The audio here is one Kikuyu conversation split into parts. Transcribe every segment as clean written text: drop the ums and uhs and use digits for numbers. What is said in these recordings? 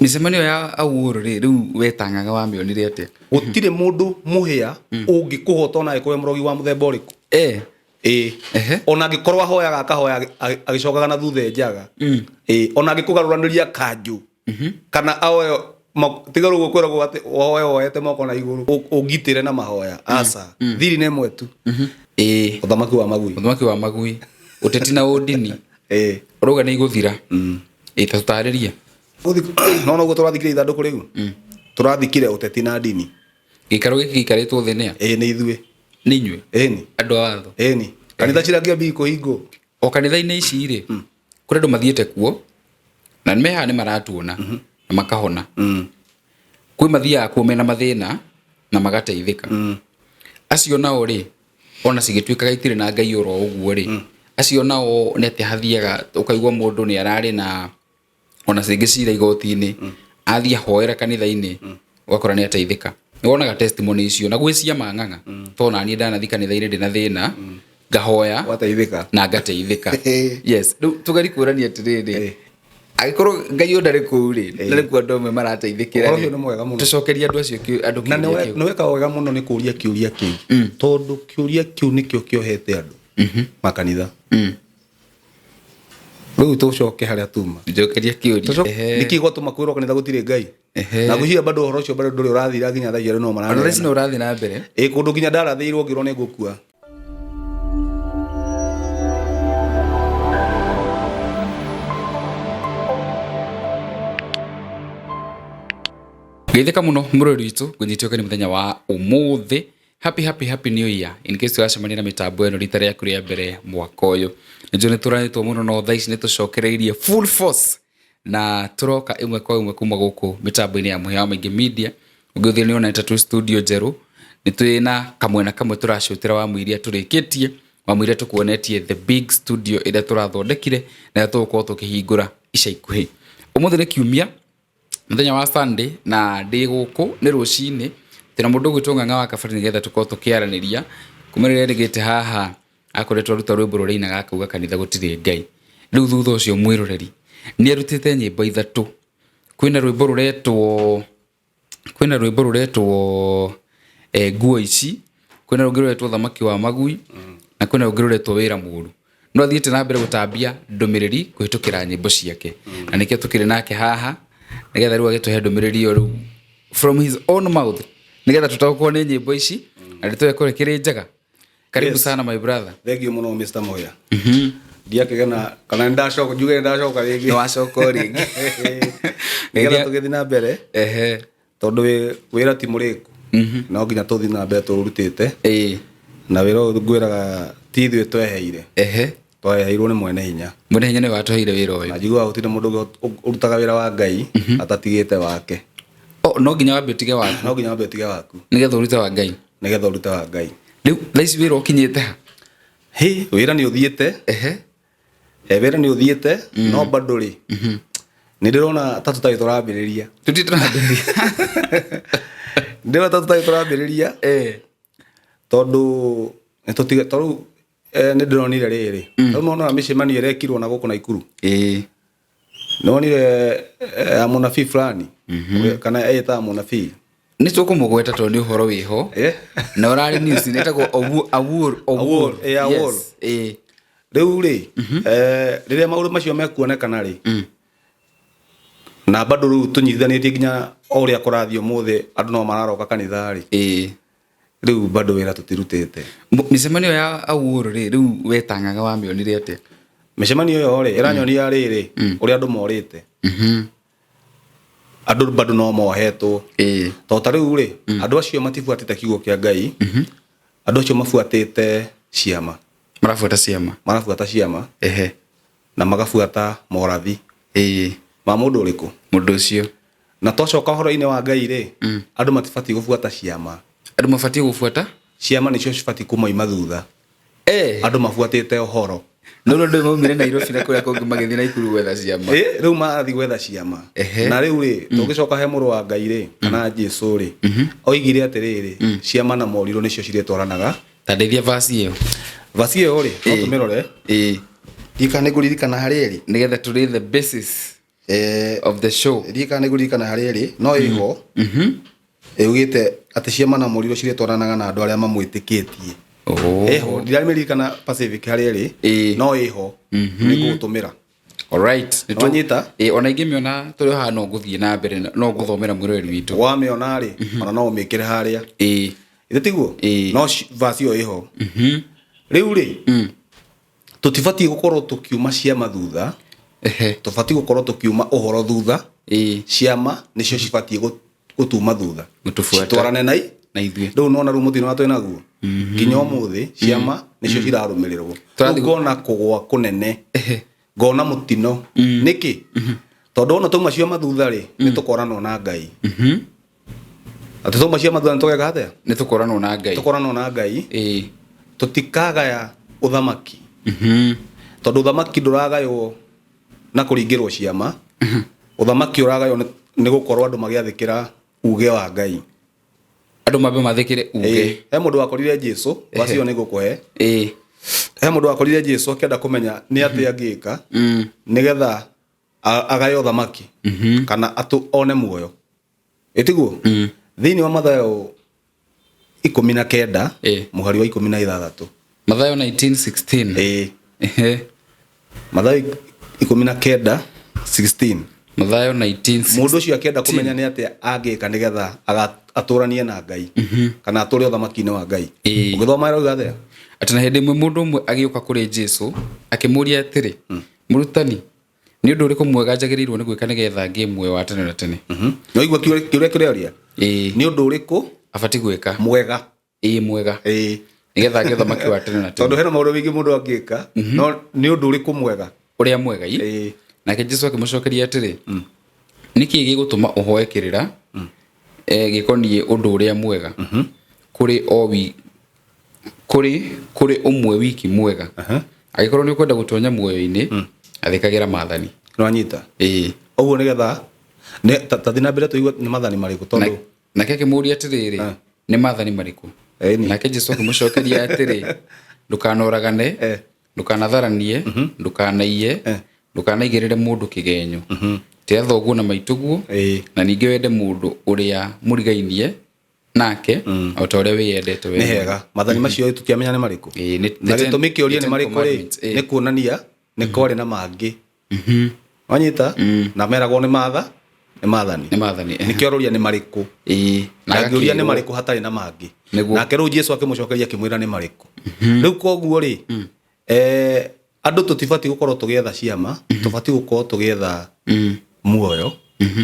Mĩcemanio ya Awuor rĩ, rĩu wetangaga wamĩonire atĩa? Gũtirĩ mũndũ mũhĩa ũngĩkũhota ona angĩkorwo e mũrogi wa mũthemba ũrĩkũ. Ĩĩ. Ona angĩkorwo ahoyaga akahoya agĩcokaga na thutha enjaga. Ĩĩ. Ona angĩkũgarũranĩria kanjũ kana ahoe tiga rĩu kwĩragwo atĩ woe woete moko na igũrũ ũngitĩre na mahoya. Aca. Thiri nĩ ĩmwe tu. Ũthamaki wa magui. Ũthamaki wa magui. Ũteti na ũndini. Ũrauga nĩ igũthira. Ĩĩ, ta tũtarĩrie. No noguo tũrathikire ithandũkũ rĩu. Tũrathikire ũteti na ndini. Gĩikaro gĩkĩ gĩikarĩtwo thĩ nĩa? Ĩĩ nĩ ithuĩ. Nĩ inyuĩ? Ĩni. Andũ a watho? Ĩni. Kanitha cirangia kũhingwo. O kanitha-inĩ ici rĩ, kũrĩ andũ mathiĩte kuo na nĩ mehaha nĩ maratuona na makahona. Kwĩ mathiaga kuo mena mathĩna na magateithĩka. Acio nao rĩ, ona cigĩtuĩkaga itirĩ na Ngai oro ũguo rĩ, acio nao nĩ atĩa hathiaga ũkaigua mũndũ nĩ ararĩ na ona rĩngĩ cira igoti-inĩ athiĩ ahoera kanitha-inĩ ũgakora nĩ ateithĩka. Nĩ wonaga testimony icio na gwĩ ciama ng'ang'a tondũ naniĩ ndanathiĩ kanitha-inĩ ndĩna thĩna ngahoya Ũgateithĩka. na ngateithĩka. Yes, rĩu tũgerie kũrania atĩrĩrĩ, angĩkorwo Ngai ũyũ ndarĩ kũu rĩ, na nĩkuo andũ amwe marateithĩkĩra Ũhoro rĩ, ũcio nĩ mwega mũno. tũcokerie andũ acio andũ Na kĩũria kĩu. nĩ weka wega mũno nĩ kũria kĩũria kĩu. Tondũ kĩũria kĩu nĩkĩo kĩohete andũ makanitha. Rĩu tũcoke harĩa tuma. Njokeria kĩũria. Nĩkĩ gwatũma kwĩrwo kanitha gũtirĩ Ngai? Na ngwĩciria bado ũhoro ũcio bado ndũrĩ ũrathira nginya thaa ici andũ no Ona thaa ici maraneana. no ũrathiĩ na mbere. Ĩ kũndũ nginya ndarathĩirwo ngĩrwo nĩ ngũkua. Geithĩka mũno mũrori witũ, ngũnyite ũgeni mũthenya wa ũmũthĩ. Happy happy happy new year. In case ũracemania na mĩtambo ĩno rita rĩaku rĩa mbere mwaka ũyũ. Nĩnjũĩ nĩ tũranĩtwo mũno no thaa ici nĩ tũcokereirie full force na tũroka ĩmwe kwa ĩmwe kuma gũkũ mĩtambo-inĩ ya Mũhĩa wa Maingĩ Media. Ũngĩũthire nĩ wonete twĩ studio njerũ, nĩ twĩ na kamwena kamwe tũracutĩra wa mũiria tũrĩkĩtie, wa mũiria tũkuonetie the big studio ĩrĩa tũrathondekire na ĩrĩa tũgũkorwo tũkĩhingũra ica ikuhĩ. Ũmũthĩ nĩ kiumia, mũthenya wa Sunday na ndĩ gũkũ nĩ rũcinĩ, twĩna mũndũ ũgwĩtwo Ng'ang'a wa Kabari nĩgetha tũkorwo tũkĩaranĩria kuma rĩrĩa erĩgĩte haha akoretwo aruta rwĩmbo rũrĩa ainaga akauga kanitha gũtirĩ Ngai. Rĩu thutha ũcio mwĩroreri nĩ arutĩte nyĩmbo ithatũ. Kwĩna rwĩmbo rũretwo, kwĩna rwĩmbo rũretwo nguo ici, kwĩna rũngĩ rũretwo thamaki wa magui, na kwĩna rũngĩ rũretwo wĩra mũru. No athiĩte na mbere gũtambia ndũmĩrĩri kũhĩtũkĩra nyĩmbo ciake. Na nĩkĩo tũkĩrĩ nake haha, nĩgetha rĩu agĩtũhe ndũmĩrĩri ĩyo rĩu from his own mouth, nĩgetha tũtaũkwo nĩ nyĩmbo ici, na ndeto ĩyo ĩkorwo ĩkĩrĩ njega. Karibu sana my brother. Thank you mũno Mr. Moya. Ndiakĩgena kana nĩndacoka njuge nĩndacoka rĩngĩ. Nĩwacoka o rĩngĩ. Nĩgetha tũgĩthiĩ na mbere. Tondũ wĩra ti mũrĩku. No nginya tũthiĩ na mbere tũrutĩte. Na wĩra ũyũ ngwĩraga ti ithuĩ tweheire. Tweheirwo nĩ mwene hinya. Mwene hinya nĩwe watũheire wĩra ũyũ. Na njiguaga gũtirĩ mũndũ ũngĩ ũrutaga wĩra wa Ngai atatigĩte wake. Oh, no nginya wambe ũtige waku. No nginya wambe ũtige waku. Nĩgetha ũrute wa Ngai. Nĩgetha ũrute wa Ngai. Rĩu thaa ici wĩra ũkinyĩte ha? Hĩ, wĩra nĩ ũthiĩte. Wĩra nĩ ũthiĩte, no bado rĩ, nĩ ndĩrona ta tũtarĩ tũrambĩrĩria. Tũtirĩ tũrambĩrĩria. Ndĩrona ta tũtarĩ tũrambĩrĩria. Tondũ nĩ tũtige, ta rĩu, nĩ ndĩronire rĩrĩ. Rĩu nĩ wona mĩcemanio ĩrekirwo na gũkũ Naikuru. Nĩ wonire, ya mũnabii fulani? Kana ĩtaga mũnabii? Nĩ tũkũmũgweta tondũ nĩ ũhoro wĩho. Na ũrarĩ news nĩ ĩtagwo Awuor, Awuor. Awuor, Awuor. Yes, Rĩu rĩ, rĩrĩa maũndũ macio mekuonekana rĩ, na bado rĩu tũnyitithanĩtie nginya o ũrĩa kũrathiĩ ũmũthĩ andũ no mararoka kanitha rĩ. Rĩu bado wĩra tũtirutĩte. Mĩcemanio ya Awuor rĩ, rĩu wetangaga wamĩonire atĩa? Mĩcemanio ĩyo rĩ, ĩranyonia rĩrĩ, ũrĩa andũ morĩte. Andũ bado no mohetwo. Tondũ ta rĩu rĩ, andũ acio matibuatĩte kiugo kĩa Ngai, andũ acio mabuatĩte ciama. Marabuata ciama. Marabuata ciama. Na magabuata morathi. Ma mũndũ ũrĩkũ? Mũndũ ũcio. Na twacoka ũhoro-inĩ wa Ngai rĩ, andũ matibatiĩ gũbuata ciama. Andũ mabatiĩ gũbuata? Ciama nĩcio cibatiĩ kũmoima thutha. Andũ mabuatĩte ũhoro. No rĩu andũ maumire Nairobi na kũrĩa kũngĩ magĩthiĩ Naikuru gwetha ciama. Rĩu marathiĩ gwetha ciama. Na rĩu rĩ, tũngĩcoka he mũrũ wa Ngai rĩ, kana Jesu rĩ, oigire atĩrĩrĩ, ciama na morirũ nĩcio cirĩtwaranaga. Ta ndeithia verse ĩyo. Verse ĩyo rĩ, no tũmĩrore. Ndiũĩ kana nĩngũririkana harĩa ĩrĩ. Nĩgetha tũrĩ the basis. Of the show. Ndiĩ kana nĩngũririkana harĩa ĩrĩ, no ĩho. Ĩugĩte atĩ ciama na morirũ cirĩtwaranaga na andũ arĩa mamwĩtĩkĩtie. Oh. Ĩho, ndiramĩririkana Pacific harĩa ĩrĩ, no ĩho, nĩngũgũtũmĩra. Alright. Nĩwanyita? Ĩĩ, ona ingĩmĩona tũrĩ o haha no ngũthiĩ na mbere no ngũthomera mwĩroreri witũ. Wamĩona rĩ, ona no ũmĩkĩre harĩa. Ithe tiguo? Ĩĩ. No verse ĩyo ĩho. Rĩu rĩ, tũtibatiĩ gũkorwo tũkiuma ciama thutha, tũbatiĩ gũkorwo tũkiuma ũhoro thutha. Ciama nĩcio cibatiĩ gũtuma thutha. Gũtũbuata. Citwarane na Na ithuĩ. Rĩu nona rĩu mũtino wa twĩnaguo nginya ũmũthĩ ciama nĩcio cirarũmĩrĩrwo. Tũrathiĩ Rĩu ngona kũgũa kũnene, ngona mũtino. Nĩkĩ? Tondũ wona twauma ciama thutha rĩ, nĩ tũkoranwo na Ngai. Atĩ twauma ciama thutha nĩ tũgeka atĩa? Nĩ tũkoranwo na Ngai. Tũkoranwo na Ngai. Tũtikagaya ũthamaki. Tondũ ũthamaki ndũragaywo na kũringĩrwo ciama. Ũthamaki ũragaywo nĩ gũkorwo andũ magĩathĩkĩra uge wa Ngai. Andũ mambe mathĩkĩre uge. He mũndũ wakorire Jesũ, wacio nĩ ngũkũhe. He mũndũ wakorire Jesũ akĩenda kũmenya nĩ atĩa angĩka nĩgetha agaye ũthamaki kana one muoyo. Ĩtiguo? Thĩinĩ wa Mathayo 19, mũhari wa 16. Mathayo 19:16. Mathayo 19:16. Mathayo 19:16. Mũndũ ũcio akĩenda kũmenya nĩ atĩa angĩka nĩgetha atũranie na Ngai kana atũre ũthamaki-inĩ wa Ngai. Ũgĩthoma ĩrauga atĩa? Atĩ na hĩndĩ ĩmwe mũndũ ũmwe agĩũka kũrĩ Jesũ akĩmũũria atĩrĩ, Mũrutani, nĩ ũndũ ũrĩkũ mwega njagĩrĩirwo nĩ gwĩka nĩgetha ngĩe muoyo wa tene na tene? Nĩ waigua kĩũria kĩrĩa oria? Nĩ ũndũ ũrĩkũ abatiĩ gwĩka? Mwega. Mwega. Nĩgetha ngĩe ũthamaki wa tene na tene. Tondũ hena maũndũ maingĩ mũndũ angĩka, no nĩ ũndũ ũrĩkũ mwega? Ũrĩa mwega, ĩ? Nake Jesũ akĩmũcokeria atĩrĩ, nĩkĩ gĩgũtũma ũhoe kĩrĩra, gĩkoniĩ ũndũ ũrĩa mwega? Kũrĩ o wi-, kũrĩ, kũrĩ ũmwe wiki mwega. Angĩkorwo nĩ ũkwenda gũtonya muoyo-inĩ, athĩkagĩra maathani. Nĩwanyita? Ũguo nĩgetha, nĩ, ta, ta thiĩ na mbere tũigue nĩ maathani marĩkũ, tondũ Nake akĩmũũria atĩrĩrĩ, nĩ maathani marĩkũ? Nake Jesũ akĩmũcokeria atĩrĩ, ndũkanoragane, ndũkanatharanie, ndũkanaiye, ndũkanaigĩrĩre mũndũ kĩgenyo. Tĩa thoguo na maitũguo, na ningĩ wende mũndũ ũrĩa mũrigainie nake, o ta ũrĩa wĩyendete we Nĩ mwene. hega. Maathani macio tũtiamenya nĩ marĩkũ. Nĩ Na gĩtũmi kĩũria nĩ ten marĩkũ rĩ, commandments, nĩ kuonania nĩ kwarĩ na mangĩ. Wanyita? Na meragwo nĩ matha, nĩ maathani. Nĩ maathani, Nĩkĩo aroria nĩ marĩkũ. Na Na angĩũria nĩ agakĩrwo. marĩkũ hatarĩ na mangĩ. Nĩguo. Nake rĩu Jesũ akĩmũcokeria akĩmwĩra nĩ marĩkũ. Rĩu koguo rĩ, andũ tũtibatiĩ gũkorwo tũgĩetha ciama, tũbatiĩ gũkorwo tũgĩetha muoyo.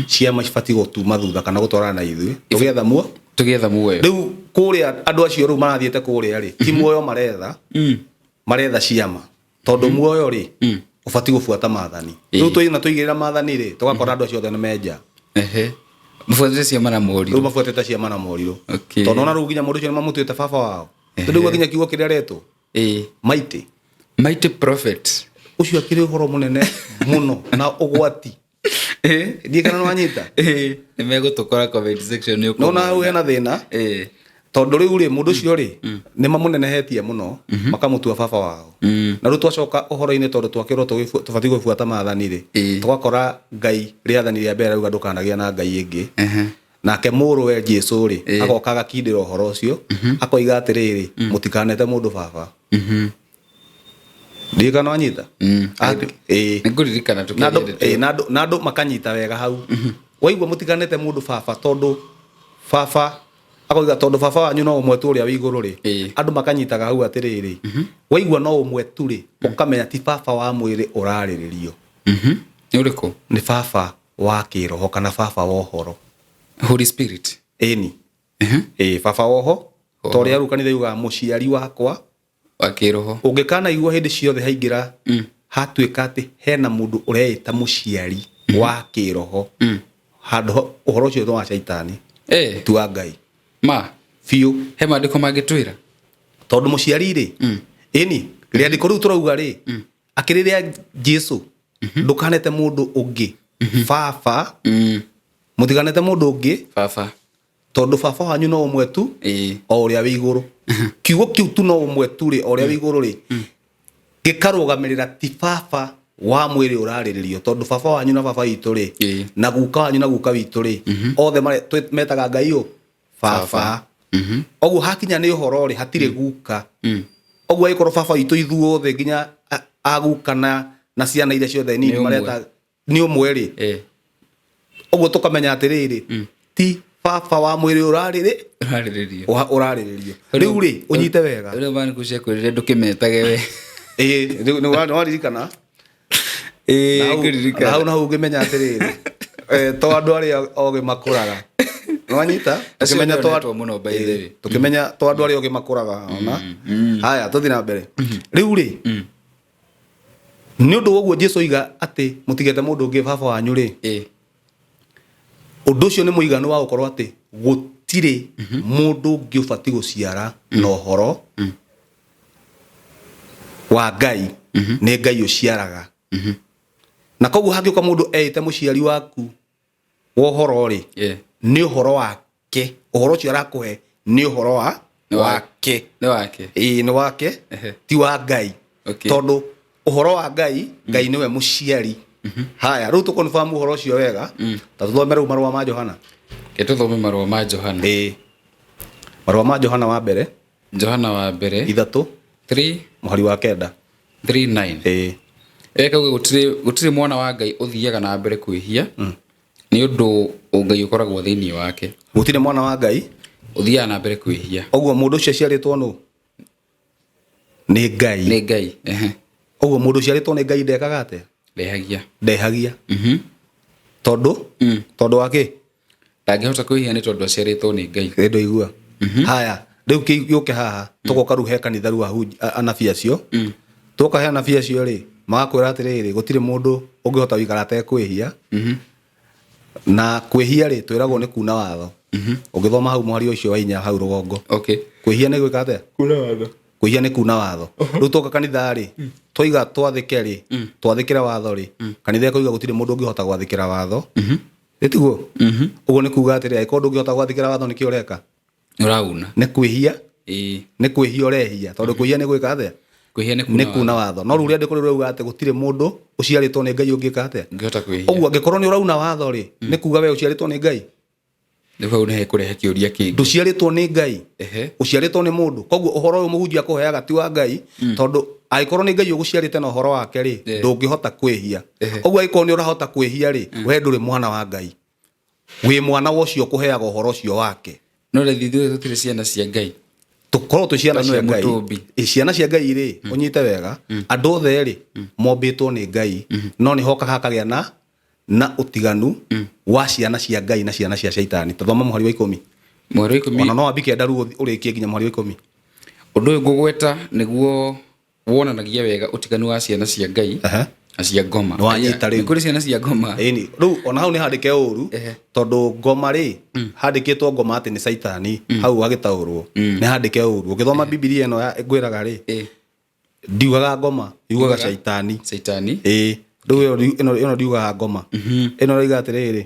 Ciama cibatiĩ gũtuma thutha kana gũtwarana na ithuĩ. Tũgĩetha muoyo. Tũgĩetha muoyo. Rĩu kũrĩa andũ acio rĩu marathiĩte kũrĩa rĩ, ti muoyo maretha, maretha ciama. Tondũ muoyo rĩ, ũbatiĩ gũbuata maathani. Rĩu twĩna tũigĩrĩra maathani rĩ, tũgakora andũ acio othe nĩ menja. Mabuatĩte ciama na morirũ. Rĩu mabuatĩte ciama na morirũ. Tondũ ona rĩu nginya mũndũ ũcio nĩ mamũtuĩte baba wao. Tondũ rĩu nginya kiugo kĩrĩa aretwo. Mighty. Mighty prophet. Ũcio akĩrĩ ũhoro mũnene mũno na ũgwati. Ndiĩ kana nĩwanyita? Nĩ megũtũkora comment section nĩ No na hau hena thĩna. Tondũ rĩu rĩ, mũndũ ũcio rĩ, nĩ mamũnenehetie mũno, makamũtua baba wao. Na rĩu twacoka ũhoro-inĩ tondũ twakĩrwo tũbatiĩ gũbuata maathani rĩ, tũgakora Ngai rĩathani rĩa mbere rauga ndũkanagĩe na Ngai ĩngĩ. Nake mũrũwe Jesũ rĩ, agoka agakindĩra ũhoro ũcio, akoiga atĩrĩrĩ, mũtikanete mũndũ baba. Ndiũĩ kana wanyita? Nĩngũririkana Na tũkĩaria ndeto. andũ makanyita wega hau. Waigua mũtikanete mũndũ baba tondũ baba akoiga tondũ baba wanyu no ũmwe tu ũrĩa wĩ igũrũ rĩ. Andũ makanyitaga hau atĩrĩrĩ, waigua no ũmwe tu rĩ, ũkamenya ti baba wa mwĩrĩ ũrarĩrĩrio. Nĩ ũrĩkũ? Nĩ baba wa kĩroho kana baba wa ũhoro. Holy Spirit. Ĩni. Baba wa ũhoro. Ta ũrĩa rĩu kanitha yugaga mũciari wakwa wa kĩroho. Ũngĩkanaigua hĩndĩ ciothe haingĩra hatuĩka atĩ hena mũndũ ũreĩta mũciari wa kĩroho. Handũ ho, ũhoro ũcio nĩ wa caitani. Ti wa Ngai. Ma. Biũ. He maandĩko mangĩtwĩra? Tondũ mũciari rĩ, ĩni, rĩandĩko rĩu tũrauga rĩ, akĩrĩ rĩa Jesũ, ndũkanete mũndũ ũngĩ. Baba, mũtikanete mũndũ ũngĩ. Baba. Tondũ baba wanyu no ũmwe tu, o ũrĩa wĩ igũrũ. Kiugo kĩu tu no ũmwe tu rĩ, o ũrĩa wĩ igũrũ rĩ, gĩkarũgamĩrĩra ti baba Wa mwĩrĩ ũrarĩrĩrio, tondũ baba wanyu na baba witũ rĩ, na guka wanyu na guka witũ rĩ, othe metaga Ngai ũ? Baba. Ũguo hakinya nĩ ũhoro rĩ, hatirĩ guka. Ũguo angĩkorwo baba witũ ithuothe nginya aguka na ciana iria ciothe nini Nĩ ũmwe. mareta nĩ ũmwe rĩ, ũguo tũkamenya atĩrĩrĩ, ti baba wa mwĩrĩ ũrarĩrĩ Ũrarĩrĩrio. Ũrarĩrĩrio. Rĩu rĩ, ũnyite wega. Rĩu bani kuciakwĩrire ndũkĩmetage we. Ĩĩ, rĩu nĩ waririkana. Ĩĩ, Na hau- ngũririkana. na hau na hau ũngĩmenya atĩrĩrĩ, to andũ arĩa ogĩ makũraga, nĩwanyita? Acio Tũkĩmenya to nĩonetwo mũno, by the way. Tũkĩmenya to andũ arĩa ogĩ makũraga ona. Haya, tũthiĩ na mbere. Rĩu rĩ, nĩ ũndũ wa ũguo Jesu oiga atĩ mũtigete mũndũ ũngĩ baba wanyu rĩ, ũndũ ũcio nĩ mũiganu wa gũkorwo atĩ gũtirĩ mũndũ ũngĩ ũbatiĩ gũciara na ũhoro wa Ngai, nĩ Ngai ũciaraga. Na koguo hangĩũka mũndũ eĩte mũciari waku wa ũhoro rĩ, nĩ ũhoro wake, ũhoro ũcio arakũhe nĩ ũhoro wa Nĩ wake. Nĩ wake. Ĩĩ, nĩ wake, ti wa Ngai. Tondũ ũhoro wa Ngai, Ngai nĩwe mũciari. Haya, rĩu tũkonfirm ũhoro ũcio wega, ta tũthome rĩu marũa ma Johana. Reke tũthome marũa ma Johana. Ĩĩ, marũa ma Johana wa mbere. Johana wa mbere. 3. 3. Mũhari wa 9. 3 9. Ĩĩ. Ĩkauga gũtirĩ mwana wa Ngai ũthiaga na mbere kwĩhia, nĩ ũndũ Ngai ũkoragwo thĩinĩ wake. Gũtirĩ mwana wa Ngai ũthiaga na mbere kwĩhia. Ũguo mũndũ ũcio aciarĩtwo nũ? Nĩ Ngai. Nĩ Ngai. Ehe. Ũguo mũndũ ũciarĩtwo nĩ Ngai ndekaga atĩa? Ndehagia. Ndehagia. Tondũ? Tondũ wa kĩ? Ndangĩhota kwĩhia nĩ tondũ aciarĩtwo nĩ Ngai. Ĩ ndũigua. Haya, rĩu gĩũke haha, tũgoka rĩu he kanitha rĩu anabii acio. Twoka he anabii acio rĩ, magakwĩra atĩrĩrĩ, gũtirĩ mũndũ ũngĩhota gũikara atekwĩhia. Na kwĩhia rĩ, twĩragwo nĩ kuna watho. Ũngĩthoma hau mũhari ũcio wa 4 hau rũgongo. Kwĩhia nĩ gwĩka atĩa? Kuna watho. Kwĩhia nĩ kuna watho. Rĩu twoka kanitha rĩ, twaiga twathĩke rĩ, twathĩkĩre watho rĩ, kanitha ĩkoiga gũtirĩ mũndũ ũngĩhota gwathĩkĩra watho. Ĩtiguo? Ũguo nĩ kuga atĩrĩ, angĩkorwo ndũngĩhota gwathĩkĩra watho nĩkĩ ũreka? Ũrauna. Nĩ kwĩhia. Nĩ kwĩhia ũrehia, tondũ kwĩhia nĩ gwĩka atĩa? Kwĩhia nĩ kuna. Nĩ kuna watho. No rĩu rĩandĩko rĩu rĩauga atĩ gũtirĩ mũndũ ũciarĩtwo nĩ Ngai ũngĩka atĩa? Ũngĩhota kwĩhia. Ũguo angĩkorwo nĩ ũrauna watho rĩ, nĩ kuga we ũciarĩtwo nĩ Ngai? Rĩu hau nĩ hekũrehe kĩũria kĩngĩ. Ndũciarĩtwo nĩ Ngai. Ũciarĩtwo nĩ mũndũ. Koguo ũhoro ũyũ mũhunjia akũheaga ti wa Ngai, tondũ angĩkorwo nĩ Ngai ũgũciarĩte na ũhoro wake rĩ, ndũngĩhota kwĩhia. Ũguo angĩkorwo nĩ ũrahota kwĩhia rĩ, we ndũrĩ mwana wa Ngai. Wĩ mwana wa ũcio ũkũheaga ũhoro ũcio wake. No rĩu ithuĩ tũtirĩ ciana cia Ngai. Tũkorwo twĩ ciana Tondũ cia nĩwe Ngai. mũtũmbi. Ĩ, ciana cia Ngai rĩ, ũnyite wega, andũ othe rĩ, mombĩtwo nĩ Ngai, no nĩ hokaga hakagĩa na ũtiganu wa ciana cia Ngai na ciana cia Shaitani. Tathoma mũhari wa 10. Mũhari wa 10. Ona no wambi 9 rĩu ũrĩkie nginya mũhari wa 10. Ũndũ ũyũ ngũgweta nĩguo wonanagia wega ũtiganu wa ciana cia Ngai na cia ngoma. Nĩ wanyita rĩu. Nĩ kũrĩ ciana cia ngoma. Ĩni, rĩu ona hau nĩ handĩke ũru, tondũ ngoma rĩ, handĩkĩtwo ngoma atĩ nĩ Caitani, hau hagĩtaũrwo. Nĩ handĩke ũru. Ũgĩthoma Bibilia ĩno ngwĩraga rĩ, ndiugaga ngoma, yugaga Caitani. Caitani. Ĩĩ. Rĩu ĩno ndiugaga ngoma. Ĩno ĩroiga atĩrĩrĩ,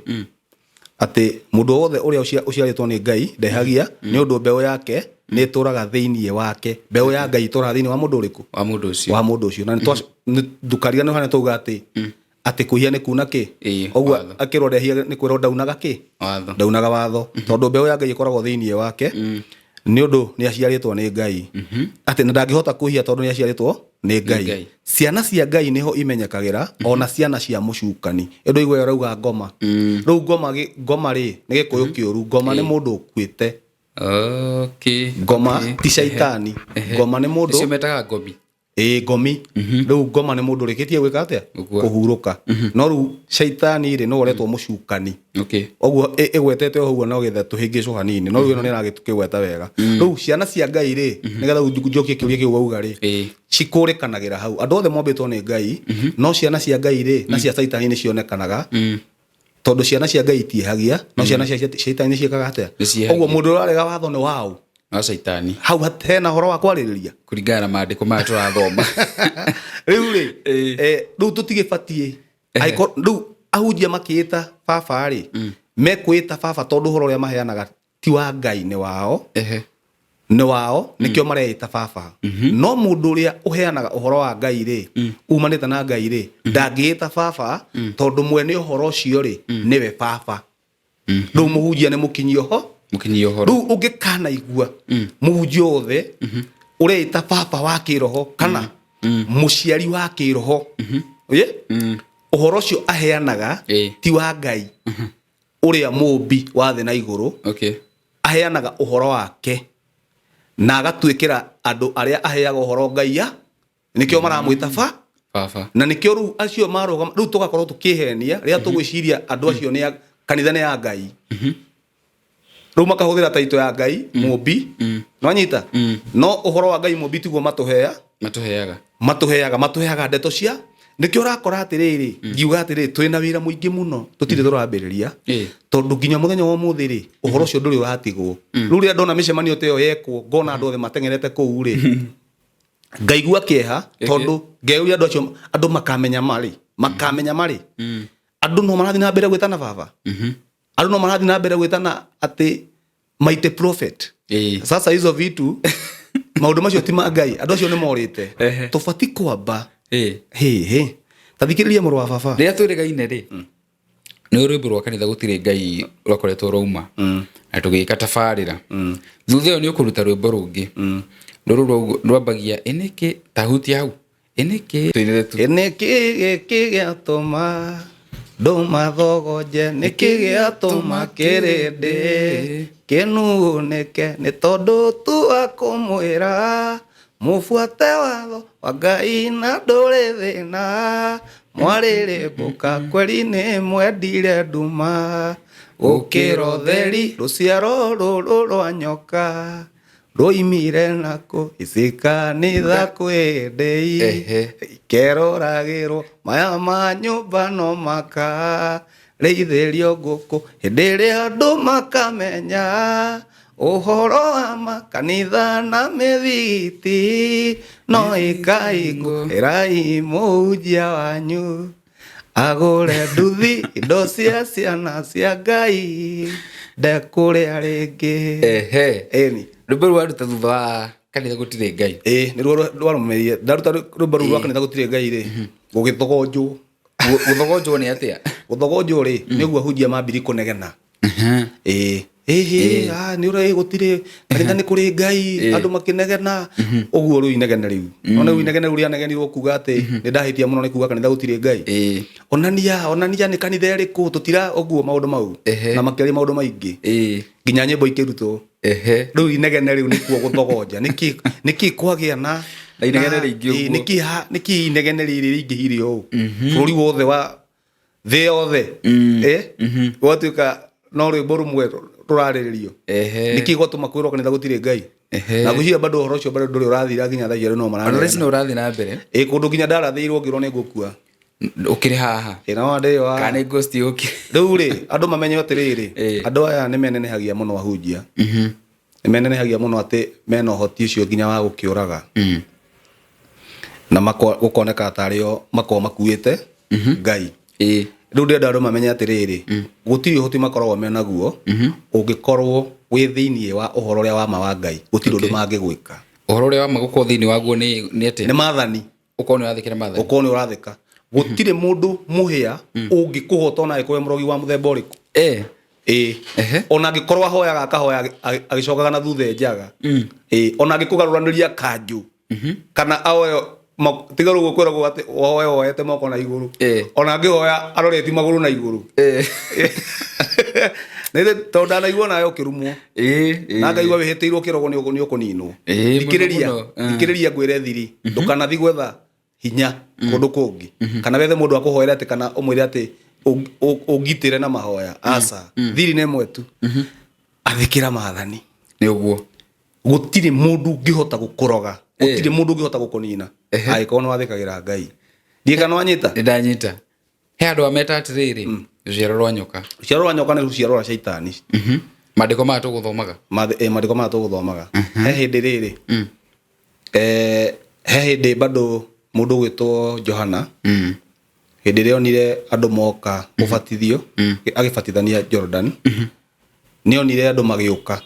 atĩ mũndũ wothe ũrĩa ũciarĩtwo nĩ Ngai ndehagia, nĩ ũndũ mbeũ yake nĩ ĩtũraga thĩinĩ wake. Mbeũ ya Ngai ĩtũraga thĩinĩ wa mũndũ ũrĩkũ? Wa mũndũ ũcio. Wa mũndũ ũcio. Na ndũkariganĩrwo harĩa twauga atĩ kwĩhia nĩ kuna kĩ? Ũguo akĩrwo ndehia nĩ kwĩrwo ndaunaga kĩ? Watho. Ndaunaga watho. Tondũ mbeũ ya Ngai ĩkoragwo thĩinĩ wake, nĩ ũndũ nĩ aciarĩtwo nĩ Ngai. Atĩ na ndangĩhota kwĩhia tondũ nĩ aciarĩtwo nĩ Ngai. Ngai. Ciana cia Ngai nĩho imenyekagĩra, ona ciana cia mũcukani. Ĩndũ igwe ĩrauga ngoma. Rĩu ngoma rĩ, nĩ Gĩkũyũ kĩũru. Ngoma nĩ mũndũ ũkuĩte. Ngoma ti caitani. Ngoma nĩ mũndũ. Icio metaga ngomi. Ĩĩ, ngomi. Rĩu ngoma nĩ mũndũ ũrĩkĩtie gwĩka atĩa? Kũhurũka. No rĩu caitani rĩ, nĩwe ũretwo mũcukani. Ũguo ĩgwetete o ũguo no getha tũhĩngĩcwo hanini. No rĩu ĩno nĩ ĩragĩkĩgweta wega. Rĩu ciana cia Ngai rĩ, nĩgetha rĩu njokie kĩũria kĩu wauga rĩ, cikũrĩkanagĩra hau. Andũ othe mombĩtwo nĩ Ngai, no ciana cia Ngai rĩ, na cia caitani nĩ cionekanaga. Tondũ ciana cia Ngai itiĩhagia, no ciana cia caitani nĩ ciĩkaga atĩa? Ũguo mũndũ ũrarega watho nĩ waũ? Wa caitani. Hau hena ũhoro wa kwarĩrĩria? Kũringana na maandĩko maya tũrathoma. Rĩu rĩ, rĩu tũtigĩbatiĩ. Angĩkorwo rĩu ahunjia makĩĩta baba rĩ, mekwĩta baba tondũ ũhoro ũrĩa maheanaga ti wa Ngai, nĩ wao. Nĩ wao, nĩkĩo mareĩta baba. No mũndũ ũrĩa ũheanaga ũhoro wa Ngai rĩ, umanĩte na Ngai rĩ, ndangĩĩta baba, tondũ mwene ũhoro ũcio rĩ, nĩwe baba. Rĩu mũhunjia nĩ mũkinyio ho. Mũkinyia ũhoro. Rĩu ũngĩkanaigua mũhunjia wothe ũreĩta baba wa kĩroho kana mũciari wa kĩroho, ĩ? Ũhoro ũcio aheanaga ti wa Ngai ũrĩa mũũmbi wa thĩ na igũrũ. Aheanaga ũhoro wake na agatuĩkĩra andũ arĩa aheaga ũhoro Ngai ya nĩkĩo maramwĩta ba baba. Na nĩkĩo rĩu acio marũgama, rĩu tũgakorwo tũkĩhenia rĩrĩa tũgwĩciria andũ acio nĩ kanitha nĩ ya Ngai. Rĩu makahũthĩra taito ya Ngai mũmbi, nwanyita? No ũhoro wa Ngai mũmbi tiguo matũhea. Matũheaga. Matũheaga ndeto cia nĩkĩo ũrakora atĩrĩrĩ, ngiuga atĩrĩrĩ, twĩna wĩra mũingĩ mũno tũtirĩ tũrambĩrĩria, tondũ nginya mũthenya wa ũmũthĩ rĩ, ũhoro ũcio ndũrĩ ũratigwo. Rĩu rĩrĩa ndona mĩcemanio ta ĩyo yekwo, ngona andũ othe mateng'erete kũu rĩ, ngaigua kĩeha, tondũ ngeyũria andũ acio, andũ makamenya marĩ, makamenya marĩ andũ no marathiĩ na mbere gwĩtana baba, andũ no marathiĩ na mbere gwĩtana atĩ mighty prophet. Sasa hizo vitu, maũndũ macio ti ma Ngai, andũ acio nĩ morĩte. Tũbati kwamba hĩ ta thikĩrĩria, mũrũ wa baba. Rĩrĩa twĩrĩgaine rĩ, nĩ rwĩmbo rwa kanitha gũtirĩ Ngai rwakoretwo rwauma na tũgĩka tabarĩra. Thutha ĩyo nĩ ũkũruta rwĩmbo rũngĩ, rũrũ rwambagia ĩnĩkĩ ta hutia hau ĩnĩkĩ tũinĩre tu. Nĩkĩ gĩkĩ gĩatũma ndũmathogonje? Nĩkĩ gĩatũma kĩrĩndĩ kĩnugunĩke? Nĩ tondũ tu akũmwĩra mũbuate watho wa Ngai na ndũrĩ thĩna. Mwarĩrĩmbũka kweri nĩ mwendire nduma gũkĩra ũtheri. Rũciaro rũrũ rwa nyoka rũimire nakũ? Ici kanitha kwĩndĩi ikeroragĩrwo maya ma nyũmba no maka rĩithĩrio ngũkũ. Hĩndĩ ĩrĩa andũ makamenya ũhoro wa makanitha na mĩthigiti, no ĩkaingũ ĩrai mũhunjia wanyu agũre nduthi, indo cia ciana cia Ngai ndekũrĩa rĩngĩ. Ĩni. Rwĩmbo rũu waruta thutha wa kanitha gũtirĩ Ngai? Ĩĩ, nĩruo rwarũmĩrĩire. Ndaruta rwĩmbo rũu rwa kanitha gũtirĩ Ngai rĩ, gũgĩthogonjwo. Gũthogonjwo nĩ atĩa? Gũthogonjwo rĩ, nĩguo ahunjia mambiri kũnegena. Ĩĩ, ĩhĩ, nĩ ũrĩa gũtirĩ kanitha, nĩ kũrĩ Ngai. Andũ makĩnegena ũguo. Rĩu inegene rĩu, none rĩu inegene rĩu rĩanegenirwo kuga atĩ nĩ ndahĩtia mũno nĩ kuga kanitha gũtirĩ Ngai. Onania, onania nĩ kanitha ĩrĩkũ, tũtira ũguo maũndũ mau. Na makĩaria maũndũ maingĩ, nginya nyĩmbo ikĩrutwo. Rĩu inegene rĩu nĩkuo gũthogonja. Nĩkĩ kwagĩa na Na inegene rĩingĩ ũguo? Nĩkĩ inegene rĩrĩ rĩingĩhire ũũ bũrũri wothe wa thĩ yothe, gwatuĩka no rwĩmbo rũmwe rũrarĩrĩrio? Nĩkĩ gwatũma kwĩrwo kanitha gũtirĩ Ngai? Na ngwĩciria bado ũhoro ũcio bado ndũrĩ ũrathira nginya thaa ici, andũ no Ona rĩu no ũrathiĩ na mbere. Ĩ, kũndũ nginya ndarathĩirwo ngĩrwo nĩ ngũkua. Ũkĩrĩ haha? Ĩ, no ndĩyo haha. Kana nĩ ghost yũkire? Rĩu rĩ, andũ mamenye atĩrĩrĩ, andũ aya nĩ menenehagia mũno, ahunjia nĩ menenehagia mũno atĩ mena ũhoti ũcio nginya wa gũkĩũraga, na gũkoneka tarĩ o makoragwo makuĩte Ngai. Rĩu ndĩrenda andũ mamenye atĩrĩrĩ, gũtirĩ ũhoti makoragwo menaguo. Ũngĩkorwo wĩ thĩinĩ wa ũhoro ũrĩa wa ma wa Ngai, gũtirĩ ũndũ mangĩgwĩka. Ũhoro ũrĩa wa ma gũkorwo thĩinĩ waguo nĩ atĩa? Nĩ maathani. Ũkorwo nĩ ũrathĩkĩra maathani. Ũkorwo nĩ ũrathĩka, gũtirĩ mũndũ mũhĩa ũngĩkũhota, ona angĩkorwo wĩ mũrogi wa mũthemba ũrĩkũ. Ĩĩ. Ona angĩkorwo ahoyaga akahoya agĩcokaga na thutha enjaga. Ĩĩ, ona angĩkũgarũranĩria kanjũ kana ahoe tiga rĩu kwĩragwo atĩ woe woete moko na igũrũ. Ona angĩhoya aroretie magũrũ na igũrũ. Nĩ tondũ ndanaigua nawe ũkĩrumwo na ngaigua wĩhĩtĩirwo kĩrogo nĩ ũkũninwo. Ĩĩ, mũno. Thikĩrĩria. Mũno. Thikĩrĩria ngwĩre thiri, ndũkanathi gwetha hinya kũndũ kũngĩ kana wethe mũndũ akũhoere atĩ kana ũmwĩre atĩ ũngitĩre na mahoya. Aca, thiri nĩ ĩmwe tu, athĩkĩra maathani. Nĩ ũguo. Gũtirĩ mũndũ ũngĩhota gũkũroga, gũtirĩ mũndũ ũngĩhota gũkũnina angĩkorwo nĩ wathĩkagĩra Ngai. Ndiĩ kana wanyita. Nĩ ndanyita. He andũ ameta atĩrĩrĩ, rũciaro rwa nyoka. Rũciaro rwa nyoka nĩ rũciaro rwa caitani. Maandĩko maya tũgũthomaga. Maandĩko maya tũgũthomaga, he hĩndĩ rĩrĩ, he hĩndĩ bado mũndũ ũgwĩtwo Johana, hĩndĩ ĩrĩa onire andũ moka gũbatithio, agĩbatithania Jordan, nĩ onire andũ magĩũka.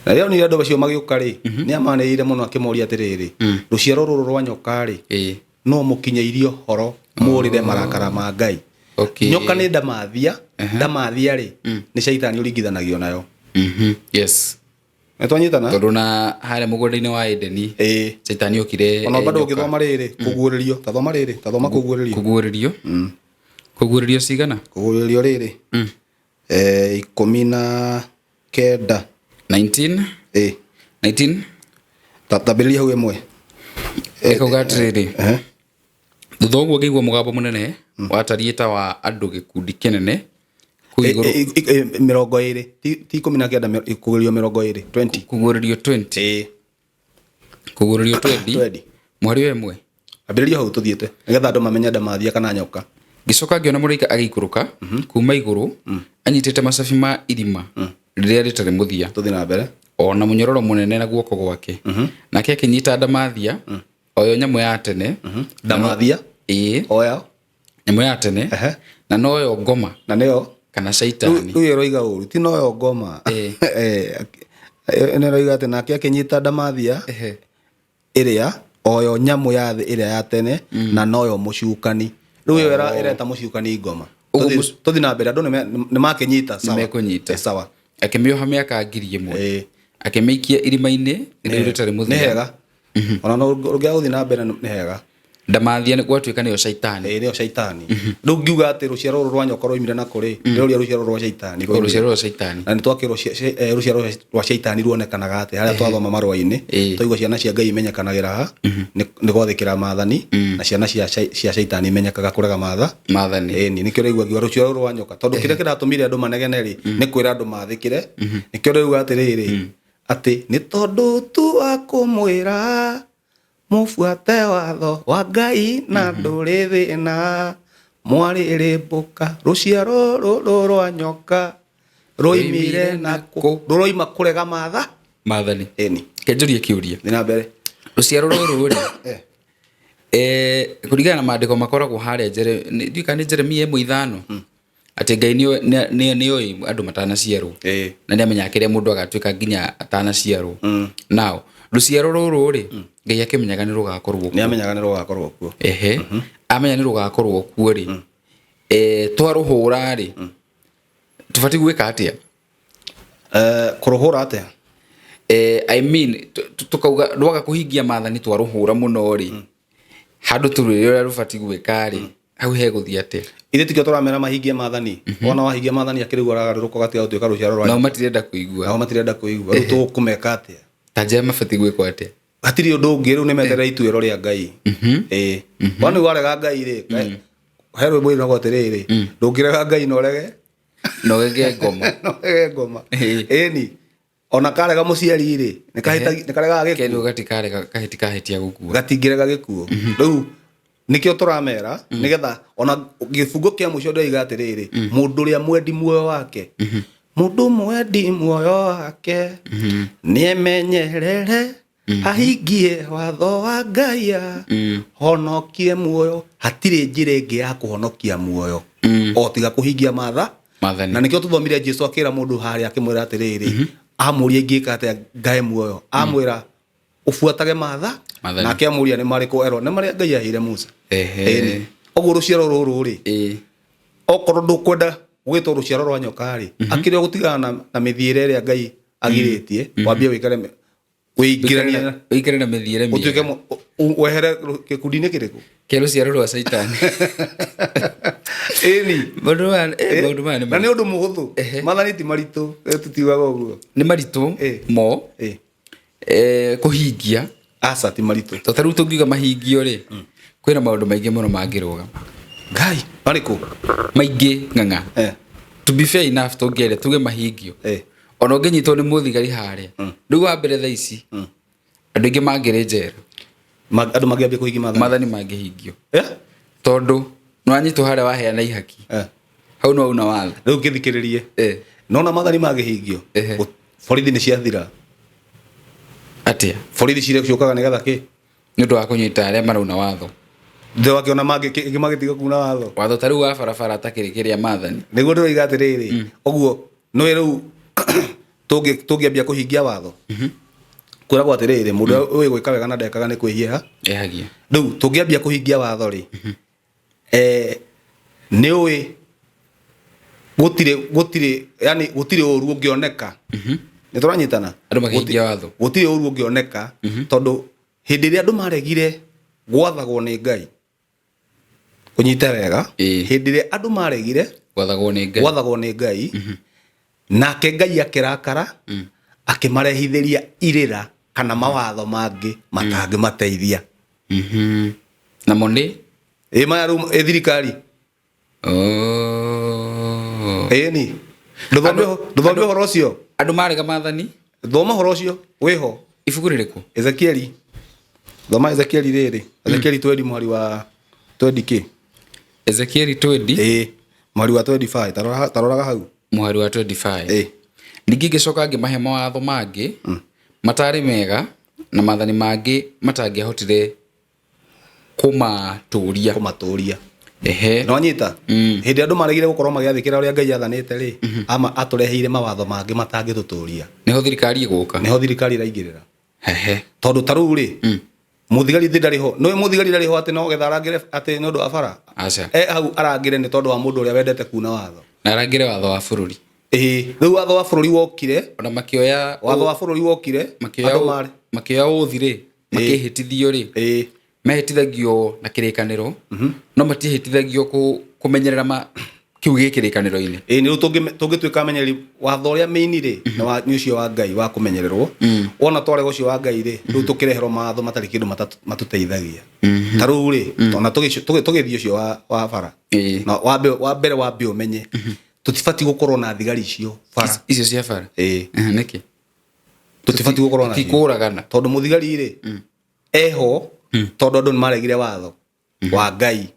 Na rĩrĩa onire andũ acio magĩũka rĩ, nĩ amanĩrĩire mũno akĩmoria atĩrĩrĩ, rũciaro rũrũ rwa nyoka rĩ, no mũkinyĩirie ũhoro mũũrĩre marakara ma Ngai. Okay. Nyoka nĩ ndamathia, ndamathia rĩ, nĩ caitani ũringithanagio nayo. Yes. Nĩ twanyitana? Tondũ na harĩa mũgũnda-inĩ wa Edeni Ĩĩ. caitani okire Ona e bado nyoka. ũgĩthoma rĩrĩ, kũguũrĩrio, ta thoma rĩrĩ, ta thoma kũguũrĩrio. Kũguũrĩrio. Kũguũrĩrio cigana? Kũguũrĩrio rĩrĩ. 19. 19 Ĩĩ. 19 Ta tambĩrĩria hau ĩmwe. Ĩkauga atĩrĩrĩ, thutha ũguo ngĩigua mũgambo mũnene watariĩ ta wa andũ gĩkundi kĩnene kũu igũrũ. 20, ti 19, kũguũrĩrio 20, 20. Kũguũrĩrio 20. Ĩĩ. Kũguũrĩrio 20. 20. Mũhari wa ĩmwe. Ambĩrĩria hau tũthiĩte nĩgetha andũ mamenye ndamathia kana nyoka. Ngĩcoka ngĩona mũraika agĩikũrũka kuma igũrũ anyitĩte macabi ma irima rĩrĩa rĩtarĩ mũthia, Tũthiĩ na mbere. o na mũnyororo mũnene na guoko gwake. Nake akĩnyita ndamathia, o yo nyamũ ya tene. Ndamathia? Ĩĩ. O yo? Nyamũ ya tene. Na noyo ngoma. Na nĩyo? Kana caitani. Rĩu ĩroiga ũru, ti noyo ngoma. Ĩno ĩroiga atĩ nake akĩnyita ndamathia ĩrĩa oyo nyamũ ya thĩ ĩrĩa ya tene, na noyo mũcukani. Rĩu ĩyo ĩreta mũcukani ngoma. Tũthiĩ na mbere, andũ nĩ makĩnyita, sawa. Nĩmekũnyita. Sawa. Akĩmĩoha mĩaka 1000. Akĩmĩikia irima-inĩ rĩu rĩtarĩ mũthia. Nĩ hega. Ona no ũngĩaga gũthiĩ na mbere nĩ hega. Ndamathia nĩ gwatuĩka nĩyo caitani. Ĩĩ, nĩyo caitani. Rĩu ngiuga atĩ rũciaro rũrũ rwa nyoka rwoimire na kũ rĩ, nĩ rũrĩa rũciaro rwa caitani rwoimire. Rũciaro rwa caitani. Na nĩ twakĩrwo rũciaro rwa caitani ruonekanaga atĩ harĩa twathoma marũa-inĩ, twaigua ciana cia Ngai imenyekanagĩra ha, nĩ gwathĩkĩra maathani, na ciana cia caitani imenyekaga kũrega maathani. Ĩni, nĩkĩo ũraigua ngiuga rũciaro rũrũ rwa nyoka. Tondũ kĩrĩa kĩratũmire andũ manegene rĩ, nĩ kwĩra andũ mathĩkĩre. Nĩkĩo ũraigua atĩrĩrĩ, atĩ nĩ tondũ tu wa kũmwĩra mũbuate watho wa Ngai na ndũrĩ thĩna, mwarĩrĩmbũka rũciaro rũrũ rwa nyoka rwoimire na kũ? Rũroima kũrega maathani. Ĩni. Kenjũrie kĩũria. Thiĩ na mbere. Rũciaro rũrũ rĩ, kũringana na maandĩko makoragwo harĩa ndiũĩ kana nĩ Jeremia 1:5, atĩ Ngai nĩoĩ andũ matanaciarwo. Na nĩamenyaga kĩrĩa mũndũ agatuĩka nginya atanaciarwo. Now, rũciaro rũrũ rĩ, Ngai akĩmenyaga nĩ rũgakorwo kuo. Nĩamenyaga nĩ rũgakorwo kuo. Amenya nĩ rũgakorwo kuo rĩ, twarũhũra rĩ, tũbatiĩ gwĩka atĩa? Kũrũhũra atĩa? I mean, tũkauga rwaga kũhingia maathani twarũhũra mũno rĩ, handũ tũrwĩre ũrĩa rũbatiĩ gwĩka rĩ, hau hegũthiĩ atĩa? Ithuĩ tikĩo tũramera mahingie maathani. Wona wahingia maathani akĩrĩ ũguo aragarũrũka ũgatiga gũtuĩka rũciaro rwa Nao matirenda kũigua. Nao matirenda kũigua. Rĩu tũkũmeka atĩa? Ta njĩra mabatiĩ gwĩkwo atĩa? Hatirĩ ũndũ ũngĩ, rĩu nĩmeterere ituĩro rĩa Ngai. Ĩĩ. Wona rĩu warega Ngai rĩ, he rwĩmbo rwĩragwo atĩrĩrĩ, ndũngĩrega Ngai na ũrege? Na ũrege ngoma. Na ũrege ngoma. Ĩni. Ona karega mũciari rĩ, nĩ karegaga gĩkuũ. Kendwo gatikarega, gatikahĩtia gũkua. Gatingĩrega gĩkuũ. Rĩu nĩkĩo tũramera, nĩgetha ona gĩbungo kĩa mũico ndĩroiga atĩrĩrĩ, mũndũ ũrĩa mwendi muoyo wake, mũndũ mwendi muoyo wake, nĩemenyerere, ahingie watho wa Ngai, honokie muoyo. Hatirĩ njĩra ĩngĩ ya kũhonokia muoyo o tiga kũhingia maathani. Na nĩkĩo tũthomire Jesu akĩra mũndũ harĩa akĩmwĩra atĩrĩrĩ, amũria ingĩka atĩa ngae muoyo, amwĩra ũbuatage Maathani. nake amũria nĩ marĩkũ, erwo nĩ marĩa Ngai aheire Musa. Ĩni. Ũguo rũciaro rũrũ rĩ, okorwo ndũkwenda gwĩtwo rũciaro rwa nyoka rĩ, akĩrĩ o gũtigana na mĩthiĩre ĩrĩa Ngai agirĩtie, wambie wĩikare wĩingĩranie Ũikare na mĩthiĩre mĩega. Ũtuĩke wehere gĩkundi-inĩ kĩrĩkũ? Kĩa rũciaro rwa caitani. Ĩni. Maũndũ maya, maũndũ maya nĩ Na nĩ ũndũ mũhũthũ. Maathani ti maritũ, tũtiugaga ũguo. Nĩ maritũ mo. Kũhingia. Aca ti maritũ. To ta rĩu tũngiuga mahingio rĩ, kwĩna maũndũ maingĩ mũno mangĩrũgama. Ngai, marĩkũ? Maingĩ ng'ang'a. To be fair enough, tũngĩaria tuge mahingio. Ona ũngĩnyitwo nĩ mũthigari harĩa. Rĩu wa mbere thaa ici, andũ aingĩ mangĩrĩ njera. Andũ mangĩambia kũhingia maathani. Maathani mangĩhingio. Tondũ nĩwanyitwo harĩa waheana ihaki. Hau no una watho. Rĩu ngĩthikĩrĩrie. Nona maathani mangĩhingio, borithi nĩ ciathira. Atĩa? Borithi cirĩ ciũkaga nĩgetha kĩ? Nĩ ũndũ wa kũnyita arĩa marauna watho. Ndĩ wakĩona magĩtiga kuna watho. Watho ta rĩu wa barabara ta kĩrĩ kĩrĩa maathani. Nĩguo ndĩroiga atĩrĩrĩ, ũguo nĩ rĩu Tũngĩambia kũhingia watho, kwĩragwo atĩrĩrĩ, mũndũ ũrĩa ũĩ gwĩka wega na ndekaga nĩ kwĩhia Ehagia. Rĩu tũngĩambia kũhingia watho rĩ, nĩ ũĩ gũtirĩ yani gũtirĩ ũru ũngĩoneka. Nĩ tũranyitana? Andũ makĩhingia watho. Gũtirĩ ũru ũngĩoneka, tondũ hĩndĩ ĩrĩa andũ maregire gwathagwo nĩ Ngai, ũnyite wega, hĩndĩ ĩrĩa andũ maregire gwathagwo nĩ Ngai, gwathagwo nĩ Ngai, nake Ngai akĩrakara, akĩmarehithĩria irĩra kana mawatho mangĩ matangĩmateithia. Namo nĩ Ĩ maya rĩu ĩ thirikari. Oh. Ĩni ndũthome ũhoro ũcio. Andũ marega maathani. Thoma ũhoro ũcio wĩho. Ibuku rĩrĩkũ? Ezekieli. Thoma Ezekieli rĩrĩ, Ezekieli 20 mũhari wa 20 kĩ. Ezekieli 20. Ĩĩ, mũhari wa 25. Taroraga hau. Mũhari wa 25. Ĩĩ. Ningĩ ngĩcoka ngĩmahe mawatho mangĩ matarĩ mega na maathani mangĩ matangĩahotire kũmatũria. Kũmatũria. Ehe. Nĩwanyita? Hĩndĩ andũ maregire gũkorwo magĩathĩkĩra ũrĩa Ngai athanĩte rĩ, ama atũreheire mawatho mangĩ matangĩtũtũria. Nĩho thirikari ĩgũka. Nĩho thirikari ĩraingĩrĩra. Ehe. Tondũ ta rĩu rĩ, mũthigari thĩ ndarĩ ho. Nĩũĩ mũthigari ndarĩ ho atĩ no getha arangĩre atĩ nĩ ũndũ wa bara? Aca. E hau arangĩre nĩ tondũ wa mũndũ ũrĩa wendete kuna watho. Na arangĩre watho wa bũrũri. Ĩĩ, rĩu watho wa bũrũri wokire. Ona makĩoya watho wa bũrũri wokire, andũ marĩ makĩoya ũthi rĩ, makĩhĩtithio rĩ, mehĩtithagio na kĩrĩkanĩro, no matiĩhĩtithagio kũmenyerera kĩu gĩ kĩrĩkanĩro-inĩ. Ĩĩ, nĩ rĩu tũngĩtuĩka amenyereri watho ũrĩa main rĩ, nĩ ũcio wa Ngai wa kũmenyererwo. Wona twarega ũcio wa Ngai rĩ, rĩu tũkĩreherwo mawatho matarĩ kĩndũ matũteithagia. Ta rĩu rĩ, ona tũgĩthiĩ ũcio wa bara. Na wa mbere wambe ũmenye, tũtibatiĩ gũkorwo na thigari icio bara. Icio cia bara? Ĩĩ. Nĩkĩ? Tũtibatiĩ gũkorwo na Tikũragana. Tondũ mũthigari rĩ, eho, tondũ andũ nĩmaregire watho wa Ngai.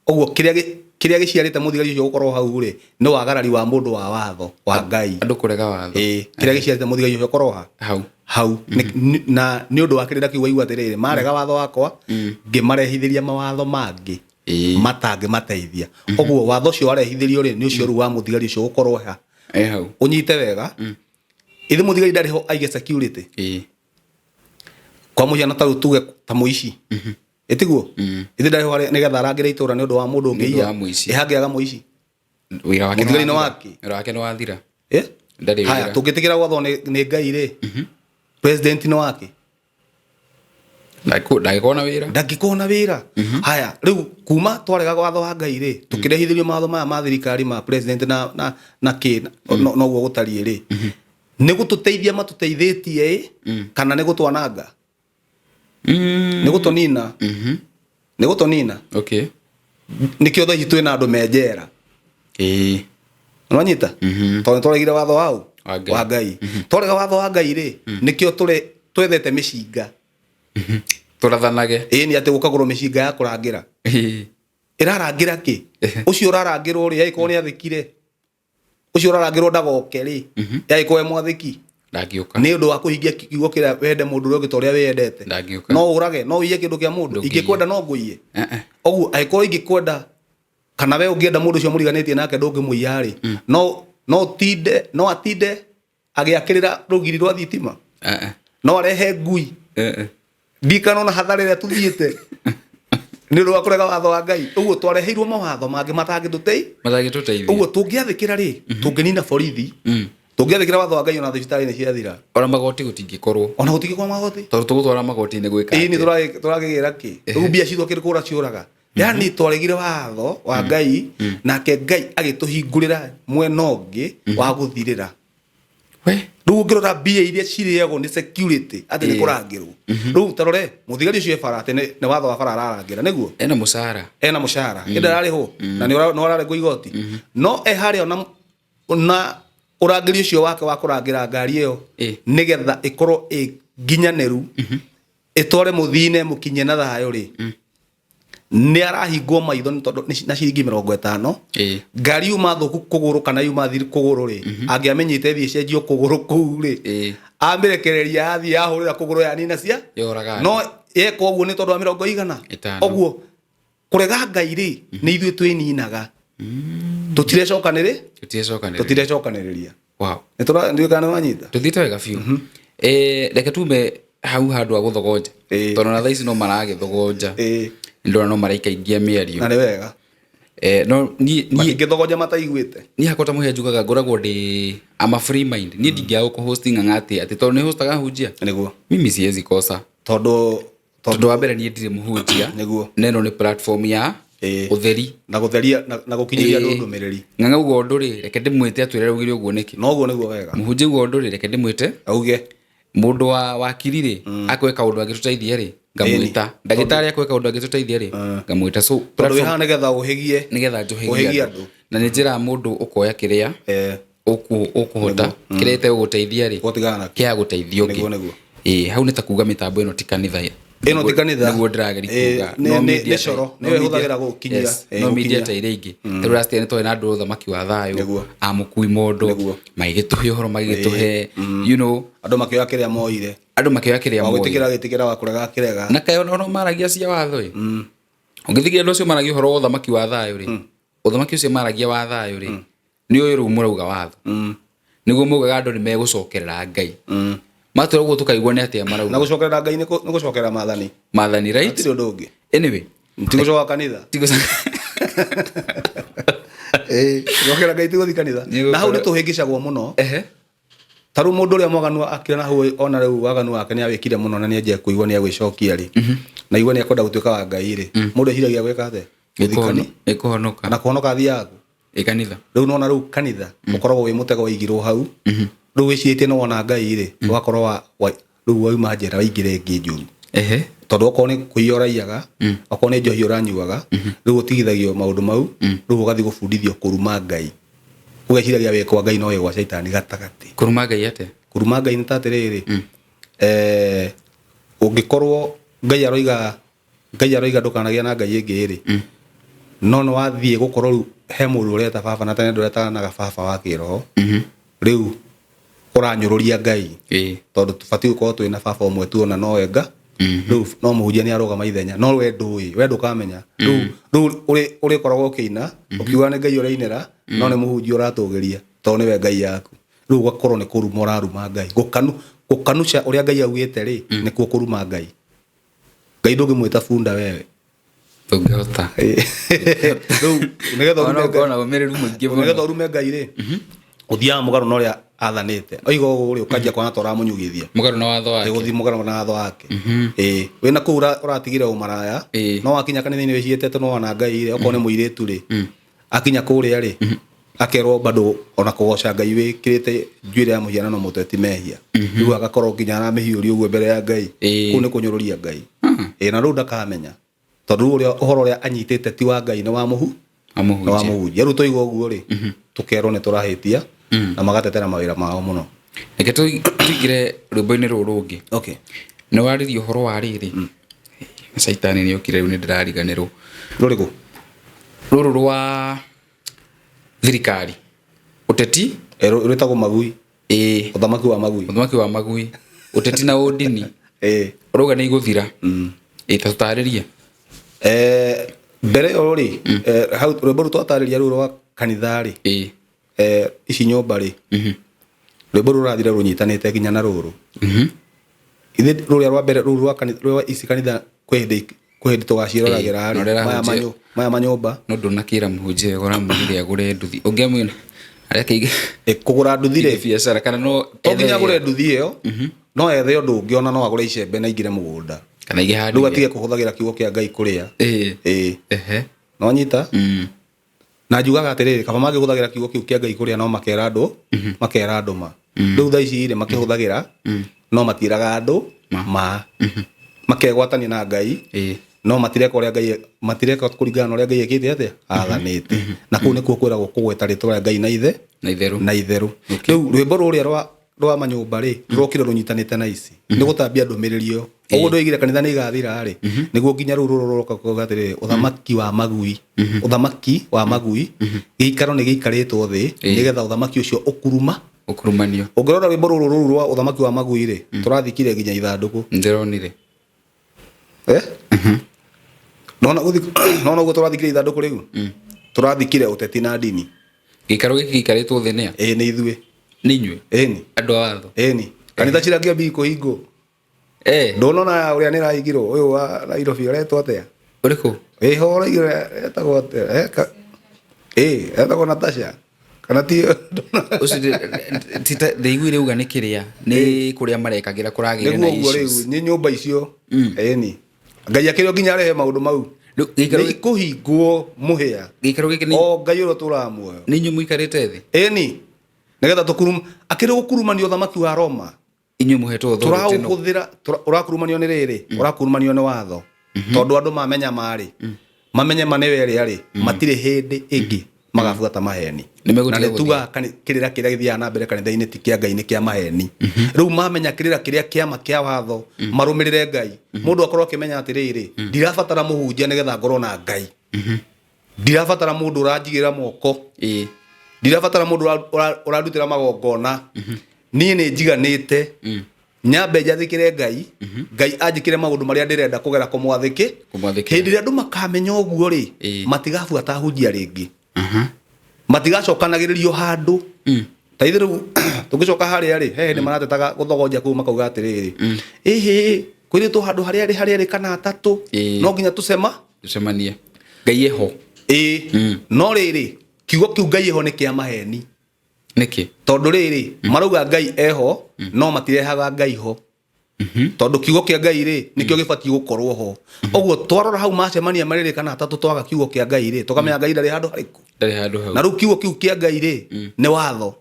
Ũguo kĩrĩa gĩciarĩte mũthigari ũcio gũkorwo hau rĩ, nĩ wagarari wa mũndũ wa watho wa Ngai. Andũ kũrega watho. Ĩĩ, kĩrĩa gĩciarĩte mũthigari ũcio gũkorwo ha? Hau. Hau. Na nĩ ũndũ wa kĩrĩra kĩu waigua atĩrĩrĩ, marega watho wakwa, ngĩmarehithĩria mawatho mangĩ matangĩmateithia. Ũguo watho ũcio warehithĩrio rĩ, nĩ ũcio rĩu wa mũthigari ũcio gũkorwo ha. Hau. Ũnyite wega. Ithe mũthigari ndarĩ ho aige security. Kwa mũhiano ta rĩu tuge ta mũici. Ĩtiguo? Ithe ndarĩ ho nĩgetha arangĩre itũra nĩ ũndũ wa mũndũ Nĩ ũndũ ũngĩiya. wa mũici. Ĩ hangĩaga mũici. Wĩra wake Mũthigari nĩ nĩ wake. Wĩra wake nĩ wathira. Ĩ? Ndarĩ Haya, wĩra. tũngĩtĩkĩra gwathwo nĩ Ngai rĩ, president nĩ wake. Ndangĩkorwo na wĩra. Ndangĩkorwo na wĩra. Haya, rĩu kuma twarega watho wa Ngai rĩ, tũkĩrehithĩrio mawatho maya ma thirikari ma president na kĩ, noguo gũtariĩ rĩ. Nĩ gũtũteithia matũteithĩtie ĩ, kana nĩ gũtwananga? Nĩ gũtũnina. Nĩ gũtũnina. Nĩkĩo thaa ici twĩna andũ me njera. Nĩwanyita? Tondũ nĩtwaregire watho wa ũ? Wa Ngai. Wa Ngai. Twarega watho wa Ngai rĩ, nĩkĩo twethete mĩcinga. Tũrathanage. Ĩĩ, nĩ atĩ gũkagũrwo mĩcinga ya kũrangĩra. Ĩrarangĩra kĩ? Ũcio ũrarangĩrwo rĩ, angĩkorwo nĩ athĩkire. Ũcio ũrarangĩrwo ndagoke rĩ, angĩkorwo e mwathĩki. Ndangĩũka. Nĩ ũndũ wa kũhingia kiugo kĩrĩa wende mũndũ ũrĩa ũngĩ ta ũrĩa wĩyendete. Ndangĩũka. No ũrage, no ũiye kĩndũ kĩa mũndũ. Ndũngĩiya. Ingĩkwenda no ngũiye. Ũguo angĩkorwo ingĩkwenda kana we ũngĩenda mũndũ ũcio mũriganĩtie nake ndũngĩmũiya rĩ, no ũtinde, no atinde agĩakĩrĩra rũgiri rwa thitima. No arehe ngui. Ndikanona hathara ĩrĩa tũthiĩte. Nĩ ũndũ wa kũrega watho wa Ngai. Ũguo twareheirwo mawatho mangĩ matangĩtũteithia. Matangĩtũteithia. Ũguo tũngĩathĩkĩra rĩ, tũngĩnina borithi. Tũngĩathĩkĩra watho wa Ngai ona thibitarĩ nĩ ciathira. Ona magoti gũtingĩkorwo. Ona gũtingĩkorwo magoti. Tondũ tũgũtwara magoti-inĩ gwĩka Ĩĩ, nĩ atĩa? tũrakĩgĩra kĩ? Rĩu mbia citũ akĩrĩ kũra ciũraga. Yani twaregire watho wa Ngai, nake Ngai agĩtũhingũrĩra mwena ũngĩ wa gũthirĩra. We. Rĩu ũngĩrora mbia iria cirĩagwo nĩ security atĩ nĩ kũrangĩrwo. Rĩu ta rore mũthigari ũcio e bara atĩ nĩ watho wa bara ararangĩra, nĩguo? Ena mũcara. Ena mũcara. Ĩndĩ ararĩhwo na nĩ ũrarengwo igoti. No e harĩa ona ũrangĩri ũcio wake wa kũrangĩra ngari ĩyo nĩgetha ĩkorwo ĩ nginyanĩru, ĩtware mũthii-inĩ ĩmũkinyie na thayũ rĩ, nĩ arahingwo maitho nĩ tondũ na ciringi mĩrongo ĩtano. Ngari yuma thũku kũgũrũ kana yuma thiru kũgũrũ rĩ, angĩamenyete ĩthiĩ ĩcenjio kũgũrũ kũu rĩ, amĩrekereria yathiĩ yahũrĩra kũgũrũ yanina cia Yoraga andũ. No yeka ũguo nĩ tondũ wa mĩrongo igana. Ĩtano. Ũguo kũrega Ngai rĩ, nĩ ithuĩ twĩninaga. Tũtirecokanĩrĩ? Tũtirecokanĩrĩria. Tũtirecokanĩrĩria. Wow. Nĩ tũra ndiũĩ kana nĩ wanyita. Tũthiĩte wega biũ. Reke tume hau handũ ha gũthogonja. Tondũ na thaa ici no maragĩthogonja. Ndona no maraikaingia mĩario. Na nĩ wega. No niĩ Matingĩthogonja mataiguĩte. Niĩ hakwa ta mũhĩa njugaga ngoragwo ndĩ I'm a free mind. Niĩ ndingĩaga gũkũ-hosting ng'ang'a atĩ tondũ nĩ hostaga hunjia. Nĩguo. Mimi siwezi kosa. Tondũ Tondũ wa mbere niĩ ndirĩ mũhunjia. Nĩguo. Na ĩno nĩ platform ya ũtheri. Na gũtheria na gũkinyĩria andũ ndũmĩrĩri. Ng'ang'a uga ũndũ rĩ, reke ndĩmwĩte atwĩre augire ũguo nĩkĩ. Na ũguo nĩguo wega. Mũhunjia uga ũndũ rĩ, reke ndĩmwĩte auge. Mũndũ wa wakiri rĩ, akweka kaũndũ angĩtũteithia rĩ, ngamwĩta. Ndagĩtarĩ akweka kaũndũ angĩtũteithia rĩ, ngamwĩta. So Tondũ wĩ haha nĩgetha ũhĩgie. Nĩgetha njũhĩgie Ũhĩgie andũ. andũ. Na nĩ njĩra mũndũ ũkoya kĩrĩa ũkũhota, kĩrĩa ĩtegũgũteithia rĩ, Ũgatigana nakĩo. kĩa gũteithia ũngĩ. Nĩguo, nĩguo. Hau nĩ ta kuga mĩtambo ĩno ti kanitha. Ĩno ti kanitha. Nĩguo ndĩrageria kuga. No media Nĩ coro. ta- Nĩyo ĩhũthagĩra gũkinyia. Yes, no media Gũkinyia. ta iria ingĩ. Tarĩu last year nĩ twarĩ na andũ ũthamaki wa thayũ, Nĩguo. amũkui mondo, Nĩguo. magĩgĩtũhe ũhoro, magĩgĩtũhe, you know. Andũ makĩoya kĩrĩa moire. Andũ makĩoya kĩrĩa Wa moire. gwĩtĩkĩra agĩtĩkĩra, wa kũrega akĩrega. Na kaĩ ona maragia cia watho ĩ. Ũngĩthikĩrĩria andũ acio maragia ũhoro wa ũthamaki wa thayũ rĩ, ũthamaki ũcio maragia wa thayũ rĩ, nĩ ũyũ rĩu mũrauga watho. Nĩguo maugaga andũ nĩ megũcokerera Ngai. Matwĩra ũguo tũkaigua nĩ atĩa marauga. Na gũcokerera Ngai nĩ gũcokerera maathani. Maathani, right? Hatirĩ ũndũ ũngĩ. Anyway. Ti gũcoka kanitha. Ti gũcoka. Gũcokerera Ngai ti gũthiĩ kanitha. Nĩ Na hau gũkorwo nĩ tũhĩngĩcagwo mũno. Ta rĩu mũndũ ũrĩa mwaganu akira na hau ona rĩu waganu wake nĩ awĩkire mũno na nĩ anjia kũigua nĩ agwĩcokia rĩ. Na igua nĩ akwenda gũtuĩka wa Ngai rĩ. Mũndũ eciragia gwĩka atĩa? Gũthiĩ kanitha. Nĩ kũhonoka. Na kũhonoka athiaga kũ? Ĩ kanitha. Rĩu nona rĩu kanitha ũkoragwo wĩ mũtego waigirwo hau. Rĩu wĩcirĩtie nĩ wona Ngai rĩ, ũgakorwo rĩu wauma njera waingĩra ĩngĩ njũru. Tondũ okorwo nĩ kũiya ũraiyaga, okorwo nĩ njohi ũranyuaga, rĩu ũtigithagio maũndũ mau, rĩu ũgathiĩ gũbundithio kũruma Ngai. Ũgeciragia wĩ kwa Ngai no wĩ gwa caitani gatagatĩ. Kũruma Ngai atĩa? Kũruma Ngai nĩ ta atĩrĩrĩ, ũngĩkorwo Ngai aroiga, Ngai aroiga ndũkanagĩe na Ngai ĩngĩ rĩ, no nĩ wathiĩ gũkorwo rĩu he mũndũ ũreta baba na tene ndũretanaga baba wa kĩroho, rĩu ũranyũrũria Ngai. Tondũ tũbatiĩ gũkorwo twĩna baba ũmwe tu ona nowe nga. Rĩu no mũhunjia nĩ arũgama ithenya, no we ndũĩ, we ndũkamenya. Rĩu, rĩu ũrĩkoragwo ũkĩina, ũkiuga nĩ Ngai ũrainĩra, no nĩ mũhunjia ũratũgĩria, tondũ nĩwe Ngai yaku. Rĩu ũgakorwo nĩ kũruma ũraruma Ngai. Gũkanuca ũrĩa Ngai augĩte rĩ, nĩkuo kũruma Ngai. Ngai ndũngĩmwĩta bunda wewe. Ndũngĩhota. Rĩu, nĩgetha ũrume Ona Ngai. ũkorwo na ũmĩrĩru mũingĩ mũno. Nĩgetha ũrume Ngai rĩ, ũthiaga mũgarũ na ũrĩa athanĩte. Oiga ũguo rĩ, ũkanjia kuona ta ũramũnyugithia. Mũgarũ na watho wake. Gũthiĩ mũgarũ na watho wake. Wĩna kũu ũratigire ũmaraya, no wakinya kanitha-inĩ wĩciĩte atĩ no wana Ngai rĩ, okorwo nĩ mũirĩtu rĩ, akinya kũrĩa rĩ, akerwo bado ona kũgoca Ngai wĩkĩrĩte njuĩrĩ ya mũhianano mũtwe ti mehia. Rĩu agakorwo nginya aramĩhiũria ũguo mbere ya Ngai. Kũu nĩ kũnyũrũria Ngai. Na rĩu ndakamenya. Tondũ rĩu ũhoro ũrĩa anyitĩte ti wa Ngai, nĩ wa mũhu. Amũhunjia. Nĩ wa mũhunjia. Rĩu twaigua ũguo rĩ, tũkerwo nĩ tũrahĩtia, na magatetera mawĩra mao mũno. Reke tũingĩre rwĩmbo-inĩ rũrũ rũngĩ. Nĩ warĩria ũhoro wa rĩrĩ. Caitani nĩ okire rĩu nĩ ndĩrariganĩrwo. Rũrĩkũ? Rũrũ rwa thirikari. Ũteti? Rwĩtagwo magui. Ũthamaki wa magui. Ũthamaki wa magui. Ũteti na ũndini. Ũrauga nĩ igũthira. Ta tũtarĩrie. Mbere ĩyo rĩ, hau rwĩmbo rũu twatarĩria rũu rwa kanitha rĩ. Ici nyũmba rĩ. Rwĩmbo rũu rũrathira rũnyitanĩte nginya na rũrũ. Ithe rũrĩa rwa mbere rũu rwa kanitha, rwa ici kanitha kwĩ hĩndĩ, kwĩ hĩndĩ tũgaciroragĩra rĩ, No rĩrahunjia. maya manyũmba. No ndũnakĩra mũhunjia wega ũramwĩrire agũre nduthi. Ũngĩamwĩra, arĩa kĩige Kũgũra nduthi rĩ? Kĩige biacara, kana no To nginya ethe agũre nduthi ĩyo, no ethe ũndũ ũngĩ ona no agũre icembe na aingĩre mũgũnda. Kana aige handũ Rĩu ĩngĩ. atige kũhũthagĩra kiugo kĩa Ngai kũrĩa. No nyita? Na njugaga atĩrĩrĩ, kaba mangĩhũthagĩra kiugo kĩu kĩa Ngai kũrĩa no makera andũ, makera andũ ma. Rĩu thaa ici rĩ, makĩhũthagĩra, no matiĩraga andũ ma. Makegwatania na Ngai, no matireka ũrĩa Ngai, matireka kũringana na ũrĩa Ngai ekĩte atĩa? Athanĩte. Na kũu nĩkuo kwĩragwo kũgweta rĩtwa rĩa Ngai na ithe. Na itherũ. Na itherũ. Rĩu rwĩmbo rũrĩa rwa manyũmba rĩ, rũrokire rũnyitanĩte na ici. Nĩ gũtambia ndũmĩrĩri ĩyo. Ũguo ndoigire kanitha nĩ igathira rĩ, nĩguo nginya rũu rũrũ rũroka kuuga atĩrĩrĩ, ũthamaki wa magui, ũthamaki wa magui, gĩikaro nĩ gĩikarĩtwo thĩ, nĩgetha ũthamaki ũcio ũkuruma. Ũkurumanio. Ũngĩrora rwĩmbo rũrũ rũu rwa ũthamaki wa magui rĩ, tũrathikire nginya ithandũkũ. Ndĩronire. Nona nona ũguo tũrathikire ithandũkũ rĩu? Tũrathikire ũteti na ndini. Gĩikaro gĩkĩ gĩikarĩtwo thĩ nĩa? Ĩĩ, nĩ ithuĩ. Nĩ inyuĩ Ĩni. andũ a watho. Ĩni, kanitha cirakĩambia kũhingwo. Ndũnona ũrĩa nĩ rahingirwo ũyũ wa Nairobi ũretwo atĩa? Ũrĩkũ? Ĩho ũraigire etagwo atĩa? Ĩ etagwo Natasha kana ti? Ũcio ndĩiguire uga nĩ kĩrĩa nĩ kũrĩa marekagĩra kũragĩire na Nĩguo ũguo rĩu issues. Nĩ nyũmba icio. Ĩni, Ngai akĩrĩ o nginya arehe maũndũ mau. Rĩu gĩikaro Nĩ ikũhingwo mũhĩa. Gĩikaro gĩkĩ nĩ O Ngai ũrĩa ũtũraga muoyo. Nĩ inyuĩ mũikarĩte thĩ? Ĩni, nĩgetha tũkurum akĩrĩ gũkurumanio ũthamaki wa Roma. Inyuĩ mũhetwo authority ĩno. Tũraũhũthĩra. Ũrakurumanio nĩ rĩrĩ, ũrakurumanio nĩ watho, tondũ andũ mamenya marĩ mamenye ma nĩwe ĩrĩa rĩ matirĩ hĩndĩ ĩngĩ magabuata maheni. Nĩmegũtiga Na nĩ gũthiĩ. tugaga kĩrĩra kĩrĩa gĩthiaga na mbere kanitha-inĩ ti kĩa Ngai, nĩ kĩa maheni. Rĩu mamenya kĩrĩra kĩrĩa kĩama kĩa watho marũmĩrĩre Ngai, mũndũ akorwo akĩmenya atĩrĩrĩ, ndirabatara mũhunjia nĩgetha ngorwo na Ngai, ndirabatara mũndũ ũranjigĩra moko, ndirabatara mũndũ ũrandutĩra magongona. Niĩ nĩ njiganĩte nyambe njathĩkĩre Ngai, Ngai anjĩkĩre maũndũ marĩa ndĩrenda kũgera kũmwathĩkĩ. Kũmwathĩkĩra. Hĩndĩ ĩrĩa andũ makamenya ũguo rĩ, matigabuata hunjia rĩngĩ, matigacokanagĩrĩrio handũ. Ta ithe rĩu tũngĩcoka harĩa rĩ, he hĩndĩ maratetaga gũthogonja kũu, makauga atĩrĩrĩ, ĩhĩ, kwĩrĩtwo handũ harĩa rĩ harĩa rĩ kana atatũ, no nginya tũcema Tũcemanie, Ngai eho. Ĩĩ, no rĩrĩ, kiugo kĩu Ngai eho nĩ kĩa maheni. Nĩkĩ? Tondũ rĩrĩ, marauga Ngai eho no matirehaga Ngai ho, tondũ kiugo kĩa Ngai rĩ nĩkĩo gĩbatiĩ gũkorwo ho. Ũguo twarora hau macemania merĩrĩ kana atatũ, twaga kiugo kĩa Ngai rĩ, tũkamenya Ngai ndarĩ handũ harĩkũ. Ndarĩ handũ hau. Na rĩu kiugo kĩu kĩa Ngai rĩ nĩ watho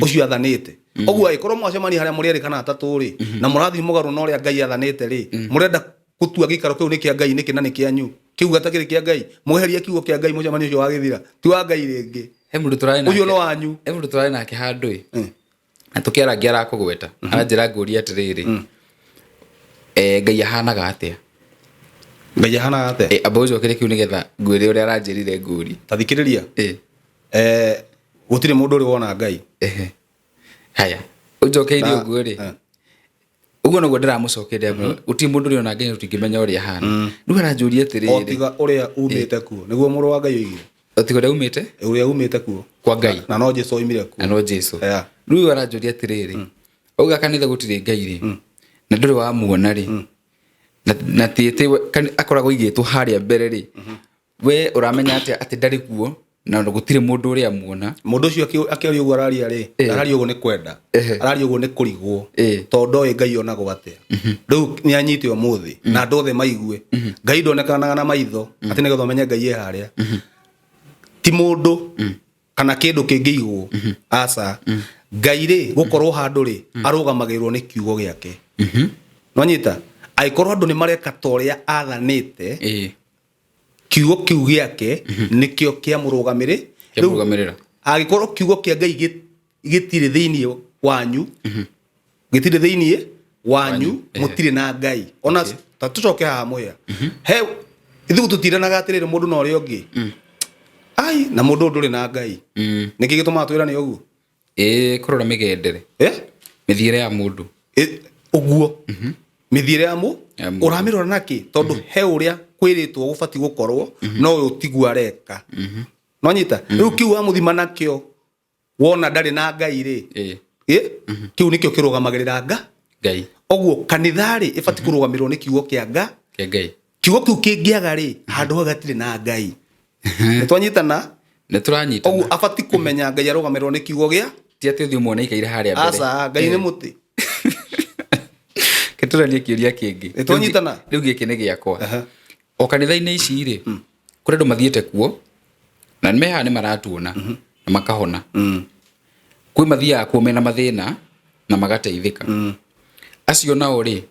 ũcio athanĩte. Ũguo angĩkorwo mwacemania harĩa mũrĩ erĩ kana atatũ rĩ, na mũrathiĩ mũgarũ na ũrĩa Ngai athanĩte rĩ, mũrenda gũtua gĩikaro kĩu nĩ kĩa Ngai nĩkĩ na nĩ kĩanyu? Kĩu gatakĩrĩ kĩa Ngai. Mweheria kiugo kĩa Ngai, mũcemanio ũcio wagĩthira, ti wa Ngai rĩngĩ. He mũndũ tũrarĩ nake. Ũcio nĩ wanyu. He mũndũ tũrarĩ nake handũ ĩ, na tũkĩarangia arakũgweta, aranjĩra ngũrie atĩrĩrĩ, Ngai ahanaga atĩa? Ngai ahanaga atĩa? Amba ũcokere kĩu nĩgetha ngwĩre ũrĩa aranjĩrire ngũrie. Ta thikĩrĩria. Gũtirĩ mũndũ ũrĩ wona Ngai. Ehe. Haya, ũnjokeirie ũguo rĩ, ũguo noguo ndĩramũcokeria, gũtirĩ mũndũ ũrĩ ona Ngai, tũtingĩmenya ũrĩa ahana. Rĩu aranjũria O atĩrĩrĩ, tiga ũrĩa umĩte kuo, nĩguo mũrũ wa Ngai oigire. O tiga ũrĩa umĩte Ũrĩa umĩte kuo. Kwa Ngai. Na no Jesu oimire kuo. Na no Jesu. Rĩu aranjũria atĩrĩrĩ, auga kanitha gũtirĩ Ngai rĩ, na ndũrĩ wamuona rĩ, na ti atĩ akoragwo aigĩtwo harĩa mbere rĩ, we ũramenya atĩa atĩ ndarĩ kuo na gũtirĩ mũndũ ũrĩa muona? Mũndũ ũcio akĩaria ũguo araria rĩ, araria ũguo nĩ kwenda, araria ũguo nĩ kũrigwo, tondũ ndoĩ Ngai onagwo atĩa. Rĩu nĩ anyite ũmũthĩ na andũ othe maigue, Ngai ndonekanaga na maitho atĩ nĩgetha ũmenye Ngai e harĩa. Ti mũndũ kana kĩndũ kĩngĩigwo, aca. Ngai rĩ, gũkorwo handũ rĩ, arũgamagĩrĩrwo nĩ kiugo gĩake. Nwanyita, angĩkorwo andũ nĩ mareka ta ũrĩa athanĩte, kiugo kĩu gĩake nĩkĩo kĩamũrũgamĩrĩ. Kĩamũrũgamĩrĩra. Angĩkorwo kiugo kĩa Ngai gĩtirĩ thĩinĩ wanyu, gĩtirĩ thĩinĩ wanyu, mũtirĩ na Ngai. Ona ta tũcoke haha mũhĩa, he ithuĩ tũtiranaga atĩrĩrĩ mũndũ na ũrĩa ũngĩ, ai, na mũndũ ũyũ ndũrĩ na Ngai. Nĩkĩ gĩtũmaga twĩrane ũguo? Ĩĩ, kũrora mĩgendere, mĩthiĩre ya mũndũ. Ũguo mĩthiĩre ya mũ Ya mũndũ. Ũramĩrora nakĩ? Tondũ he ũrĩa kwĩrĩtwo gũbatiĩ gũkorwo, no ũyũ tiguo areka. Nonyita, rĩu kiu wamũthima nakĩo, wona ndarĩ na Ngai rĩ, kĩu nĩkĩo kĩrũgamagĩrĩra nga Ngai. Ũguo kanitha rĩ ĩbatiĩ kũrũgamĩrĩrwo nĩ kiugo kĩa nga Kĩa Ngai. Kiugo kĩu kĩngĩaga rĩ, handũ hau hatirĩ na Ngai. Nĩ twanyitana? Nĩ tũranyitana. Ũguo abatiĩ kũmenya Ngai arũgamĩrĩrwo nĩ kiugo gĩa Ti atĩ ũthiĩ ũmuone aikaire harĩa mbere. Aca, Ngai nĩ mũtĩ. Ke tũranie kĩũria kĩngĩ. Nĩ twanyitana? Rĩu gĩkĩ nĩ gĩakwa. O kanitha-inĩ ici rĩ, kũrĩ andũ mathiĩte kuo na nĩ mehaha nĩ maratuona na makahona. Kwĩ mathiaga kuo mena mathĩna na magateithĩka. Acio nao rĩ,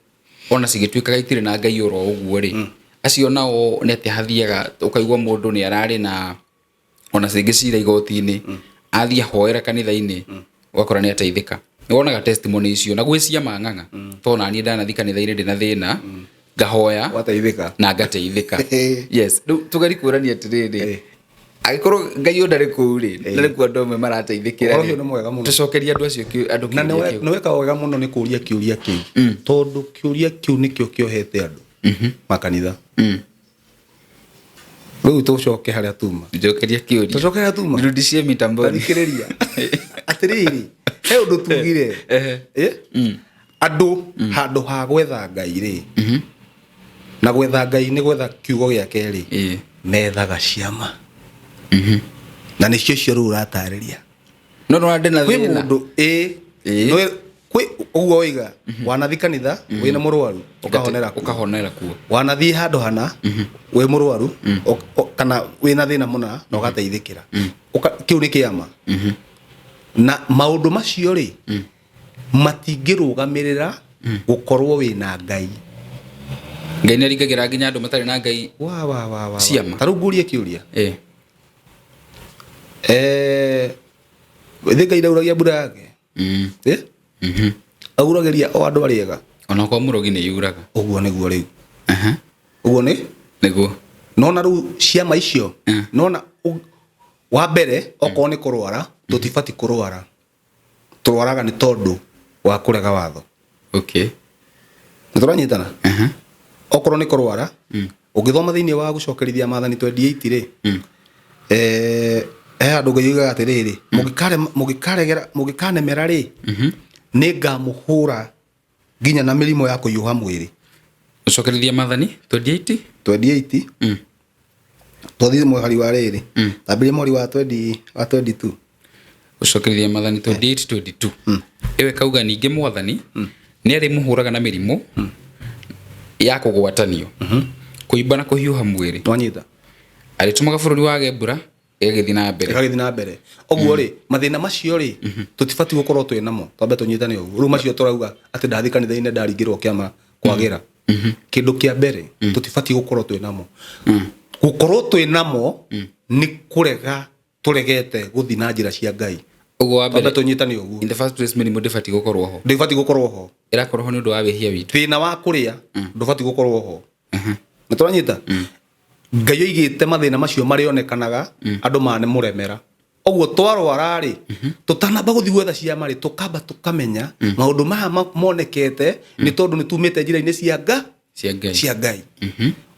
ona cigĩtuĩkaga itirĩ na Ngai oro ũguo rĩ, acio nao nĩ atĩa hathiaga? Ũkaigua mũndũ nĩ ararĩ na ona rĩngĩ cira igoti-inĩ, athiĩ ahoera kanitha-inĩ, ũgakora nĩ ateithĩka. Nĩ wonaga testimony icio na gwĩ ciama ng'ang'a, tondũ naniĩ ndanathi kanitha-inĩ ndĩna thĩna, ngahoya Wateithĩka. na ngateithĩka. Yes, rĩu tũgeri kũrania atĩrĩrĩ, angĩkorwo Ngai ũyũ ndarĩ kũu rĩ, na nĩ kuo andũ amwe marateithĩkĩra Ũhoro rĩ, ũcio nĩ mwega mũno. Tũcokerie andũ acio andũ Na kĩũria kĩu. nĩ weka wega mũno nĩ kũria kĩũria kĩu, tondũ kĩũria kĩu nĩkĩo kĩohete andũ makanitha. Rĩu tũcoke harĩa tuma. Njokeria kĩũria. Tũcoke harĩa tuma. Nirudishie mitamboni. Tathikĩrĩria atĩrĩrĩ, He ũndũ tugire. Ehe. Eh? Andũ handũ ha gwetha Ngai rĩ, na gwetha Ngai nĩ gwetha kiugo gĩake rĩ, methaga ciama. Na nĩcio icio rĩu ũratarĩria. No no ndĩ na Kwĩ thĩna. mũndũ ĩ Ĩĩ. Kwĩ ũguo waiga wanathi kanitha wĩna mũrwaru ũkahonera kuo. Ũkahonera kuo. Wanathiĩ handũ hana wĩ mũrwaru kana wĩna thĩna mũna na ũgateithĩkĩra. Kĩu nĩ kĩama. Na maũndũ macio rĩ, matingĩrũgamĩrĩra gũkorwo wĩna Ngai. Ngai nĩ aringagĩra nginya andũ matarĩ na Ngai. Wa wa wa wa. Ciama. Ta rĩu ngũrie kĩũria. Ĩthĩ Ngai ndauragia mbura yake. Auragĩria o andũ arĩa ega. Ona kwa mũrogi nĩ yuraga. Ũguo nĩguo rĩu. Ũguo nĩ? Nĩguo. Nona rĩu ciama icio, nona wa mbere okorwo nĩ kũrwara, tũtibati kũrwara. Tũrwaraga nĩ tondũ wa kũrega watho. Nĩ tũranyitana? Okorwo nĩ kũrwara, ũngĩthoma thĩinĩ wa gũcokerithia maathani 28 rĩ, he handũ Ngai oigaga atĩrĩrĩ, mũngĩkanemera rĩ, nĩ ngamũhũra nginya na mĩrimũ ya kũhiũha mwĩrĩ. Gũcokerithia maathani 28? 28. Twathiĩ mũhari wa rĩrĩ. Tambĩrĩria mũhari wa wa 22. Gũcokerithia maathani 28, 22. Ĩwe kauga ningĩ mwathani nĩ arĩmũhũraga na mĩrimũ ya kũgwatanio, kũimba na kũhiũha mwĩrĩ. Twanyita. Arĩtũmaga bũrũri wage mbura ĩgagĩthiĩ na mbere. Ĩgagĩthiĩ na mbere. Ũguo rĩ, mathĩna macio rĩ, tũtibatiĩ gũkorwo twĩ namo. Twambe tũnyitane ũguo. Rĩu macio tũrauga atĩ ndathiĩ kanitha-inĩ ndaringĩrwo kĩama kwagĩra. Kĩndũ kĩa mbere, tũtibatiĩ gũkorwo twĩ namo. Gũkorwo twĩ namo nĩ kũrega tũregete gũthiĩ na njĩra cia Ngai. Ũguo wa mbere, Twambe tũnyitane ũguo. In the first place mĩrimũ ndĩbatiĩ gũkorwo ho. Ndĩbatiĩ gũkorwo ho. Ĩrakorwo ho nĩ ũndũ wa wĩhia witũ. Thĩna wa kũrĩa ndũbatiĩ gũkorwo ho. Nĩ tũranyita? Ngai oigĩte mathĩna macio marĩonekanaga andũ manemũremera. Ũguo twarwara rĩ, tũtanamba gũthiĩ gwetha ciama rĩ, tũkamba tũkamenya maũndũ maya monekete nĩ tondũ nĩ tumĩte njĩra-inĩ cia Cia Ngai. cia Ngai.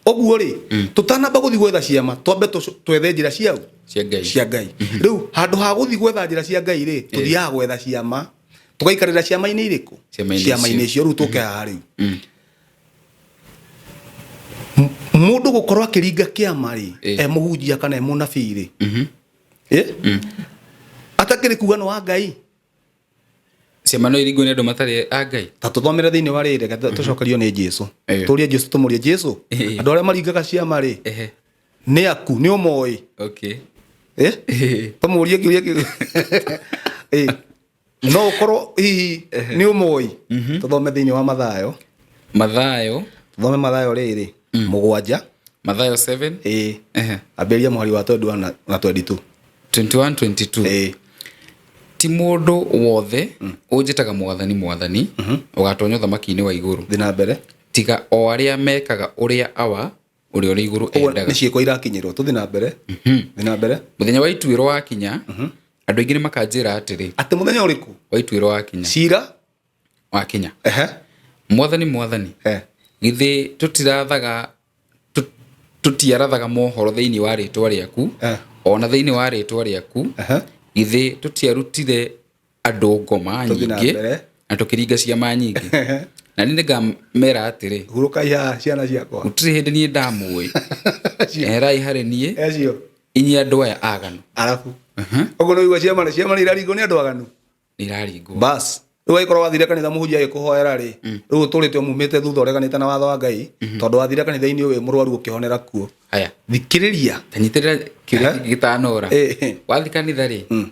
Ũguo rĩ, tũtanamba gũthiĩ gwetha ciama, twambe twethe njĩra ciao? Cia Ngai. Cia Ngai. Rĩu handũ ha gũthiĩ gwetha njĩra cia Ngai rĩ, tũthiaga gwetha ciama, tũgaikarĩra ciama-inĩ irĩkũ? Ciama-inĩ Ciama-inĩ icio. icio. Rĩu tũke haha rĩu. Mũndũ gũkorwo akĩringa kĩama rĩ, e mũhunjia kana e mũnabii rĩ, Atakĩrĩ kuga nĩ wa Ngai. Ciama no iringwo nĩ andũ matarĩ a Ngai. Ta tũthomere thĩinĩ wa rĩrĩ, reke tũcokerio nĩ Jesũ. Tũrie Jesũ, tũmũrie Jesũ, andũ arĩa maringaga ciama rĩ, nĩ aku, nĩ ũmoĩ? Tũmũrie kĩũria kĩu. No ũkorwo hihi nĩ ũmoĩ? Tũthome thĩinĩ wa Mathayo. Mathayo. Tũthome Mathayo rĩrĩ, 7. Mathayo 7. Ambĩrĩria mũhari wa 21 na 22. 21, 22. Ti mũndũ wothe ũnjĩtaga mwathani, mwathani, ũgatonya ũthamaki-inĩ wa igũrũ. Thiĩ na mbere. Tiga o arĩa mekaga ũrĩa Awa ũrĩa ũrĩ igũrũ Ũguo endaga. nĩ ciĩko irakinyĩrwo. Tũthiĩ na mbere. Thiĩ na mbere. Mũthenya wa ituĩro wakinya, andũ aingĩ nĩ makanjĩra atĩrĩ. Atĩ mũthenya ũrĩkũ? Wa ituĩro wakinya. Cira? Wakinya. Mwathani, mwathani. Githĩ tũtiarathaga mohoro thĩinĩ wa rĩtwa rĩaku, ona thĩinĩ wa rĩtwa rĩaku, githĩ tũtiarutire andũ ngoma Tũthiĩ na nyingĩ mbere. na tũkĩringa ciama nyingĩ. Na niĩ nĩngamera atĩrĩ, Hurũkai haha ciana ciakwa. Gũtirĩ hĩndĩ niĩ ndamũĩ. Eherai harĩ niĩ, Acio. inyuĩ andũ aya aganu. Arabu. Ũguo nĩ ũigua ciama nĩ ciama nĩ iraringwo nĩ andũ aganu. Nĩ iraringwo. Bas. Rĩu angĩkorwo wathire kanitha mũhunjia agĩkũhoera rĩ, rĩu ũtũrĩte ũmumĩte thutha ũreganĩte na watho wa Ngai, tondũ wathire kanitha-inĩ wĩ mũrwaru ũkĩhonera kuo. Haya. Thikĩrĩria. Ta nyitĩrĩra kĩũria gĩkĩ gĩtanora. Wathiĩ kanitha rĩ,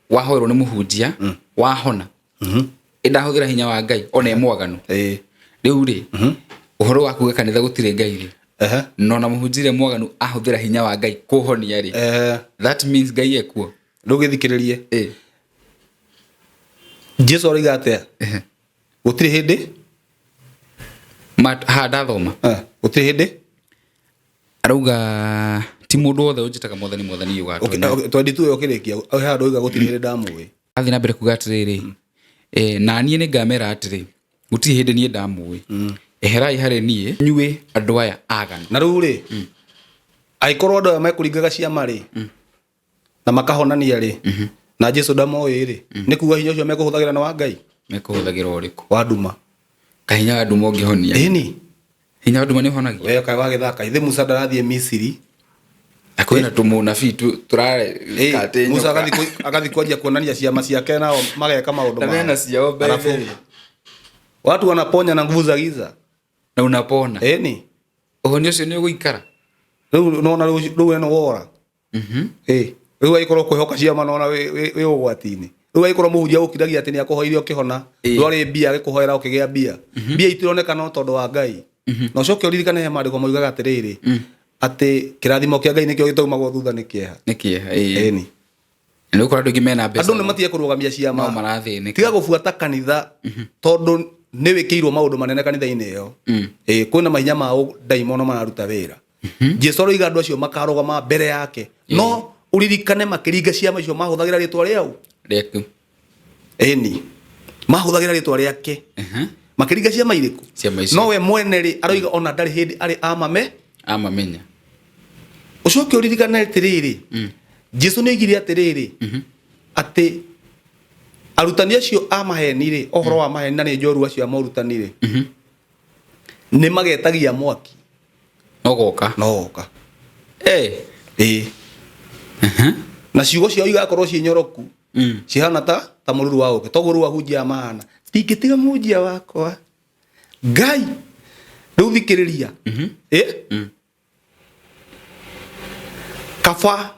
wahoerwo nĩ mũhunjia, wahona. Ĩ ndahũthĩra hinya wa Ngai, ona e mwaganu. Rĩu rĩ, ũhoro wa kuga kanitha gũtirĩ Ngai rĩ, no na mũhunjia ũrĩa mwaganu ahũthĩra hinya wa Ngai kũhonia rĩ, that means Ngai ekuo. Rĩu gĩthikĩrĩrie. Jesu aroiga atĩa? Gũtirĩ hĩndĩ? Ha, ndathoma. Gũtirĩ hĩndĩ? Arauga ti mũndũ wothe ũnjĩtaga mwathani, mwathani ũgatonya. Twendi tu ũkĩrĩkia, he handũ oiga gũtirĩ hĩndĩ ndamũĩ. Athiĩ na mbere kuga atĩrĩrĩ, na niĩ nĩngamera atĩrĩ, gũtirĩ hĩndĩ niĩ ndamũĩ. Eherai harĩ niĩ, inyuĩ andũ aya aganu. Na rĩu rĩ, angĩkorwo andũ aya mekũringaga ciama rĩ, na makahonania rĩ, Na Jesu ndamoĩ rĩ, nĩ kuga hinya ũcio mekũhũthagĩra nĩ wa Ngai? Mekũhũthagĩra ũrĩkũ? Wa nduma. Kahinya wa nduma ũngĩhonia? Ĩni. Hinya wa nduma nĩ ũhonagia? We kaĩ wagĩthaka, ithe Musa ndarathiĩ Misiri. Na kwĩna tũmũnabii tũrarekatĩ. Musa agathiĩ kwanjia kuonania ciama ciake, nao mageka maũndũ Na mena ciao mbere. Alafu, watu wanaponya na nguvu za giza. Na unapona. Ĩni. Ũhonia ũcio nĩ ũgũikara? Rĩu nona rĩu we nĩ wora. Ĩ, rĩu agĩkorwo kwĩhoka ciama nona wĩ ũgwati-inĩ. Rĩu agĩkorwo mũhunjia gũkiragia atĩ nĩ akũhoire ũkĩhona, ndwarĩ mbia agĩkũhoera ũkĩgĩa mbia. Mbia itironeka no tondũ wa Ngai. Na ũcoke ũririkane he maandĩko moigaga atĩrĩrĩ, atĩ kĩrathimo kĩa Ngai nĩkĩo gĩtaumagwo thutha nĩ kĩeha. Nĩ kĩeha, ĩĩ. Ĩni. Na nĩ ũkora andũ aingĩ mena mbeca. Andũ nĩ matige kũrũgamia ciama. No marathĩnĩka. Tiga gũbuata kanitha tondũ nĩ wĩkĩirwo maũndũ manene kanitha-inĩ ĩyo. Ĩĩ, kwĩna mahinya ma ndaimono mararuta wĩra. Jesu aroiga andũ acio makarũgama mbere yake. No ũririkane makĩringa ciama icio mahũthagĩra rĩtwa rĩau. Rĩaku. Ĩni. Mahũthagĩra rĩtwa rĩake. Makĩringa ciama irĩkũ? Ciama icio. No we mwene rĩ aroiga ona ndarĩ hĩndĩ arĩ amame. Amamenya. Ũcoke ũririkane atĩrĩrĩ, Jesu nĩ oigire atĩrĩrĩ, atĩ arutani acio a maheni rĩ, ũhoro wa maheni na nĩ njorua acio a morutani rĩ, nĩ magetagia mwaki. No goka. No goka. Ĩĩ. Na ciugo ciao igakorwo ciĩ nyoroku. Cihana ta mũruru wa ũkĩ. Toguo rĩu ahunjia aya mahana. Ndingĩtiga mũhunjia wakwa. Ngai. Rĩu thikĩrĩria. Ĩ? Kaba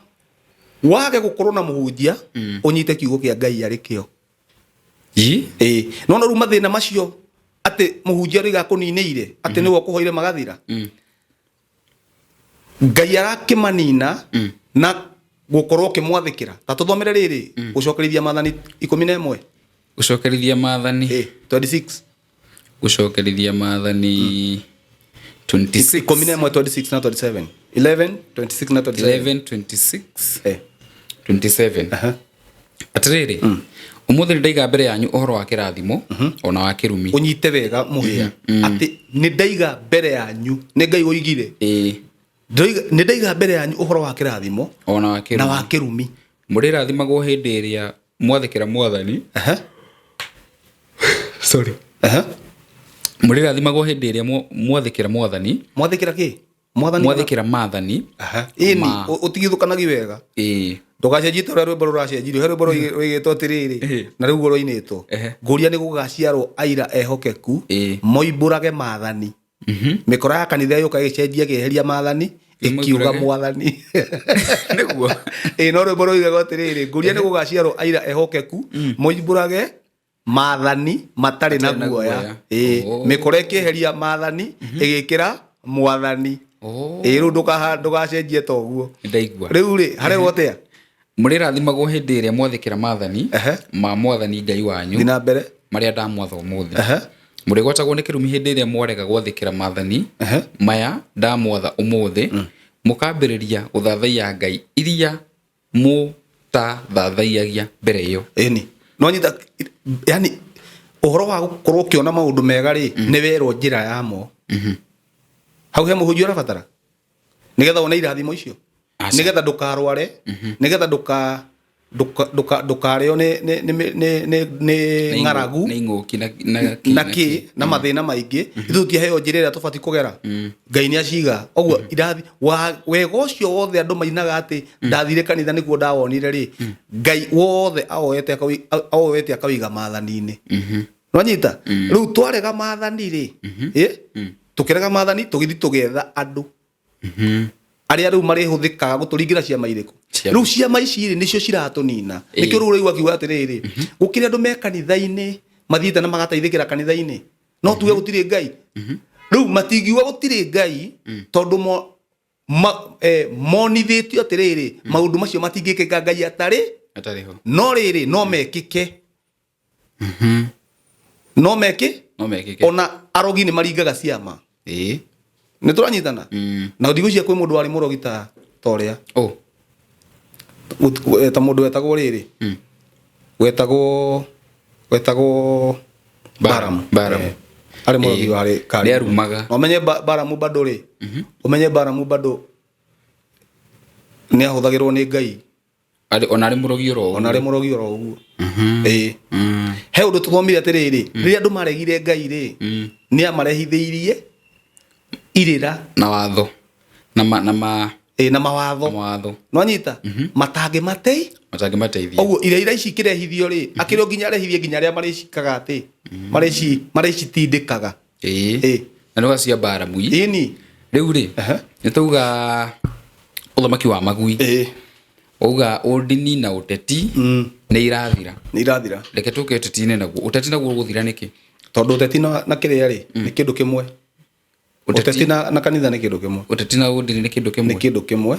wage gũkorwo na mũhunjia, ũnyite kiugo kĩa Ngai arĩ kĩo. Ĩ. No rĩu mathĩna macio atĩ mũhunjia rĩu akũninĩire, atĩ nĩwe ũkũhoire magathira. Ngai arakĩmanina na gũkorwo ũkĩmwathĩkĩra. Ta tũthomere rĩrĩ, gũcokerithia maathani 11. Gũcokerithia maathani. Ĩ, 26. Gũcokerithia maathani 26. 11, 26 na 27. 11, 26 na 27. 11, 26, 27. Atĩrĩrĩ, ũmũthĩ nĩ ndaiga mbere yanyu ũhoro wa kĩrathimo ona wa kĩrumi. Ũnyite wega mũhĩa atĩ nĩ ndaiga mbere yanyu, nĩ Ngai woigire. Nĩ ndaiga mbere yanyu ũhoro wa kĩrathimo Ona wa kĩrumi. na wa kĩrumi. Mũrĩrathimagwo hĩndĩ ĩrĩa mwathĩkĩra mwathani. Sorry. Mũrĩrathimagwo hĩndĩ ĩrĩa mwathĩkĩra mwathani. Mwathĩkĩra kĩ? Mwathani. Mwathĩkĩra maathani. Ĩni, ũtigithũkanagi wega. Ndũgacenjie ta ũrĩa rwĩmbo rũracenjirio. He rwĩmbo rũigĩtwo atĩrĩrĩ, na rĩu rũinĩtwo. Ngũria nĩ gũgaciarwo aira ehokeku, moimbũrage maathani. Mĩkora ya kanitha yũka ĩgĩcenjia ĩkĩeheria maathani, ĩkiuga mwathani. Nĩguo. Ĩĩ, no rwĩmbo rũigaga atĩrĩrĩ, ngũria nĩ gũgaciarwo aira ehokeku, moimbũrage maathani matarĩ na guoya. Ĩĩ, mĩkora ĩkĩeheria maathani, ĩgĩkĩra mwathani. Ĩĩ, rĩu ndũgacenjie ta ũguo. Ndaigua. Rĩu rĩ, harerwo atĩa? Mũrĩrathimagwo hĩndĩ ĩrĩa mwathĩkĩra maathani ma mwathani Ngai wanyu. Thiĩ na mbere. Marĩa ndamwatha ũmũthĩ. Mũrĩgwatagwo nĩ kĩrumi hĩndĩ ĩrĩa mwarega gwathĩkĩra maathani maya ndamwatha ũmũthĩ, mũkambĩrĩria gũthathaiya ngai iria mũtathathaiyagia mbere ĩyo. Ĩni. No nyita, yani ũhoro wa gũkorwo ũkĩona maũndũ mega rĩ, nĩ werwo njĩra yamo. Hau he mũhunjia ũrabatara? Nĩgetha wone irathimo icio. Nĩgetha ndũkarware, nĩgetha ndũkarĩo nĩ ng'aragu, Nĩ ing'ũki na kĩ, na mathĩna maingĩ. Ithuĩ tũtiaheo njĩra ĩrĩa tũbatiĩ kũgera. Ngai nĩ aciga. Ũguo irathi, wega ũcio wothe andũ mainaga atĩ ndathire kanitha nĩguo ndawonire rĩ, Ngai wothe awoete akawĩiga maathani-inĩ. Nwanyita? Rĩu twarega maathani rĩ, tũkĩrega maathani tũgĩthiĩ tũgĩetha andũ. Arĩa rĩu marĩhũthĩkaga gũtũringĩra ciama irĩkũ? Rĩu ciama ici rĩ, nĩcio ciratũnina. Nĩkĩo rĩu ũraigua akiuga atĩrĩrĩ, gũkĩrĩ andũ me kanitha-inĩ, mathiĩte na magateithĩkĩra kanitha-inĩ. No tuge gũtirĩ Ngai. Rĩu matingiuga gũtirĩ Ngai, tondũ monithĩtio atĩrĩrĩ, maũndũ macio matingĩkĩka Ngai atarĩ. Atarĩ ho. No rĩrĩ, no mekĩke. No mekĩ? No mekĩke. Ona arogi nĩ maringaga ciama. Nĩ tũranyitana? Na ndigwĩciria kwĩ mũndũ warĩ mũrogi ta ũrĩa. Ta mũndũ wetagwo rĩrĩ. Wetagwo Balaam. Balaam. Arĩ mũrogi warĩ kari. Nĩarumaga. Na ũmenye Balaam bado rĩ. Ũmenye Balaam bado nĩahũthagĩrwo nĩ Ngai. Arĩ- ona arĩ mũrogi oro Ona arĩ mũrogi oro ũguo. Ĩĩ, he ũndũ tũthomire atĩrĩrĩ, rĩrĩa andũ maregire Ngai rĩ, nĩ amarehithĩirie irĩra Na watho na ma, na ma Ĩ, na mawatho. Mawatho. Nwanyita matangĩmatei Matangĩmateithia. Ũguo iria ici ikĩrehithio rĩ, akĩrĩ o nginya arehithie nginya arĩa marĩcikaga atĩ marĩcitindĩkaga. Ĩĩ. Na nĩ cia mbara mui. Ĩni. Rĩu rĩ, nĩ tauga ũthamaki wa magui, wauga ũndini na ũteti nĩ irathira. Nĩ irathira. Reke tũke ũteti-inĩ naguo. Ũteti naguo ũgũthira nĩkĩ? Tondũ ũteti na kĩrĩa rĩ, nĩ kĩndũ kĩmwe. Ũteti na kanitha nĩ kĩndũ kĩmwe. Ũteti na ũndini nĩ kĩndũ Nĩ kĩmwe. Kĩndũ kĩmwe.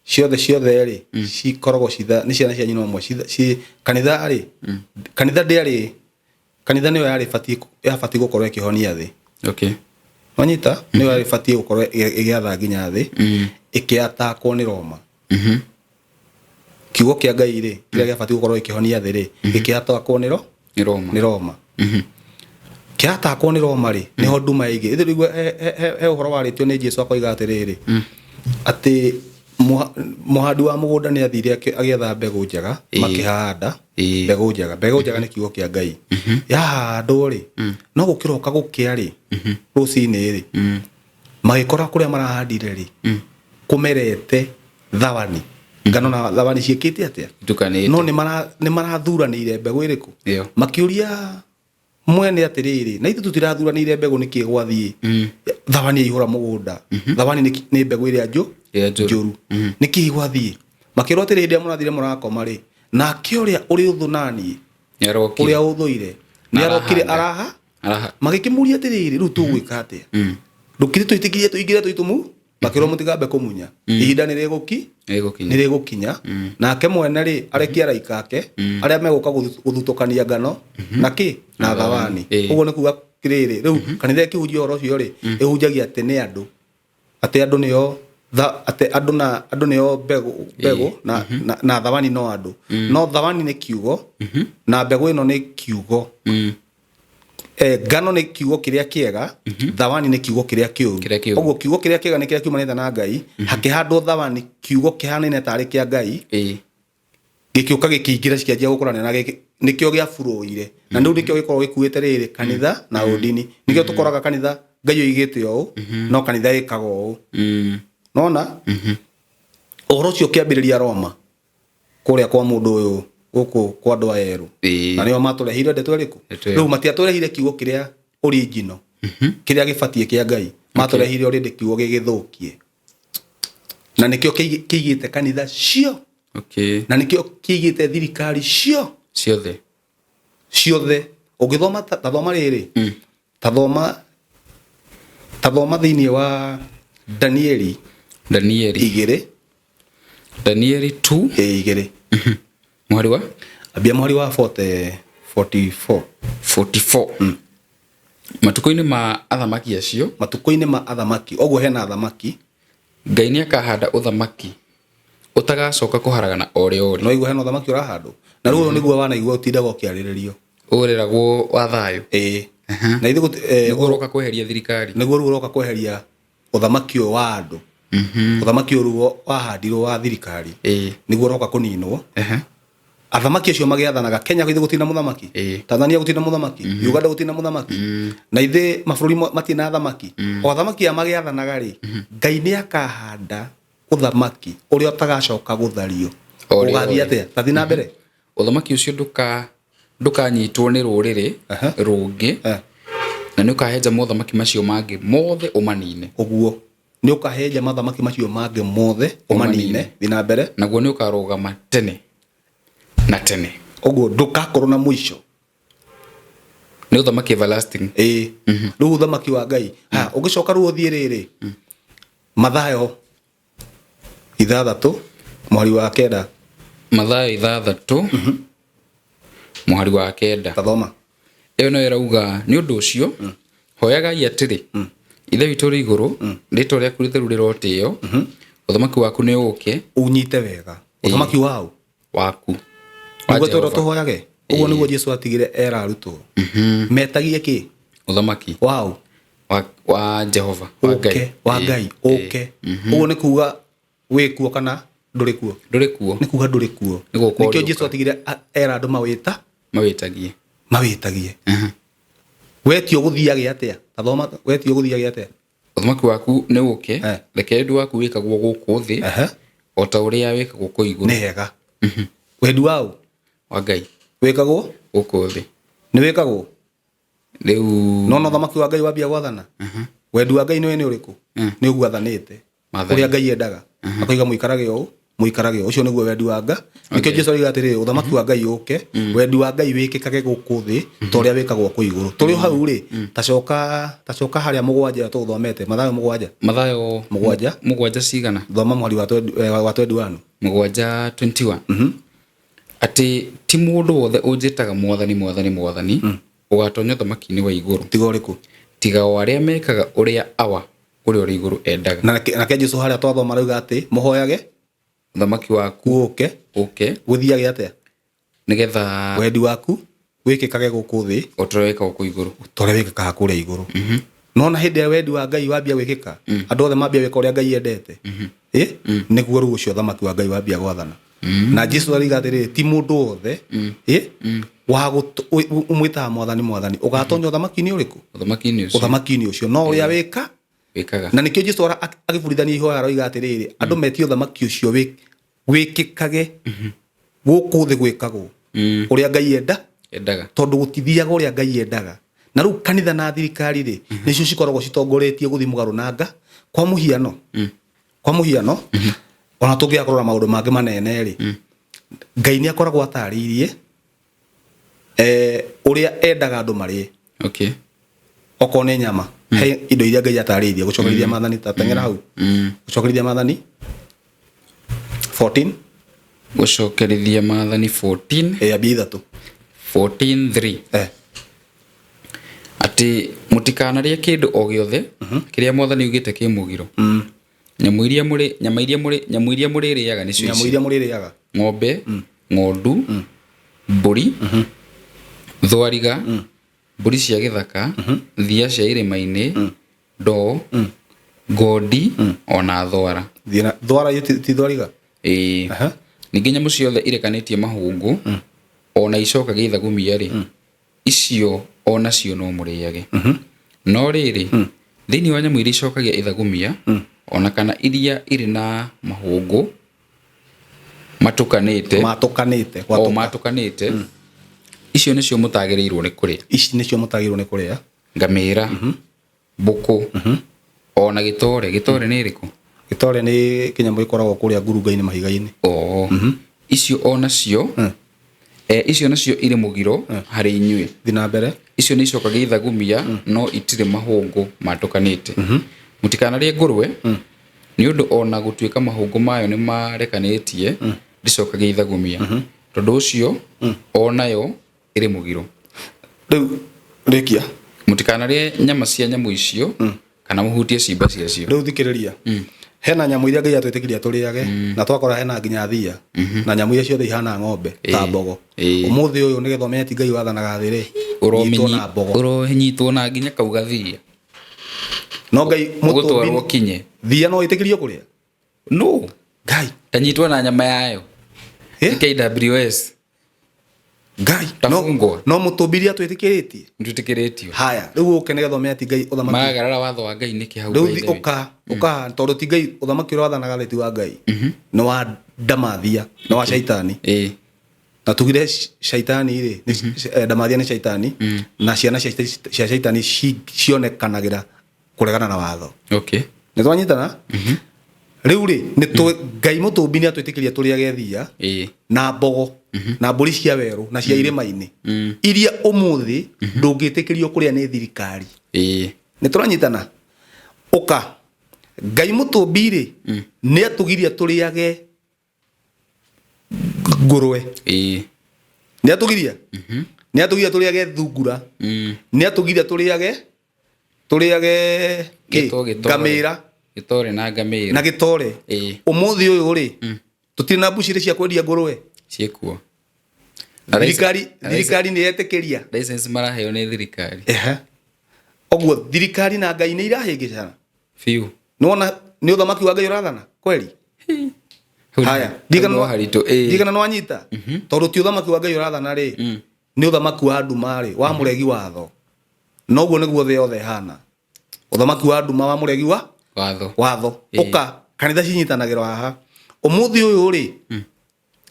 Ciothe ciothe rĩ, cikoragwo nĩ ciana cia nyina ũmwe. Kanitha rĩ, kanitha ndĩarĩ, kanitha nĩyo yarĩ batiĩ, yabatiĩ gũkorwo ĩkĩhonia thĩ. Wanyita, nĩyo yarĩ batiĩ gũkorwo ĩgĩatha nginya thĩ, ĩkĩatakwo nĩ Roma. Kiugo kĩa Ngai rĩ, kĩrĩa gĩabatiĩ gũkorwo gĩkĩhonia thĩ rĩ, gĩkĩatakwo nĩ Nĩ Roma. Nĩ Roma. Kĩatakwo nĩ Roma rĩ, nĩho nduma ĩngĩ ĩthĩ rĩu. He ũhoro warĩtio nĩ Jesu akoiga atĩrĩrĩ, atĩ mũhandi wa mũgũnda nĩ athire agĩetha mbegũ njega. Makĩhanda mbegũ njega. Mbegũ njega nĩ kiugo kĩa Ngai. Yahandwo rĩ, no gũkĩroka gũkĩa rĩ, rũcinĩ rĩ, magĩkora kũrĩa marahandire rĩ, kũmerete thawani, ngano na thawani ciĩkĩte atĩa? Itukanĩte. No nĩ marathuranĩire mbegũ ĩrĩkũ? Ĩyo. Makĩũria mwene atĩrĩrĩ, na ithuĩ tũtirathuranĩire mbegũ, nĩkĩ gwathiĩ thawani yaihũra mũgũnda? Thawani nĩ mbegũ ĩrĩa Ĩrĩa njũru. Njũru. Nĩkĩ gwathiĩ? Makĩrwo atĩrĩ, hĩndĩ ĩrĩa mũrathire mũrakoma rĩ, nake ũrĩa ũrĩ ũthũ naniĩ, Nĩ arokire. Ũrĩa ũthũire Na nĩ arokire. Arahanda. Araha. Araha. Magĩkĩmũria atĩrĩrĩ, rĩu tũgwĩka atĩa? Ndũkĩrĩ twĩtĩkirie tũingĩre tũitũmu? Makĩrwo mũtigambe kũmunya, ihinda nĩ rĩgũki Nĩ rĩgũkinya. Nĩ rĩgũkinya. Nake mwene rĩ, arekie araika ake arĩa megũka gũthutũkania ngano na kĩ na thawani. Ũguo nĩ kuga rĩrĩ, rĩu kanitha ĩkĩhunjia ũhoro ũcio rĩ, ĩhunjagia atĩ nĩ andũ, atĩ andũ nĩo atĩ andũ na andũ nĩo mbegũ na thawani no andũ, no thawani nĩ kiugo na mbegũ ĩno nĩ kiugo. Ngano nĩ kiugo kĩrĩa kĩega, thawani nĩ kiugo kĩrĩa kĩũru. Kĩrĩa kĩũru. Ũguo kiugo kĩrĩa kĩega nĩ kĩrĩa kiumanĩte na Ngai. Hakĩhandwo thawani, kiugo kĩhanaine tarĩ kĩa Ngai, gĩkĩũka gĩkĩingĩra, cikĩanjia gũkũrania na gĩkĩ nĩkĩo gĩaburoire, na rĩu nĩkĩo gĩkoragwo gĩkuĩte rĩrĩ kanitha na ũndini. Nĩkĩo tũkoraga kanitha Ngai oigĩte ũũ, no kanitha ĩkaga ũũ. Nona ũhoro ũcio ũkĩambĩrĩria Roma kũrĩa kwa mũndũ ũyũ gũkũ kwa andũ aya erũ, na nĩo matũreheire ndeto ĩrĩkũ? Ndeto ĩyo. Rĩu matiatũreheire kiugo kĩrĩa original, kĩrĩa gĩbatiĩ kĩa Ngai. Matũreheire already kiugo gĩgĩthũkie, na nĩkĩo kĩigĩte kanitha cio, na nĩkĩo kĩigĩte thirikari cio. Ciothe. Ciothe. Ũngĩthoma ta thoma rĩrĩ, ta thoma thĩinĩ wa Danieli. Danieli. 2. Danieli 2. Ĩ, 2. Mũhari wa? Ambia mũhari wa 40, 44. 44. Matukũ-inĩ ma athamaki acio, Matukũ-inĩ ma athamaki, ũguo hena athamaki. Ngai nĩ akahanda ũthamaki ũtagacoka kũharagana o rĩ o rĩ. No igua hena ũthamaki ũrahandwo, na rĩu ũyũ nĩguo wanaigua ũtindaga ũkĩarĩrĩrio. Ũreragwo wa thayũ. Ĩĩ, na ithuĩ Nĩguo ũroka kweheria thirikari. Nĩguo rĩu ũroka kweheria ũthamaki ũyũ wa andũ, ũthamaki ũyũ rĩu wahandirwo wa thirikari, nĩguo ũroka kũninwo. Athamaki acio magĩathanaga Kenya, ithuĩ gũtirĩ na mũthamaki. Tanzania gũtirĩ na mũthamaki, Uganda gũtirĩ na mũthamaki, na ithuĩ mabũrũri matirĩ na athamaki. O athamaki aya magĩathanaga rĩ, Ngai nĩ akahanda ũthamaki ũrĩa ũtagacoka gũthario. O rĩ, Ũgathiĩ o rĩ. atĩa? Tathiĩ na mbere. Ũthamaki ũcio ndũkanyitwo nĩ rũrĩrĩ rũngĩ, na nĩ ũkahenja mothamaki macio mangĩ mothe ũmanine. Ũguo nĩ ũkahenja mathamaki macio mangĩ mothe ũmanine. Ũmanine. Thiĩ na mbere. Naguo nĩ ũkarũgama tene na tene. Ũguo ndũgakorwo na mũico. Nĩ ũthamaki everlasting. Ĩĩ, rĩu ũthamaki wa Ngai ha ũgĩcoka rĩu ũthiĩ rĩrĩ, Mathayo 6 mũhari wa 9. Mathayo 6 mũhari wa 9. Tathoma. Ĩyo no ĩrauga, nĩ ũndũ ũcio hoyagai atĩrĩ, Ithe witũ ũrĩ igũrũ, rĩtwa rĩaku rĩtheru rĩrotĩo, ũthamaki waku nĩ ũũke. Ũnyite wega, ũthamaki wao? Waku, wa Nĩguo twĩrwo Jehova. tũhoyage ũguo. Nĩguo Jesu atigire era arutwo metagie kĩ? Ũthamaki wao wa Jehova, wa Ngai. Ũke wa Ngai ũke. Ũguo nĩ kuga wĩkuo kana Ndũrĩ kuo. Ndũrĩ kuo. Nĩ kuga ndũrĩ kuo. Nĩ gũka Nĩkĩo ũrĩũka. Jesu atigire era andũ mawĩta Mawĩtagie. Mawĩtagie. Wetio gũthiage atĩa? Tathoma, wetio gũthiage atĩa? Ũthamaki waku nĩ ũke. Reke wendi waku wĩkagwo gũkũ thĩ o ta ũrĩa wĩkagwo kũu igũrũ. Nĩ hega. Wendi waũ? Wa Ngai. Wĩkagwo gũkũ thĩ. Nĩ wĩkagwo. Rĩu No no thamaki wa Ngai wambia gwathana. Wendi wa Ngai nĩ nĩ ũrĩkũ? Nĩ ũguo athanĩte. Maathani. Ũrĩa Ngai endaga. Akoiga mũikarage ũũ, mũikarage ũũ. Ũcio nĩguo wendi wa Ngai. Nĩkĩo Jesu oiga atĩrĩrĩ, ũthamaki wa Ngai ũke, wendi wa Ngai wĩkĩkage gũkũ thĩ ta ũrĩa wĩkagwo kũu igũrũ. Tũrĩ o hau rĩ, tacoka harĩa 7 tũthomete, Mathayo 7. Mathayo 7. 7 cigana? Thoma mũhari wa 21. 7 21. Atĩ ti mũndũ wothe ũnjĩtaga mwathani, mwathani, mwathani, ũgatonya ũthamaki-inĩ wa igũrũ. Tiga ũrĩkũ? Tiga o arĩa mekaga ũrĩa Awa ũrĩa ũrĩ igũrũ endaga. Na nake Jesu harĩa twathoma arauga atĩ mũhoyage ũthamaki waku ũke, ũke, gũthiage atĩa? Nĩgetha wendi waku wĩkĩkage gũkũ thĩ o ta ũrĩa wĩkagwo kũu igũrũ. Ta ũrĩa wĩkĩkaga kũrĩa igũrũ. No na hĩndĩ ya wendi wa Ngai wambia gwĩkĩka, andũ othe mambia gwĩka ũrĩa Ngai endete. Nĩguo rĩu ũcio ũthamaki wa Ngai wambia gwathana. Na Jesu arauga atĩrĩrĩ, ti mũndũ wothe, wa ũmwĩtaga mwathani, mwathani, ũgatonya ũthamaki-inĩ ũrĩkũ? Ũthamaki-inĩ ũcio. Ũthamaki-inĩ ũcio. No ũrĩa wĩka? Wĩkaga. Na nĩkĩo Jesu agĩbundithania ihoya aroiga atĩrĩrĩ, andũ metie ũthamaki ũcio wĩkĩkage gũkũ thĩ gwĩkagwo ũrĩa Ngai enda. Endaga. Tondũ gũtithiaga ũrĩa Ngai endaga. Na rĩu kanitha na thirikari rĩ, nĩcio cikoragwo citongoretie gũthiĩ mũgarũ na nga. Kwa mũhiano, kwa mũhiano, ona tũngĩaga kũrora maũndũ mangĩ manene rĩ, Ngai nĩ akoragwo atarĩirie, ũrĩa endaga andũ marĩe. Okorwo nĩ nyama, he indo iria Ngai atarĩirie, gũcokerithia maathani, ta teng'era hau. Gũcokerithia maathani 14. Gũcokerithia maathani 14. Ambia 3. 14:3. Atĩ mũtikanarĩe kĩndũ o gĩothe kĩrĩa mwathani augĩte kĩ mũgiro. Nyamũ iria mũrĩ, nyama iria mũrĩ, nyamũ iria mũrĩrĩaga nĩcio Nyamũ ici. iria mũrĩrĩaga. Ng'ombe, ng'ondu, mbũri, thwariga, mbũri cia gĩthaka, thia cia irĩma-inĩ, ndoo, ngondi, ona thwara. Thiĩ na thwara ĩ ti thwariga? Ĩĩ. Ningĩ nyamũ ciothe irekanĩtie mahũngũ, ona icokagia ithagumia rĩ, icio onacio no mũrĩage. No rĩrĩ, thĩinĩ wa nyamũ iria icokagia ithagumia, ona kana iria irĩ na mahũngũ matukanĩte, Matukanĩte, o gwatũka. matukanĩte, icio nĩcio mũtagĩrĩirwo nĩ kũrĩa. Ici nĩcio mũtagĩrĩirwo nĩ kũrĩa. Ngamĩra, mbũkũ, ona gĩtore. Gĩtore nĩ ĩrĩkũ? Gĩtore nĩ kĩnyamũ gĩkoragwo kũrĩa ngurunga-inĩ mahiga-inĩ. Icio onacio, icio nacio irĩ mũgiro harĩ inyuĩ. Thiĩ na mbere. Icio nĩ icokagia ithagumia, no itirĩ mahũngũ matũkanĩte. Mũtikanarĩe ngũrwe, nĩ ũndũ ona gũtuĩka mahũngũ mayo nĩ marekanĩtie, ndĩcokagia ithagumia. Tondũ ũcio, onayo ĩrĩ mũgiro. Rĩu, rĩkia. Mũtikanarĩe nyama cia nyamũ icio, kana mũhutie ciimba ciacio. Rĩu thikĩrĩria. Hena nyamũ iria Ngai atwĩtĩkĩria tũrĩage, na twakora hena nginya thia, na nyamũ iria ciothe ihana ng'ombe, ta mbogo. Ũmũthĩ ũyũ nĩgetha ũmenye ti Ngai wathanaga thĩ rĩ, nyitwo na mbogo. Ũronyitwo na nginya kau gathia. No Ngai Ũgũtwarwo mũtũmbi kinye. Thia no ĩtĩkĩrio kũrĩa? No. Ngai. Tanyitwo na nyama yayo. KWS. Ngai. Ta No, bungwa. no mũtũmbi atwĩtĩkĩrĩtie? Nĩtwĩtĩkĩrĩtio. Haya, rĩu ũke nĩgetha ũmenye ti Ngai ũthamaki. Maragarara watho wa Ngai nĩkĩ hau Rĩu by thi the way? ũka, ũka, tondũ ti Ngai ũthamaki ũrĩa wathanaga thĩ ti wa Ngai. Nĩ wa ndamathia, nĩ wa shaitani. Na tugire shaitani rĩ, nĩ ndamathia nĩ shaitani, na ciana cia shaitani cionekanagĩra kũregana na watho. Nĩ twanyitana? Rĩu rĩ, nĩ Ngai mũtũmbi nĩ atwĩtĩkĩria tũrĩage thia, na mbogo, na mbũri cia werũ, na cia irĩma-inĩ. Iria ũmũthĩ ndũngĩtĩkĩrio kũrĩa nĩ thirikari. Nĩ tũranyitana? Ũka. Ngai mũtũmbi rĩ, nĩ atũgiria tũrĩage ngũrwe. Nĩ atũgiria? Nĩ atũgiria tũrĩage thungura. Nĩ atũgiria tũrĩage kĩ? Gĩtore. Ngamĩra. Gĩtore na ngamĩra. Na gĩtore. Ũmũthĩ ũyũ rĩ, tũtirĩ na mbucĩrĩ cia kwendia ngũrwe. Ciĩkuo. Thirikari nĩ yetĩkĩria. License maraheo nĩ thirikari. Ũguo thirikari na Ngai nĩ irahĩngĩcana. Biũ. Nĩwona nĩ ũthamaki wa Ngai ũrathana kweli? Haya, ndigana haritũ ĩĩ. Ndigana nwanyita tondũ ti ũthamaki wa Ngai ũrathana rĩ, nĩ ũthamaki wa nduma rĩ, wa mũregi watho. Noguo nĩguo thĩ yothe ĩhana, ũthamaki wa nduma wa mũregi wa watho. Watho. Ũka kanitha cinyitanagĩrwo haha ũmũthĩ ũyũ rĩ,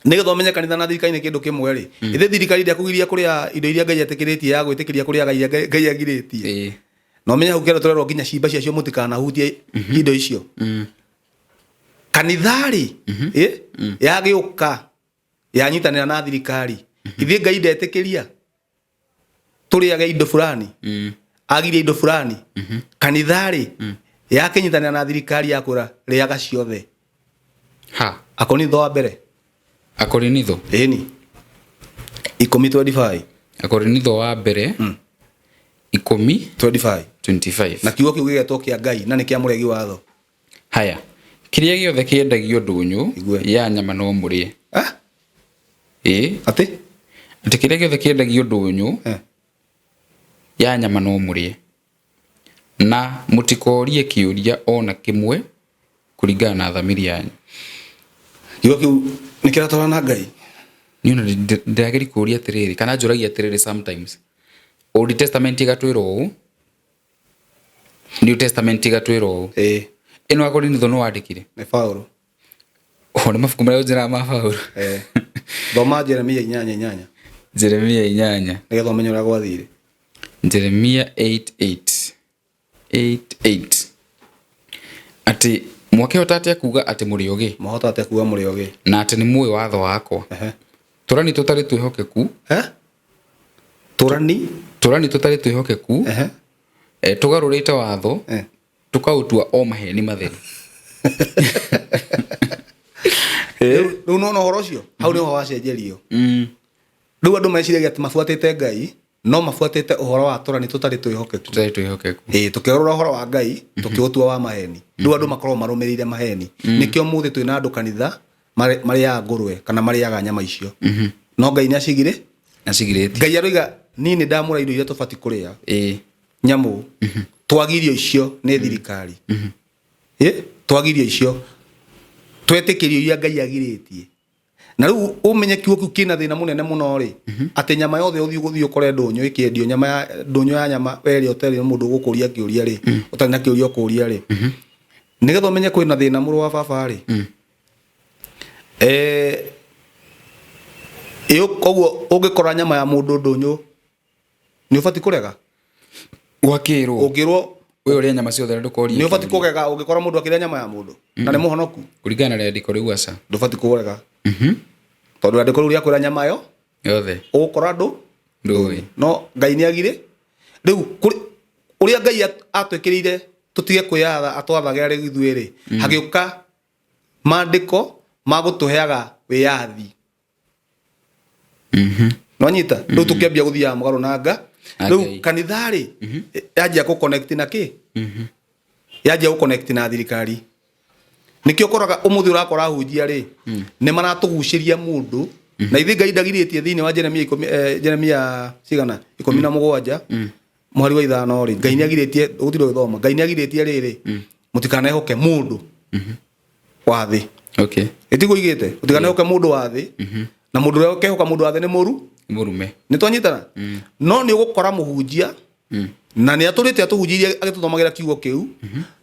nĩgetha ũmenye kanitha na thirikari nĩ kĩndũ kĩmwe rĩ. Ĩthĩ thirikari ndĩakũgiria kũrĩa indo iria Ngai etĩkĩrĩtie, ya gwĩtĩkĩria kũrĩa Ngai agirĩtie. Na ũmenye hau kero tũrerwo nginya cimba ciacio mũtikanahutie indo icio. Kanitha rĩ, yagĩũka yanyitanĩra na thirikari, ithuĩ Ngai ndetĩkĩria tũrĩage indo fulani, agirie indo fulani. Kanitha rĩ, yakĩnyitanĩra na thirikari yakwĩra rĩaga ciothe. Ha. Akorinitho wa mbere. Akorinitho. Ĩni, 10:25. Akorinitho wa mbere 10 25. 25. Na kiugo kĩu gĩgetwo kĩa Ngai na nĩ kĩa mũregi watho. Haya, kĩrĩa gĩothe kĩendagio ndũnyũ Igue. ya nyama no mũrĩe. Ah? Ĩĩ. Atĩ? Atĩ kĩrĩa gĩothe kĩendagio ndũnyũ ya nyama no mũrĩe, na mũtikorie kĩũria o na kĩmwe kũringana na thamiri yanyu. Kiugo kĩu nĩ kĩratwarana na Ngai? Niĩ ona ndĩrageria kũũria atĩrĩrĩ, kana njũragia atĩrĩrĩ, sometimes Old Testament ĩgatwĩra ũũ, New Testament ĩgatwĩra ũũ. Ĩno Akorinitho nĩ wandĩkire? Nĩ Paulo. O nĩ mabuku marĩa ũnjĩraga ma Paulo. Eh. Thoma Jeremia 8:8. Jeremia 8. Nĩgetha ũmenye ũrĩa gwathire. Jeremia 8:8. 8:8. Atĩ mwakĩhota atĩa kuga atĩ mũrĩ ogĩ? Mwahota atĩa kuga mũrĩ ogĩ? Na atĩ nĩ mũĩ watho wakwa. Tũrani tũtarĩ twĩhokeku. Eh? Tũrani? Tũrani tũtarĩ twĩhokeku. Tũgarũrĩte watho. Tũkaũtua o maheni matheri. Rĩu nona ũhoro ũcio hau nĩho wacenjerio. Rĩu andũ meciragia atĩ mabuatĩte Ngai, no mabuatĩte ũhoro wa tũrani tũtarĩ twĩhokeku. Tũtarĩ twĩhokeku. Ĩĩ, tũkĩgarũra ũhoro wa Ngai tũkĩũtua wa maheni. Rĩu andũ makoragwo marũmĩrĩire maheni. Nĩkĩo mũthĩ twĩna andũ kanitha marĩaga ngũrwe kana marĩaga nyama icio. No Ngai nĩ acigirĩ? Acigirĩtie. Ngai aroiga niĩ nĩ ndamũra indo iria tũbatiĩ kũrĩa. Nyamũ. Twagirio icio nĩ thirikari. Twagirio icio. Twetĩkĩrio iria Ngai agirĩtie. Na rĩu ũmenye kiugo kĩu kĩna thĩna mũnene mũno rĩ, atĩ nyama yothe ũthiĩ gũthiĩ ũkore ndũnyũ ĩkĩendio, nyama ya ndũnyũ ya nyama werĩa ũtarĩ mũndũ ũgũkũria kĩũria rĩ, ũtarĩ na kĩũria ũkũria rĩ. Nĩgetha ũmenye kwĩna thĩna mũrũ wa baba rĩ. Koguo ũngĩkora nyama ya mũndũ ndũnyũ nĩ ũbatiĩ kũrega? Gwakĩrwo. Ũngĩrwo Ũyũ ũrĩa nyama ciothe ndũkorie. Nĩ ũbatiĩ kũgega ũngĩkora mũndũ akĩrĩa nyama ya mũndũ na nĩ mũhonoku? Kũringana na rĩandĩko rĩu aca. Ndũbatiĩ kũrega. Tondũ rĩandĩko rĩu rĩakwĩra nyama yo yothe ũgũkora ndũ ndũĩ. No Ngai nĩ agirĩ. Rĩu ũrĩa Ngai atwĩkĩrĩire tũtige kwĩyatha atwathage arĩ ithuĩ rĩ, hagĩũka maandĩko ma gũtũheaga wĩyathi. Nwanyita? Rĩu tũkĩambia gũthiaga mũgarũ na nga. Rĩu kanitha rĩ, yanjia kũ connect na kĩ? Yanjia gũ connect na thirikari. Nĩkĩo ũkoraga ũmũthĩ ũrakora ahunjia rĩ, nĩ maratũgucĩria mũndũ. Na ithuĩ Ngai ndagirĩtie thĩinĩ wa Jeremia ikũmi, Jeremia cigana? 17, mũhari wa 5 rĩ, Ngai nĩagirĩtie, ũgũtinda ũgĩthoma, Ngai nĩagirĩtie rĩrĩ, mũtikanehoke mũndũ wa thĩ. Ĩtiguo igĩte, ũtikanehoke mũndũ wa thĩ, na mũndũ ũrĩa ũkehoka mũndũ wa thĩ nĩ mũru. Mũrume. Nĩ twanyitana? No nĩ ũgũkora mũhunjia, na nĩ atũrĩte atũhunjĩirie agĩtũthomagĩra kiugo kĩu,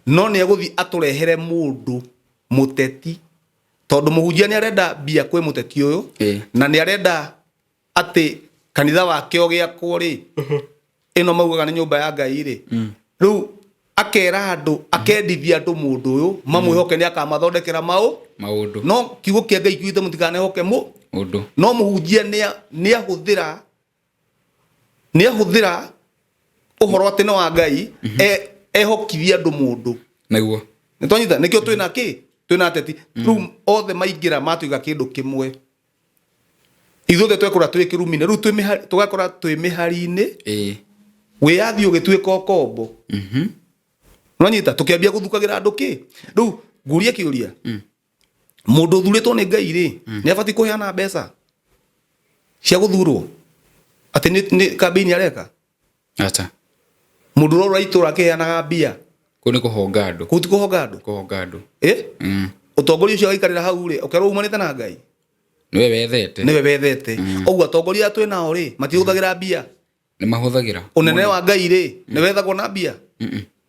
no nĩ egũthiĩ atũrehere mũndũ mũteti, tondũ mũhunjia nĩ arenda mbia kwĩ mũteti ũyũ, na nĩ arenda atĩ kanitha wake ũgĩakwo rĩ, ĩno maugaga nĩ nyũmba ya Ngai rĩ, rĩu akera andũ, akendithia andũ mũndũ ũyũ, mamwĩhoke nĩ akamathondekera maũndũ. No kiugo kĩa Ngai kiugĩte mũtikanehoke mũndũ. No mũhunjia nĩahũthĩra ũhoro atĩ nĩ wa Ngai, ehokithia andũ mũndũ. Nĩguo. Nĩ twanyita? Nĩkĩo twĩna kĩ? Twĩna ateti. Rĩu othe maingĩra matuiga kĩndũ kĩmwe. Ithuothe twekora twĩ kĩrumi-inĩ. Rĩu tũgakora twĩ mĩhari-inĩ. Wĩyathi ũgĩtuĩka ũkombo. Nĩwanyita? Tũkĩambia gũthukagĩra andũ kĩ? Rĩu ngũrie kĩũria. Mũndũ ũthurĩtwo nĩ Ngai rĩ, nĩ abatiĩ kũheana mbeca cia gũthurwo? Atĩ nĩ campaign areka? Acha. Mũndũ ũrĩa ũraitũra akĩheanaga mbia. Kũu nĩ kũhonga andũ. Kũu ti kũhonga andũ? Kũhonga andũ. Ũtongoria ũcio agaikarĩra hau rĩ, ũkerwo umanĩte na Ngai. Nĩwe wethete. Nĩwe wethete. Ũguo atongoria aya twĩ nao rĩ, matihũthagĩra mbia. Nĩ mahũthagĩra. Ũnene wa Ngai rĩ, nĩ wethagwo na mbia.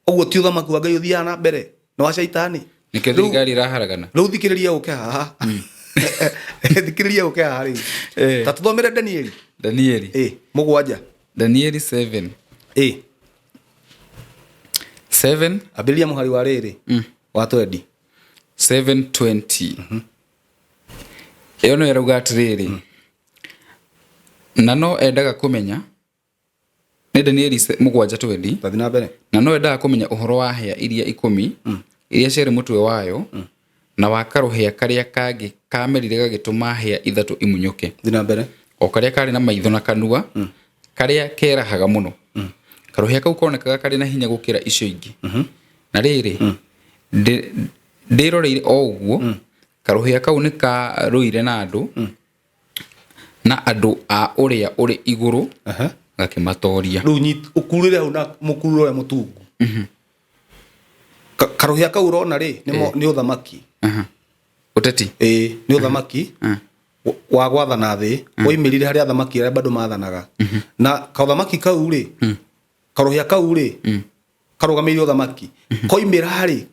Ũguo ti ũthamaki wa Ngai ũthiaga na mbere, nĩ wa caitani. Nĩkĩo thirikari ĩraharagana. Rĩu thikĩrĩria ũke haha. Thikĩrĩria ũke haha rĩu. Ta tũthomere Danieli. Danieli. 7. Danieli 7. 7. Ambĩrĩria mũhari wa rĩrĩ. Wa 20. 7:20. Ĩyo nĩyo ĩrauga atĩrĩrĩ. Na no endaga kũmenya nĩ Danieli 7:20. Tathiĩ na mbere. Na no endaga kũmenya ũhoro wa hĩa iria 10 iria ciarĩ mũtwe wayo, na wa karũhĩa karĩa kangĩ kamerire gagĩtũma hĩa 3 imunyũke. Thiĩ na mbere. O karĩa karĩ na maitho na kanua, karĩa kerahaga mũno. Karũhĩa kau konekaga karĩ na hinya gũkĩra icio ingĩ. Na rĩrĩ, ndĩroreire o ũguo, karũhĩa kau nĩ karũire na andũ, na andũ a ũrĩa ũrĩ igũrũ, gakĩmatoria. Rĩu ũkurĩre hau na mũkururo ũrĩa mũtungu. Karũhĩa kau ũrona rĩ, nĩ ũthamaki. Ũteti? Nĩ ũthamaki wa gwathana thĩ, woimĩrire harĩ athamaki arĩa bado mathanaga. Na kaũthamaki kau rĩ, karũhĩa kau rĩ, karũgamĩrĩire ũthamaki. Koimĩra rĩ,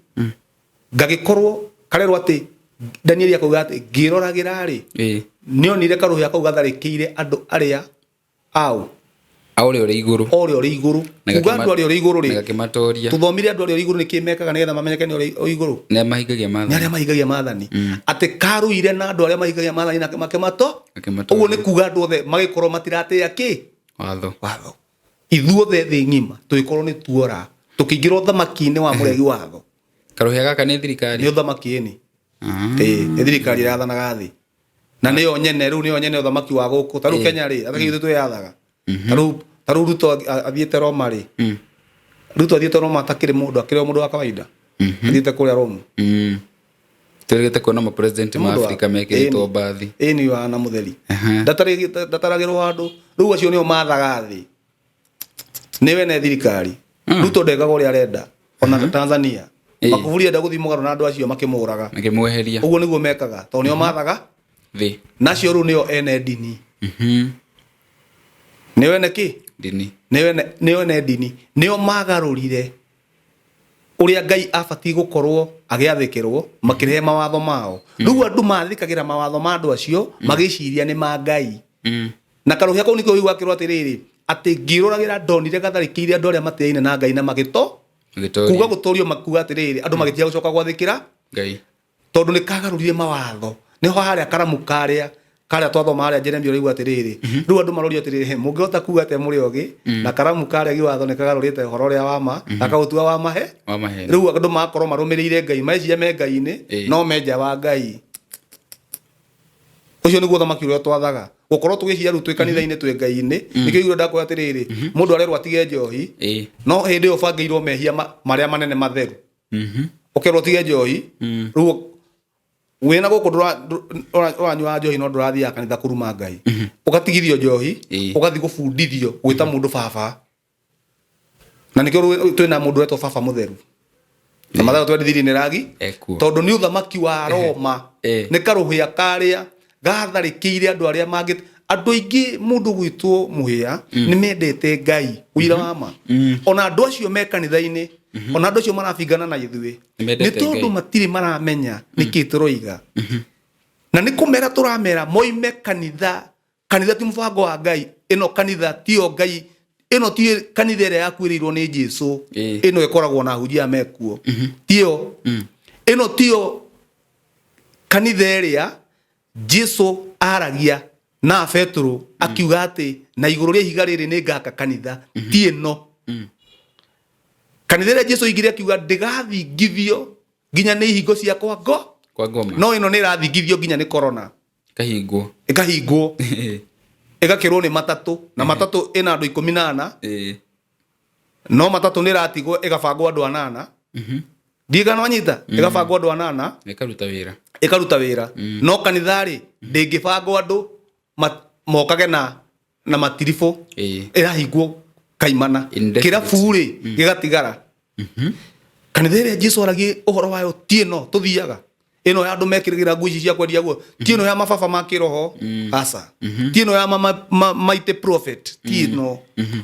gagĩkorwo karerwo atĩ Danieli akauga atĩ ngĩroragĩra rĩ, nĩonire karũhĩa kau gatharĩkĩire andũ arĩa au. A ũrĩa ũrĩ igũrũ. Ũrĩa ũrĩ igũrũ. Kuga andũ arĩa ũrĩ igũrũ rĩ, Na gakĩmatoria. Tũthomire andũ arĩa ũrĩ igũrũ nĩkĩ mekaga nĩgetha mamenyeke nĩ ũrĩa ũrĩ igũrũ. Nĩ arĩa mahingagia maathani. Nĩ arĩa mahingagia maathani. Atĩ karũire na andũ arĩa mahingagia maathani na makĩmato. Makĩmatoria. Ũguo nĩ kuga andũ othe magĩkorwo matiratĩĩa kĩ? Watho. Watho. Ithuothe thĩ ng'ima tũgĩkorwo nĩ tuora tũkĩingĩra ũthamaki-inĩ wa mũregi watho. Karũhĩa gaka nĩ thirikari. Nĩ ũthamaki ĩni. Nĩ thirikari ĩrathanaga thĩ. Na nĩyo nyene rĩu nĩyo nyene ũthamaki wa gũkũ. Ta rĩu Kenya rĩ, ataki ithuĩ twĩyathaga. Ta rĩu Ruto athiĩte Roma rĩ. Ruto athiĩte Roma atakĩrĩ mũndũ, akĩrĩ o mũndũ wa kawaida. Athiĩte kũrĩa Rome. Tũrĩgĩte kuona ma president ma Afrika mekĩrĩtwo mbathi. Ĩni wa na mũtheri. Ndataragĩrwo handũ. Rĩu acio nĩo mathaga thĩ. Nĩ wene thirikari. Ruto ndekaga ũrĩa arenda. Ona Tanzania. Magufuli enda gũthiĩ mũgarũ na andũ acio makĩmũraga. Makĩmweheria. Ũguo nĩguo mekaga. Tondũ nĩo mathaga thĩ. Nacio rĩu nĩo ene ndini. Nĩo ene kĩ? Ndini. Nĩo ene ndini. Nĩo magarũrire ũrĩa Ngai abatiĩ gũkorwo agĩathĩkĩrwo, makĩrehe mawatho mao. Rĩu andũ mathĩkagĩra mawatho ma andũ acio, magĩciria nĩ ma Ngai. Na karũhĩa kau nĩkĩo ũiguaga akĩrwo atĩrĩrĩ, atĩ ngĩroragĩra ndonire gatharĩkĩire andũ arĩa matĩaine na Ngai na magĩto. Magĩtorio. Kuga gũtorio makuga atĩrĩrĩ, andũ magĩtiga gũcoka gwathĩkĩra Ngai. Tondũ nĩ kagarũrire mawatho. Nĩho harĩa karamu karĩa karĩa twathoma harĩa Jeremia ũraigua atĩrĩrĩ, rĩu andũ marorio atĩrĩrĩ, he, mũngĩhota kuga atĩa mũrĩ ogĩ, na karamu karĩa giwatho nĩ kagarũrĩte ũhoro ũrĩa wa ma, gakaũtua wa mahe. Wa maheeni. Rĩu andũ magakorwo marũmĩrĩire Ngai, meciria me Ngai-inĩ, no me nja wa Ngai. Ũcio nĩguo ũthamaki ũrĩa twathaga. Gũkorwo tũgĩciria rĩu twĩ kanitha-inĩ twĩ Ngai-inĩ, nĩkĩo igũrũ ndakwĩra atĩrĩrĩ, mũndũ arerwo atige njohi, no hĩndĩ ĩyo ũbangĩirwo mehia marĩa manene matheru. Ũkerwo ũtige njohi, rĩu wĩna gũkũ ũranyua njohi no ndũrathiaga kanitha kũruma Ngai. Ũgatigithio njohi, ũgathiĩ gũbundithio gwĩta mũndũ baba. Na nĩkĩo twĩna mũndũ wetwo baba mũtheru. Na Mathayo 23 nĩ ragi. Ekuo. Tondũ nĩ ũthamaki wa Roma. Nĩ karũhĩa karĩa gatharĩkĩire andũ arĩa mangĩ. Andũ aingĩ mũndũ gwĩtwo mũhĩa nĩ mendete Ngai, ũira wa ma. Ona andũ acio me kanitha-inĩ, ona andũ acio marabingana na ithuĩ, Nĩ mendete nĩ tondũ Ngai. matirĩ maramenya nĩkĩ tũroiga. Na nĩ kũmera tũramera moime kanitha. Kanitha ti mũbango wa Ngai, ĩno kanitha tiyo Ngai, ĩno ti kanitha ĩrĩa yakuĩrĩirwo nĩ Jesũ. Ĩno ĩkoragwo na ahunjia mekuo. Tiyo. Ĩno tiyo kanitha ĩrĩa Jesũ aragia na Petero akiuga atĩ na igũrũ rĩa ihiga rĩrĩ nĩ ngaka kanitha. Ti ĩno. Kanitha ĩrĩa Jesũ oigire akiuga ndĩgathingithio nginya nĩ ihingo cia kwa ngo. Kwa ngoma. No ĩno nĩ ĩrathingithio nginya nĩ corona. Ĩkahingwo. Ĩkahingwo. Ĩgakĩrwo nĩ matatũ. Na matatũ ĩna andũ ikũmi na ana. No matatũ nĩ ĩratigwo ĩgabangwo andũ anana. Ndiũĩ kana wanyita? Ĩgabangwo andũ anana. Ĩkaruta wĩra. Ĩkaruta wĩra. No kanitha rĩ, ndĩngĩbangwo andũ mokage na matiribũ. Ĩrahingwo kaimana. Indefinite. Kĩrabu rĩ, gĩgatigara. Kanitha ĩrĩa Jesũ aragia ũhoro wayo ti ĩno tũthiaga. Ĩno ya andũ mekĩrĩgĩra nguo ici cia kwendia guo, ti ĩno ya mababa ma kĩroho, aca. Ti ĩno ya maite prophet, ti ĩno.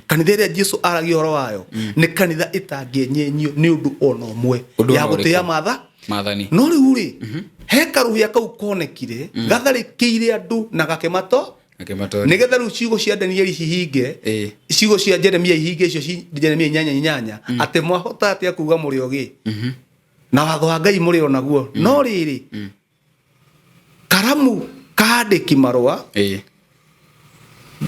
Kanitha ĩrĩa Jesu aragia ũhoro wayo nĩ kanitha ĩtangĩenyenyio nĩ ũndũ ona ũmwe Ũndũ ya ona gũtĩĩa ũrĩkũ. matha Maathani. No rĩu rĩ, he karũhĩa kau konekire gatharĩkĩire andũ na gakĩmato Akĩmatoria. Nĩgetha rĩu ciugo cia Danieli cihinge, ciugo cia Jeremia ihinge, icio Jeremia 8:8, atĩ mwahota atĩa kuga mũrĩ ogĩ na watho wa Ngai mũrĩ onaguo? No rĩrĩ, karamu kandĩki marũa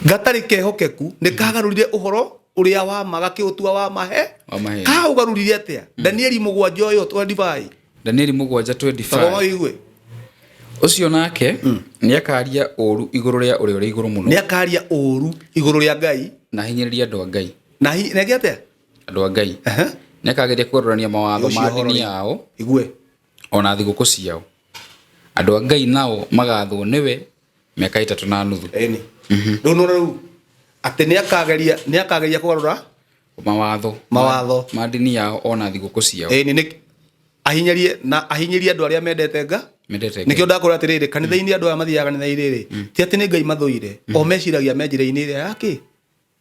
gatarĩ kehokeku nĩ kagarũrire ũhoro ũrĩa wa ma, gakĩũtua wa mahe. Wa maheni. Kaũgarũrire atĩa? Danieli 7 ũyũ 25. Danieli 7 Tathoma 25. Wĩigue. Ũcio nake nĩ akaria ũũru igũrũ rĩa ũrĩa ũrĩ igũrũ mũno. Nĩ akaria ũũru igũrũ rĩa Ngai. Na ahinyĩrĩrie andũ a Ngai. Na neke atĩa? Andũ a Ngai. Nĩ akageria kũgarũrania mawatho Ũcio ma ũhoro ndini rĩ. yao Igue. Ona thigũkũ ciao. Andũ a Ngai nao magathwo nĩwe mĩaka 3.5. Ĩni rĩu nona rĩu atĩ nĩ akageria kũgarũra mawatho mawatho ma ndini yao ona thigũkũ ciao. Ĩni nĩ ahinyarie na ahinyĩrie andũ arĩa mendete nga. Mendete Ngai. Nĩkĩo ndakwĩra atĩrĩrĩ, kanitha-inĩ andũ aya mathiaga kanitha-inĩ rĩ, ti atĩ nĩ Ngai mathũire, o meciragia me njĩra-inĩ ĩrĩa yake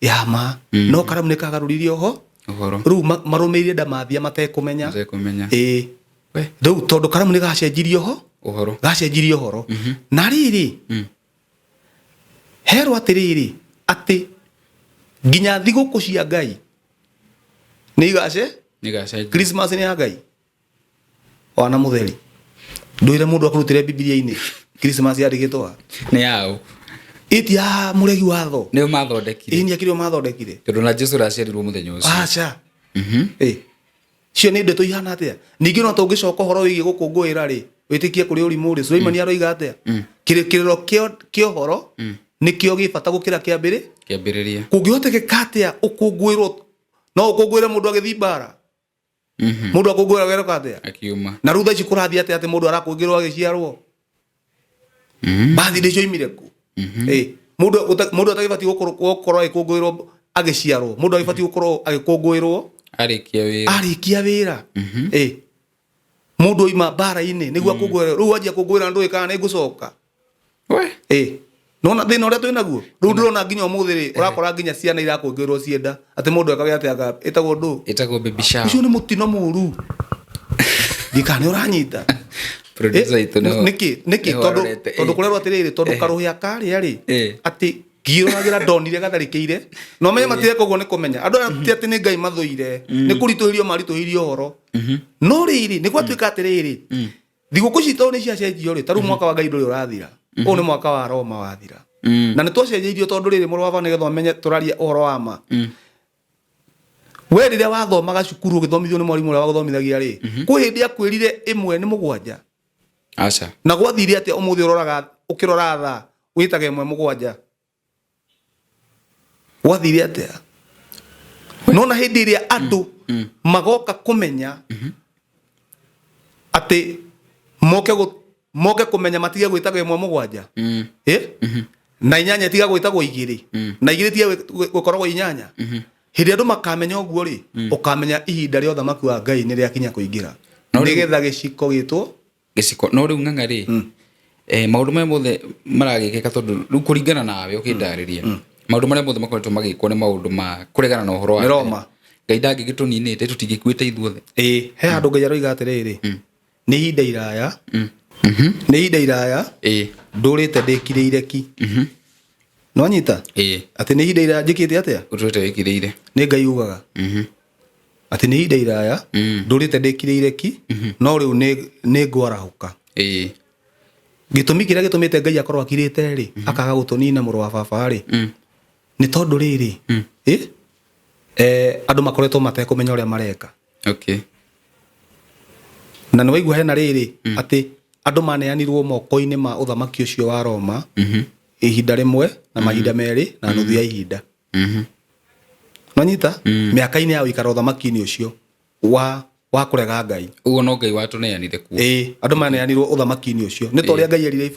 ya ma, no karamu nĩ kagarũririe oho ũhoro. Rĩu marũmĩrĩire ndamathia matekũmenya. Matekũmenya. Ĩĩ. We. Rĩu tondũ karamu nĩ gacenjirie oho ũhoro. Gacenjirie ũhoro na rĩrĩ, herwo atĩrĩrĩ, atĩ nginya thigũkũ cia Ngai nĩ igace Nĩ gacenjia. Christmas nĩ ya Ngai wana mũtheri, ndwĩre mũndũ akũrutĩre Bibilia-inĩ Christmas yandĩkĩtwo ha? Nĩ yao? Ĩti ya mũregi watho. Nĩo mathondekire. Ĩni akĩrĩo mathondekire. Tondũ na Jesu ndaciarirwo mũthenya ũcio. Aca. Ĩ cio nĩ ndeto ihana atĩa? Ningĩ no tũngĩcoka ũhoro wĩgiĩ gũkũngũĩra rĩ, wĩtĩkie kũrĩ ũrimũ rĩ, Suleimani aroiga atĩa? Kĩrĩkĩrĩro kĩa ũhoro nĩkĩo gĩ bata gũkĩra kĩambĩrĩ. Kĩambĩrĩria. Kũngĩhotekeka atĩa ũkũngũĩrwo? No ũkũngũĩre mũndũ agĩthiĩ mbara? Mũndũ akũngũĩra geroka atĩa? Akiuma. Na rĩu thaa ici kũrathiĩ atĩa atĩ mũndũ arakũngĩrwo agĩciarwo? Birthday cioimire kũ? Ĩ, mũndũ atagĩbatiĩ gũkorwo agĩkũngũĩrwo agĩciarwo, mũndũ agĩbatiĩ gũkorwo agĩkũngũĩrwo arĩkia wĩra. Arĩkia wĩra. Ĩ, mũndũ oima mbara-inĩ nĩguo akũngũĩrwo. Rĩu wanjia kũngũĩra ndũĩ kana nĩ ngũcoka. We. Ĩ, nona thĩna ũrĩa twĩ naguo rĩu, ndĩrona nginya ũmũthĩ rĩ, ũrakora nginya ciana irakũngũĩrwo cienda atĩ mũndũ ekage atĩ anga ĩtagwo ndũ. Ĩtagwo baby shower. Ũcio nĩ mũtino mũru, ndikana nĩ ũranyita. Producer itũ Nĩkĩ nĩkĩ? nĩho Tondũ arorete, tondũ kũrerwo atĩrĩrĩ, tondũ karũhĩa karĩa rĩ, atĩ ngĩroragĩra ndonire gatharĩkĩire na ũmenye matireka ũguo nĩ kũmenya andũ aya ti atĩ nĩ Ngai mathũire, nĩ kũritũhĩrio maritũhĩirio ũhoro. No rĩrĩ, nĩ gwatuĩka atĩrĩrĩ, thigũkũ citũ nĩ ciacenjio rĩ, ta rĩu mwaka wa Ngai ndũrĩ ũrathira, ũyũ nĩ mwaka wa Roma wathira. Na nĩ twacenjeirio tondũ rĩrĩ, mũrũ wa baba, nĩgetha ũmenye tũraria ũhoro wa ma, we rĩrĩa wathomaga cukuru ũgĩthomithio nĩ mwarimũ ũrĩa wagũthomithagia rĩ, kwĩ hĩndĩ akwĩrire 1 nĩ 7? Aca. Na gwathire atĩa ũmũthĩ ũroraga ũkĩrora thaa wĩtaga 1:07? Gwathire atĩa? Nona hĩndĩ ĩrĩa andũ magoka kũmenya atĩ moke kũmenya matige gwĩtaga 1:07, ĩ na 8 tiga gwĩtagwo 2, na 2 tiga gũkoragwo 8, hĩndĩ andũ makamenya ũguo rĩ, ũkamenya ihinda rĩa ũthamaki wa Ngai nĩ rĩakinya kũingĩra. No Nĩgetha gĩciko gĩtwo gĩciko. No rĩu ng'ang'a rĩ, maũndũ maya mothe maragĩkĩka, tondũ rĩu kũringana nawe ũkĩndarĩria maũndũ marĩa mothe makoretwo magĩkwo nĩ maũndũ ma kũregana na ũhoro wa Nĩ Roma. Ngai ndangĩgĩtũninĩte, tũtingĩkuĩte ithuothe. Ĩĩ, he handũ Ngai aroiga atĩrĩrĩ, nĩ ihinda iraya, nĩ ihinda iraya ndũrĩte ndĩkirĩire ki. Nĩwanyita? Ĩĩ. Atĩ nĩ ihinda iraya njĩkĩte atĩa? Ũtũrĩte wĩkirĩire. Nĩ Ngai ugaga atĩ nĩ ihinda iraya ndũrĩte ndĩkirĩire ki, no rĩu nĩ ngwarahũka. Gĩtũmi kĩrĩa gĩtũmĩte Ngai akorwo akirĩte rĩ, akaga gũtũnina, mũrũ wa baba rĩ, nĩ tondũ rĩrĩ, ĩ andũ makoretwo matekũmenya ũrĩa mareka. Na nĩ waigua hena rĩrĩ, atĩ andũ maneanirwo moko-inĩ ma ũthamaki ũcio wa Roma ihinda rĩmwe na mahinda merĩ na nuthu ya ihinda. Nonyita mĩaka-inĩ ya gũikara ũthamaki-inĩ ũcio wa kũrega Ngai. Ũguo no Ngai watũneanire kuo. Ĩĩ, andũ maneanirwo ũthamaki-inĩ ũcio nĩ ta ũrĩa Ngai erire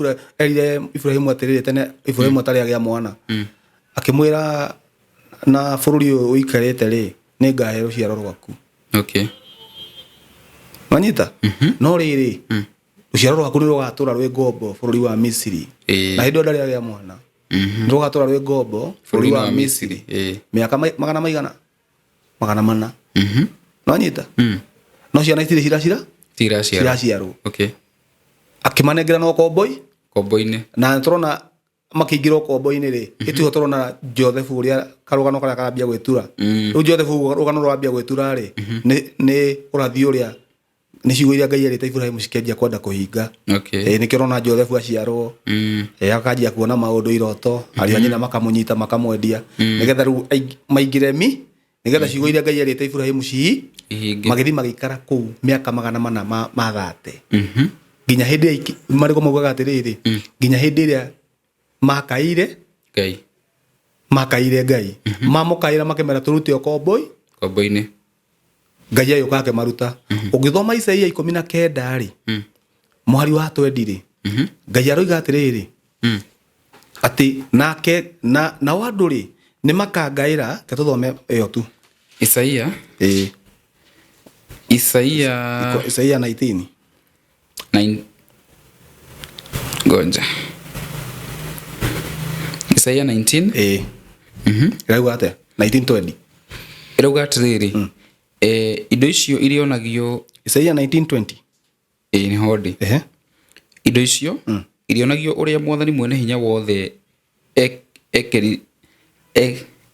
Iburahĩmu atĩrĩrĩ, tene Iburahĩmu atarĩ agĩa mwana, akĩmwĩra na bũrũri ũyũ ũikarĩte rĩ, nĩ ngahe rũciaro rwaku. Wanyita? No rĩrĩ, Rũciaro rwaku nĩ rũgatũra rwĩ ngombo bũrũri wa Misiri. Na hĩndĩ ĩyo ndarĩ agĩa mwana. Nĩ rũgatũra rwĩ ngombo bũrũri wa Misiri mĩaka magana maigana 400. Nĩwanyita? No ciana itirĩ ciracira Tiraciarwo. Ciraciarwo. Okay. Akĩmanengera na ũkomboi. Kombo-inĩ. Na tũrona makĩingĩra ũkombo-inĩ rĩ, ĩtiho tũrona Joseph ũrĩa karũgano karĩa karambia gwĩtura. Rĩu Joseph rũgano rwambia gwĩtura rĩ, nĩ ũrathi ũrĩa nĩ ciugo iria Ngai erĩte Iburahĩmu cikĩanjia kwenda kũhinga. Okay. Nĩkĩo ũrona Joseph aciarwo, akanjia kuona maũndũ iroto, ariũ a nyina makamũnyita makamwendia, nĩgetha rĩu maingĩre mi, nĩgetha ciugo iria Ngai erĩte Iburahĩmu ci Ihinge. Magĩthiĩ magĩikara kũu mĩaka 400 ma thate. Nginya hĩndĩ ĩrĩa marĩgo maugaga atĩrĩrĩ, nginya hĩndĩ ĩrĩa makaire Ngai. Makaire Ngai. Mamũkaĩra makĩmera tũrute ũkomboi. Kombo-inĩ. Ngai agĩũka akĩmaruta. Ũngĩthoma Isaia 19 rĩ, mũhari wa 20 rĩ, Ngai aroiga atĩrĩrĩ, atĩ nake na nao andũ rĩ nĩ makangaĩra. Reke tũthome ĩyo tu. Isaia. Ĩĩ. Isaia. Isaia 19. 9. Ngoja. Isaia 19. Ĩĩ. Ĩrauga atĩa? 1920. Ĩrauga atĩrĩrĩ, indo icio irionagio Isaia 1920. Ĩĩ nĩho ndĩ. Indo icio irionagio ũrĩa Mwathani Mwene Hinya Wothe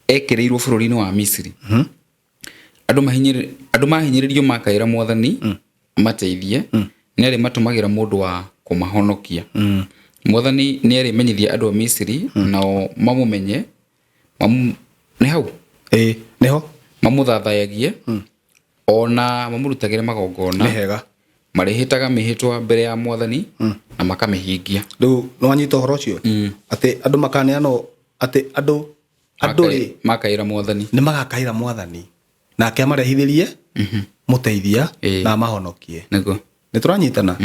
ekĩrĩirwo bũrũri-inĩ wa Misiri. Andũ mahinyĩrĩrio makaĩra Mwathani amateithie, nĩarĩmatũmagĩra mũndũ wa kũmahonokia. Mwathani nĩarĩmenyithia andũ a Misiri, nao mamũmenye, nĩ hau? Ĩĩ, nĩho. Mamũthathayagie, o na mamũrutagĩre magongona. Nĩ hega. Marĩhĩtaga mĩhĩtwa mbere ya Mwathani na makamĩhingia. Rĩu nĩwanyita ũhoro ũcio? Atĩ andũ makaneanwo, atĩ andũ rĩ Makaĩra Mwathani. Nĩ magakaĩra Mwathani nake amarehithĩrie mũteithia na amahonokie. Nĩguo. Nĩ tũranyitana?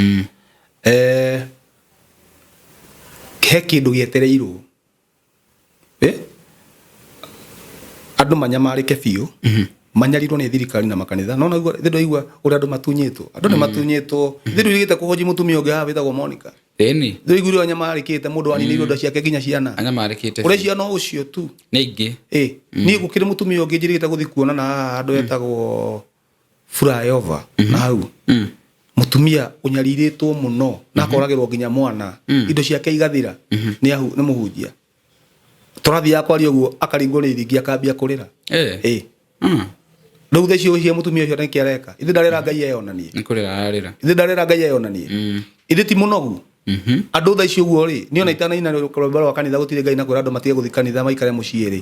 He kĩndũ gĩetereirwo. Andũ manyamarĩke biũ, manyarirwo nĩ thirikari na makanitha. No naigua, ithe ndwaigua ũrĩa andũ matunyĩtwo. Andũ nĩ matunyĩtwo. Ithe ndũigĩte kũhoji mũtumia ũngĩ haha wĩtagwo Monica. Ĩni. Ndũiguire ũrĩa anyamarĩkĩte, mũndũ waninĩirwo indo ciake nginya ciana. Anyamarĩkĩte. Ũreciria no ũcio tu. Nĩ aingĩ. Niĩ gũkĩrĩ mũtumia ũngĩ njĩrĩgĩte gũthiĩ kuona na haha handũ etagwo flyover na hau. Mũtumia ũnyarirĩtwo mũno na akoragĩrwo nginya mwana. Indo ciake igathira. Nĩ ahu, nĩ mũhunjia. Tũrathiaga kwaria ũguo akaringwo nĩ iringi akambia kũrĩra. Rĩu thaa icio ũcio mũtumia ũcio nĩkĩ areka? Ithe ndarera Ngai eyonanie. Nĩ kũrĩra ararĩra. Ithe ndarera Ngai eyonanie. Ithe ti mũnogu. Andũ thaa icio ũguo rĩ, niĩ ona itanaina rwĩmbo rwa kanitha gũtirĩ Ngai na kwĩra andũ matige gũthiĩ kanitha maikare mũciĩ rĩ.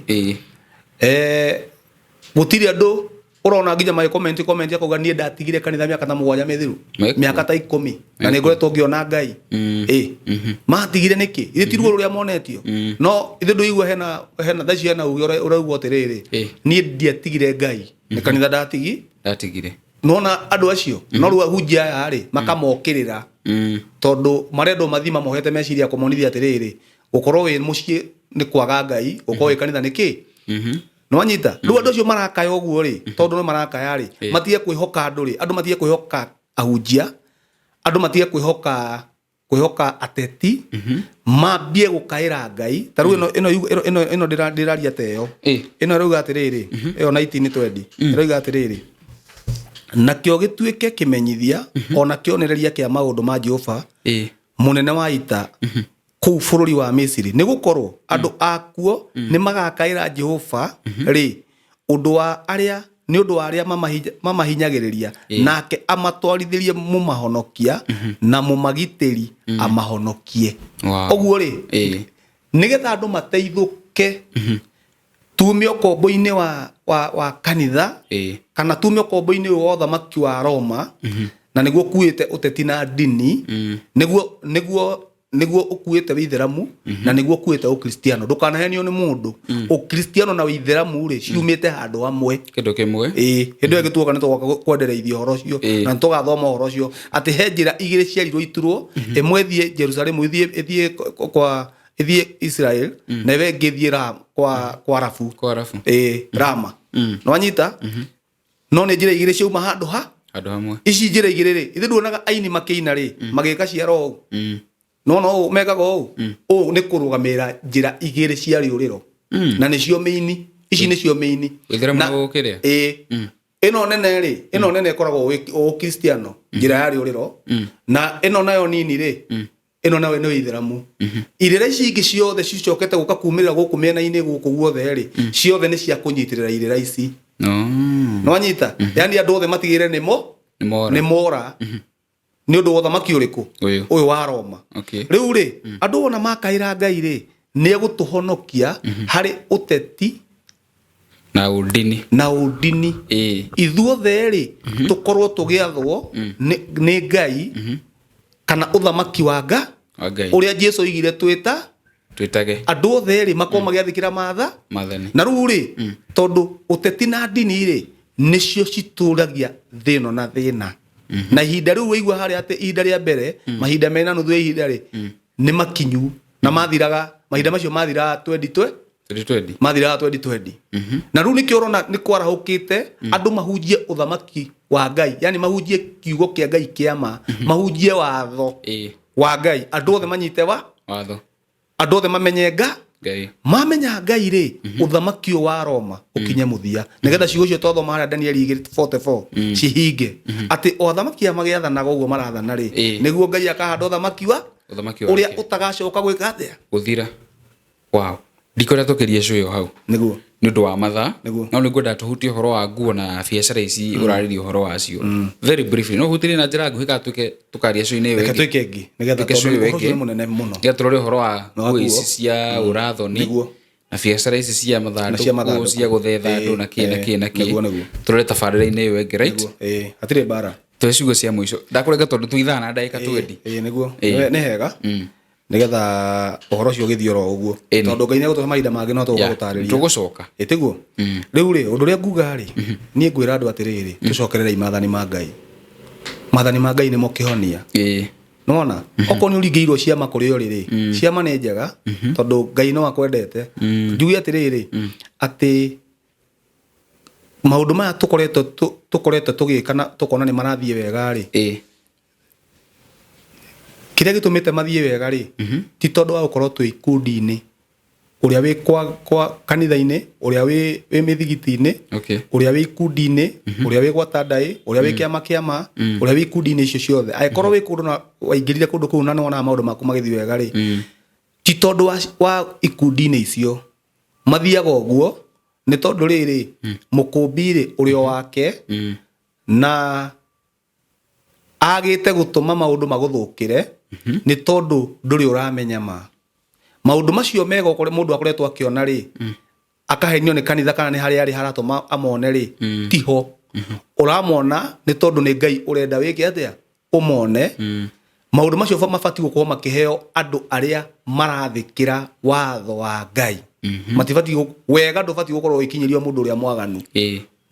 Gũtirĩ andũ ũrona nginya magĩ comment comment akauga niĩ ndatigire kanitha mĩaka ta 7 mĩthiru. Mekũ. Mĩaka ta 10. Na nĩ ngoretwo ngĩona Ngai. Matigire nĩkĩ? Ithe ti ruo rũrĩa monetio. No ithe ndũigua hena hena thaa ici hena uge ũraigua atĩrĩrĩ. Niĩ ndiatigire Ngai. Nĩ kanitha ndatigi. Ndatigire. Nona andũ acio, no rĩu ahunjia aya rĩ, makamokĩrĩra. Tondũ marendwo mathiĩ mamohete meciria kũmonithia atĩrĩrĩ, gũkorwo wĩ mũciĩ nĩ kwaga Ngai, gũkorwo wĩ kanitha nĩ kĩ? Nĩwanyita? Rĩu andũ acio marakaya ũguo rĩ, tondũ nĩ marakaya rĩ, matige kwĩhoka andũ rĩ, andũ matige kwĩhoka ahunjia, andũ matige kwĩhoka ateti, mambie gũkaĩra Ngai. Ta rĩu ĩno ndĩraria ta ĩyo. Ĩno ĩrauga atĩrĩrĩ, ĩyo 1920, ĩrauga atĩrĩrĩ, nakĩo gĩtuĩke kĩmenyithia, ona kĩonereria kĩa maũndũ ma Jehova, mũnene wa ita, kũu bũrũri wa Misiri. Nĩ gũkorwo andũ akuo nĩ magakaĩra Jehova rĩ, ũndũ wa arĩa, nĩ ũndũ wa arĩa mamahinyagĩrĩria, nake amatwarithĩrie mũmahonokia na mũmagitĩri amahonokie. Wow. Ũguo rĩ, nĩgetha andũ mateithũke, tume ũkombo-inĩ wa kanitha, kana tume ũkombo-inĩ ũyũ wa ũthamaki wa Roma, na nĩguo ũkuĩte ũteti na ndini, nĩguo ũkuĩte ũithĩramu, na nĩguo ũkuĩte ũkristiano. Ndũkanahenio nĩ mũndũ. Ũkristiano na ũithĩramu rĩ, ciumĩte handũ hamwe. Kĩndũ kĩmwe. Hĩndĩ ĩyo ĩngĩ tuoka nĩ tũgoka kwendereithia ũhoro ũcio, na nĩ tũgathoma ũhoro ũcio atĩ he njĩra igĩrĩ ciarirwo iturwo, ĩmwe ĩthiĩ Jerusalemu, ĩthiĩ kwa ĩthiĩ Israel, na ĩyo ĩngĩ ĩthiĩ kwa Arabu. Kwa Arabu. Rama. Nĩwanyita? No nĩ njĩra igĩrĩ ciauma handũ ha? Handũ hamwe. Ici njĩra igĩrĩ rĩ, ithe nduonaga aini makĩina rĩ, magĩka ciara ũũ? Nona ũũ mekaga ũũ? Ũũ nĩ kũrũgamĩrĩra njĩra igĩrĩ cia rĩũrĩro, na nĩcio mĩini ici, nĩcio mĩini. Gĩthĩramu Na- na gũkĩrĩa. Ĩĩ, ĩno nene rĩ, ĩno nene ĩkoragwo ũkristiano, njĩra ya rĩũrĩro, na ĩno nayo nini rĩ, ĩno nayo nĩ ithĩramu. Irĩra ici ingĩ ciothe cicokete gũka kumĩrĩra gũkũ mĩena-inĩ gũkũ guothe rĩ, ciothe nĩ cia kũnyitĩrĩra irĩra ici. Nĩwanyita? Yani andũ othe matigĩrĩre nĩmo Nĩ mora. Nĩ mora. Nĩ ũndũ wa ũthamaki ũrĩkũ? Ũyũ. Ũyũ wa Roma. Rĩu rĩ, andũ ona makaĩra Ngai rĩ, nĩ egũtũhonokia harĩ ũteti Na ũndini. Na ũndini. Ithuothe rĩ, tũkorwo tũgĩathwo nĩ Ngai kana ũthamaki wa nga Wa Ngai. Ũrĩa Jesu oigire twĩta Twĩtage. Andũ othe rĩ, makorwo magĩathĩkĩra matha Mathani. Na rĩu rĩ, tondũ ũteti na ndini rĩ, nĩcio citũragia thĩno na thĩna, na ihinda rĩu waigua harĩa atĩ ihinda rĩa mbere, mahinda mena nuthu ya ihinda rĩ, nĩ makinyu na mathiraga, mahinda macio mathiraga 20 2020. Mathiraga 2020. Na rĩu nĩkĩo ũrona nĩ kwarahũkĩte andũ mahunjie ũthamaki wa Ngai, yani mahunjie kiugo kĩa Ngai kĩa ma, mahunjie watho wa Ngai, andũ othe manyite wa Watho. Andũ othe mamenye nga Ngai. Mamenya Ngai rĩ, ũthamaki ũyũ wa Roma ũkinye mũthia, nĩgetha ciugo icio twathoma harĩa Danieli 2:44 cihinge, atĩ o athamaki aya magĩathanaga ũguo marathana rĩ, nĩguo Ngai akahanda ũthamaki wa Ũthamaki ũrĩa wake. Ũtagacoka gwĩka atĩa? Gũthira. Wow. Ndikwenda tũkĩrie cũyo hau. Nĩguo. Nĩ ũndũ wa mathaa. Nĩguo. No nĩ ngwenda tũhutie ũhoro wa nguo na biacara ici ũrarĩria ũhoro wacio. Very briefly. No ũhutirie na njĩra nguhĩ kana tuĩke tũkaria cũinĩ ĩyo Reke ĩngĩ. twĩke ĩngĩ nĩgetha Twĩke tondũ cũĩ ũhoro ũcio ĩngĩ. nĩ mũnene mũno. Nĩgetha tũrore ũhoro wa Na wa nguo ici nguo. cia ũrathoni. Nĩguo. Na biacara ici cia Na cia mathandũkũ mathandũkũ. cia gũthetha andũ na kĩ na kĩ na kĩ. Nĩguo. Tũrore tabarĩra-inĩ ĩyo ĩngĩ, right? Nĩguo, ĩĩ, hatirĩ mbara. Tũhe ciugo cia mũico. Ndakũrenga tondũ twĩ ithaa na ndagĩka 20. Ĩĩ, nĩguo. Nĩ hega nĩgetha ũhoro ũcio ũgĩthiĩ oro ũguo, tondũ Ngai nĩegũtũhe mahinda mangĩ no tũgũka gũtarĩria. Tũgũcoka. Ĩtiguo? Rĩu rĩ, ũndũ ũrĩa nguga rĩ, niĩ ngwĩra andũ atĩrĩrĩ, tũcokererei maathani ma Ngai. Maathani ma Ngai nĩmo kĩhonia. Nĩwona okorwo nĩ ũringĩirwo ciama kũrĩa ũrĩ rĩ, ciama nĩ njega tondũ Ngai no akwendete. Njuge atĩrĩrĩ, atĩ maũndũ maya tũkoretwo tũgĩka na tũkona nĩ marathiĩ wega rĩ, kĩrĩa gĩtũmĩte mathiĩ wega rĩ, ti tondũ wa gũkorwo twĩ ikundi-inĩ, ũrĩa wĩ kwa kanitha-inĩ, ũrĩa wĩ mĩthigiti-inĩ, ũrĩa wĩ ikundi-inĩ, ũrĩa wĩ gwa tandaĩ, ũrĩa wĩ kĩama kĩama, ũrĩa wĩ ikundi-inĩ icio ciothe, angĩkorwo wĩ kũndũ na waingĩrire kũndũ kũu na nĩwonaga maũndũ maku magĩthiĩ wega rĩ, ti tondũ wa ikundi-inĩ icio mathiaga ũguo, nĩ tondũ rĩrĩ, mũkũmbi rĩ, ũrĩ o wake na agĩte gũtũma maũndũ magũthũkĩre nĩ tondũ ndũrĩ ũramenya ma maũndũ macio mega mũndũ akoretwo akĩona rĩ, akahenio nĩ kanitha kana nĩ harĩa arĩ haratũma amone rĩ, tiho ũramona, nĩ tondũ nĩ Ngai ũrenda wĩke atĩa? Ũmone. Maũndũ macio mabatiĩ gũkorwo makĩheo andũ arĩa marathĩkĩra watho wa Ngai. Matibatiĩ wega ndũbatiĩ gũkorwo ũgĩkinyĩrio mũndũ ũrĩa mwaganu.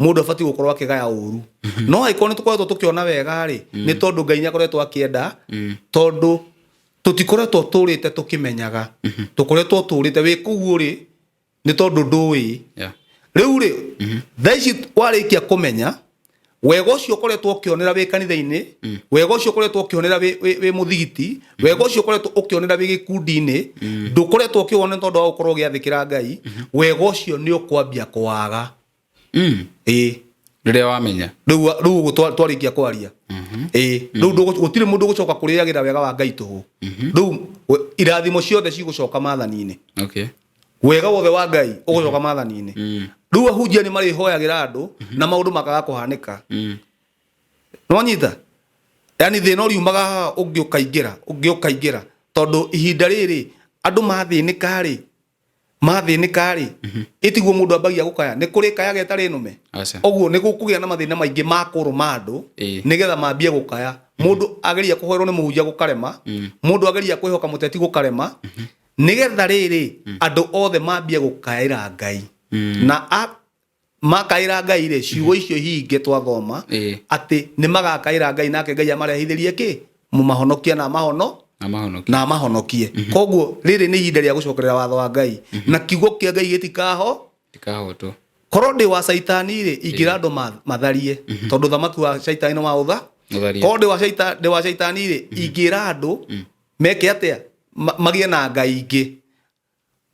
Mũndũ abatiĩ gũkorwo akĩgaya ũru, no angĩkorwo nĩ tũkoretwo tũkĩona wega rĩ, nĩ tondũ Ngai nĩ akoretwo akĩenda, tondũ tũtikoretwo tũrĩte tũkĩmenyaga, tũkoretwo tũrĩte wĩ kũu ũrĩ nĩ tondũ ndũĩ. Rĩu rĩ, thaa ici warĩkia kũmenya wega ũcio ũkoretwo ũkĩonera wĩ kanitha-inĩ, wega ũcio ũkoretwo ũkĩonera wĩ mũthigiti, wega ũcio ũkoretwo ũkĩonera wĩ gĩkundi-inĩ, ndũkoretwo ũkĩwona tondũ wa gũkorwo ũgĩathĩkĩra Ngai, wega ũcio nĩ ũkwambia kwaga. Ĩĩ. Rĩrĩa wamenya. Rĩu ũguo twarĩkia kwaria, ĩĩ, rĩu gũtirĩ mũndũ ũgũcoka kũrĩagĩra wega wa Ngai tũhũ. Rĩu irathimo ciothe cigũcoka maathani-inĩ. Wega wothe wa Ngai ũgũcoka maathani-inĩ. Rĩu ahunjia nĩ marĩhoyagĩra andũ na maũndũ makaga kũhanĩka. Nĩwanyita? Yani thĩna ũriumaga haha, ũngĩ ũkaingĩra, ũngĩ ũkaingĩra, tondũ ihinda rĩrĩ andũ mathĩnĩka rĩ, ĩtiguo mũndũ ambagia gũkaya, nĩ kũrĩ kayaga ĩtarĩ nũme. Aca. Ũguo nĩ gũkũgĩa na mathĩna maingĩ ma kũrũma andũ nĩgetha mambie gũkaya. Mũndũ ageria kũhoerwo nĩ mũhunjia gũkarema, mũndũ ageria kwĩhoka mũteti gũkarema, nĩgetha rĩrĩ andũ othe mambie gũkaĩra Ngai. Na makaĩra Ngai rĩ, ciugo icio ihinge twathoma atĩ nĩ magakaĩra Ngai, nake Ngai amarehithĩrie kĩ? Mũmahonokia na amahono Amahonokie. Na amahonokie. Koguo rĩrĩ nĩ ihinda rĩa gũcokerera watho wa Ngai, na kiugo kĩa Ngai gĩtikaho Tikahotwo. Korwo ndĩ wa caitani rĩ, ingĩra andũ matharie, tondũ thamaki wa caitani nĩ wa ũtha. Ũtharia. Korwo ndĩ wa caitani rĩ, ingĩra andũ meke atĩa? Magĩe na ngai ingĩ.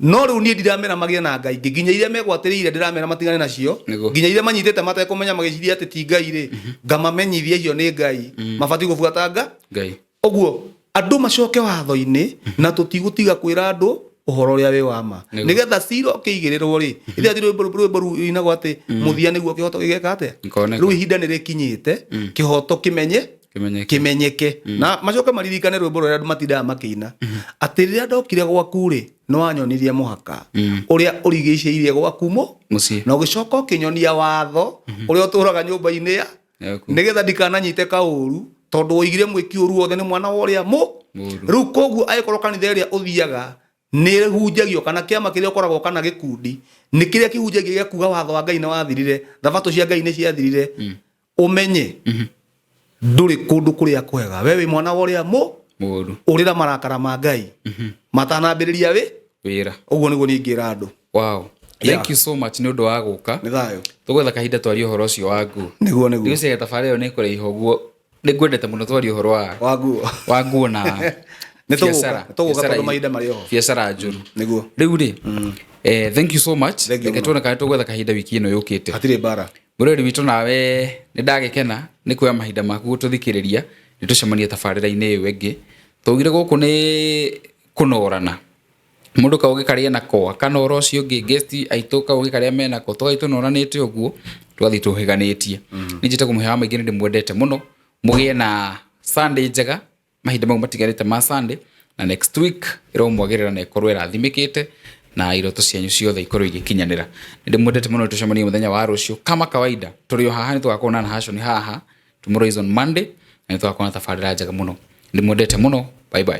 No rĩu niĩ ndiramera magĩe na ngai ingĩ, nginya iria megwatĩrĩire ndĩramera matigane nacio. Nginya iria manyitĩte matekũmenya magĩciria atĩ ti ngai rĩ, ngamamenyithia icio nĩ ngai, mabatiĩ gũbuata nga Ngai. Ũguo andũ macoke watho-inĩ, na tũtigũtiga kwĩra andũ ũhoro ũrĩa wĩ wa ma, nĩgetha cira ũkĩigĩrĩrwo rĩ, ithe ati rwĩmbo rũinagwo atĩ mũthia nĩguo kĩhoto gĩgeka atĩa. Gĩkoneka. Rĩu ihinda nĩ rĩkinyĩte kĩhoto kĩmenye Kĩmenyeke. Kĩmenyeke, na macoke maririkane rwĩmbo rũrĩa andũ matindaga makĩina atĩ rĩrĩa ndokire gwaku rĩ, nĩ wanyonirie mũhaka ũrĩa ũrigicĩirie gwaku mũ Mũciĩ. Na ũgĩcoka ũkĩnyonia watho ũrĩa ũtũraga nyũmba-inĩ ya Yaku. Nĩgetha ndikananyite kaũru, tondũ woigire mwĩki ũru wothe nĩ mwana wa ũrĩa mũ Mũũru. Rĩu koguo angĩkorwo kanitha ĩrĩa ũthiaga nĩ ĩhunjagio, kana kĩama kĩrĩa ũkoragwo, kana gĩkundi nĩ kĩrĩa kĩhunjagia gĩa kuga watho wa Ngai nĩ wathirire, thabatũ cia Ngai nĩ ciathirire, ũmenye ndũrĩ kũndũ kũrĩa kwega. We wĩ mwana wa ũrĩa mũ Mũũru. Ũrĩra marakara ma Ngai matanambĩrĩria wĩ Wĩra. Ũguo nĩguo niĩ ingĩra andũ. Wow. Thank you so much nĩ ũndũ wa gũka. Nĩ thayũ. Tũgwetha kahinda twarie ũhoro ũcio wa nguo. Nĩguo. Ndigwĩciria tabarĩra ĩyo nĩ ĩkũraiha ũguo, nĩ ngwendete mũno twarie ũhoro wa Wa nguo. Wa nguo na Nĩ tũgũka, biacara. nĩ tũgũka Biacara tondũ mahinda marĩ oho. Biacara njũru. Nĩguo. Rĩu rĩ, thank you so much. Thank you Reke mũno. tuone kana tũgwetha kahinda wiki ĩno yũkĩte. Hatirĩ mbara. Mũrori witũ, nawe nĩ ndagĩkena nĩ kuoya mahinda maku gũtũthikĩrĩria. Nĩ tũcemanie tabarĩra-inĩ ĩyo ĩngĩ. Twaugire gũkũ nĩ kũnorana, mũndũ kaũgĩ karĩa nako akanora ũcio ũngĩ, guest aitũ kaũgĩ karĩa menako, tũgathiĩ tũnoranĩte ũguo, tũgathiĩ tũhĩganĩtie. Niĩ njĩtagwo Mũhĩa wa Maingĩ, nĩ ndĩmwendete mũno. Mũgĩe na Sunday njega, mahinda mau matigarĩte ma Sunday, na next week ĩromwagĩrĩra na ĩkorwo ĩrathimĩkĩte na iroto cianyu ciothe ikorwo igĩkinyanĩra. Nĩ ndĩmwendete mũno, tũcemanie mũthenya wa rũciũ kama kawaida. Tũrĩ o haha, nĩ tũgakorwo na Nahashon haha. Tomorrow is on Monday, na nĩ tũgakorwo na tabarĩra njega mũno. Ndĩmwendete mũno, bye bye.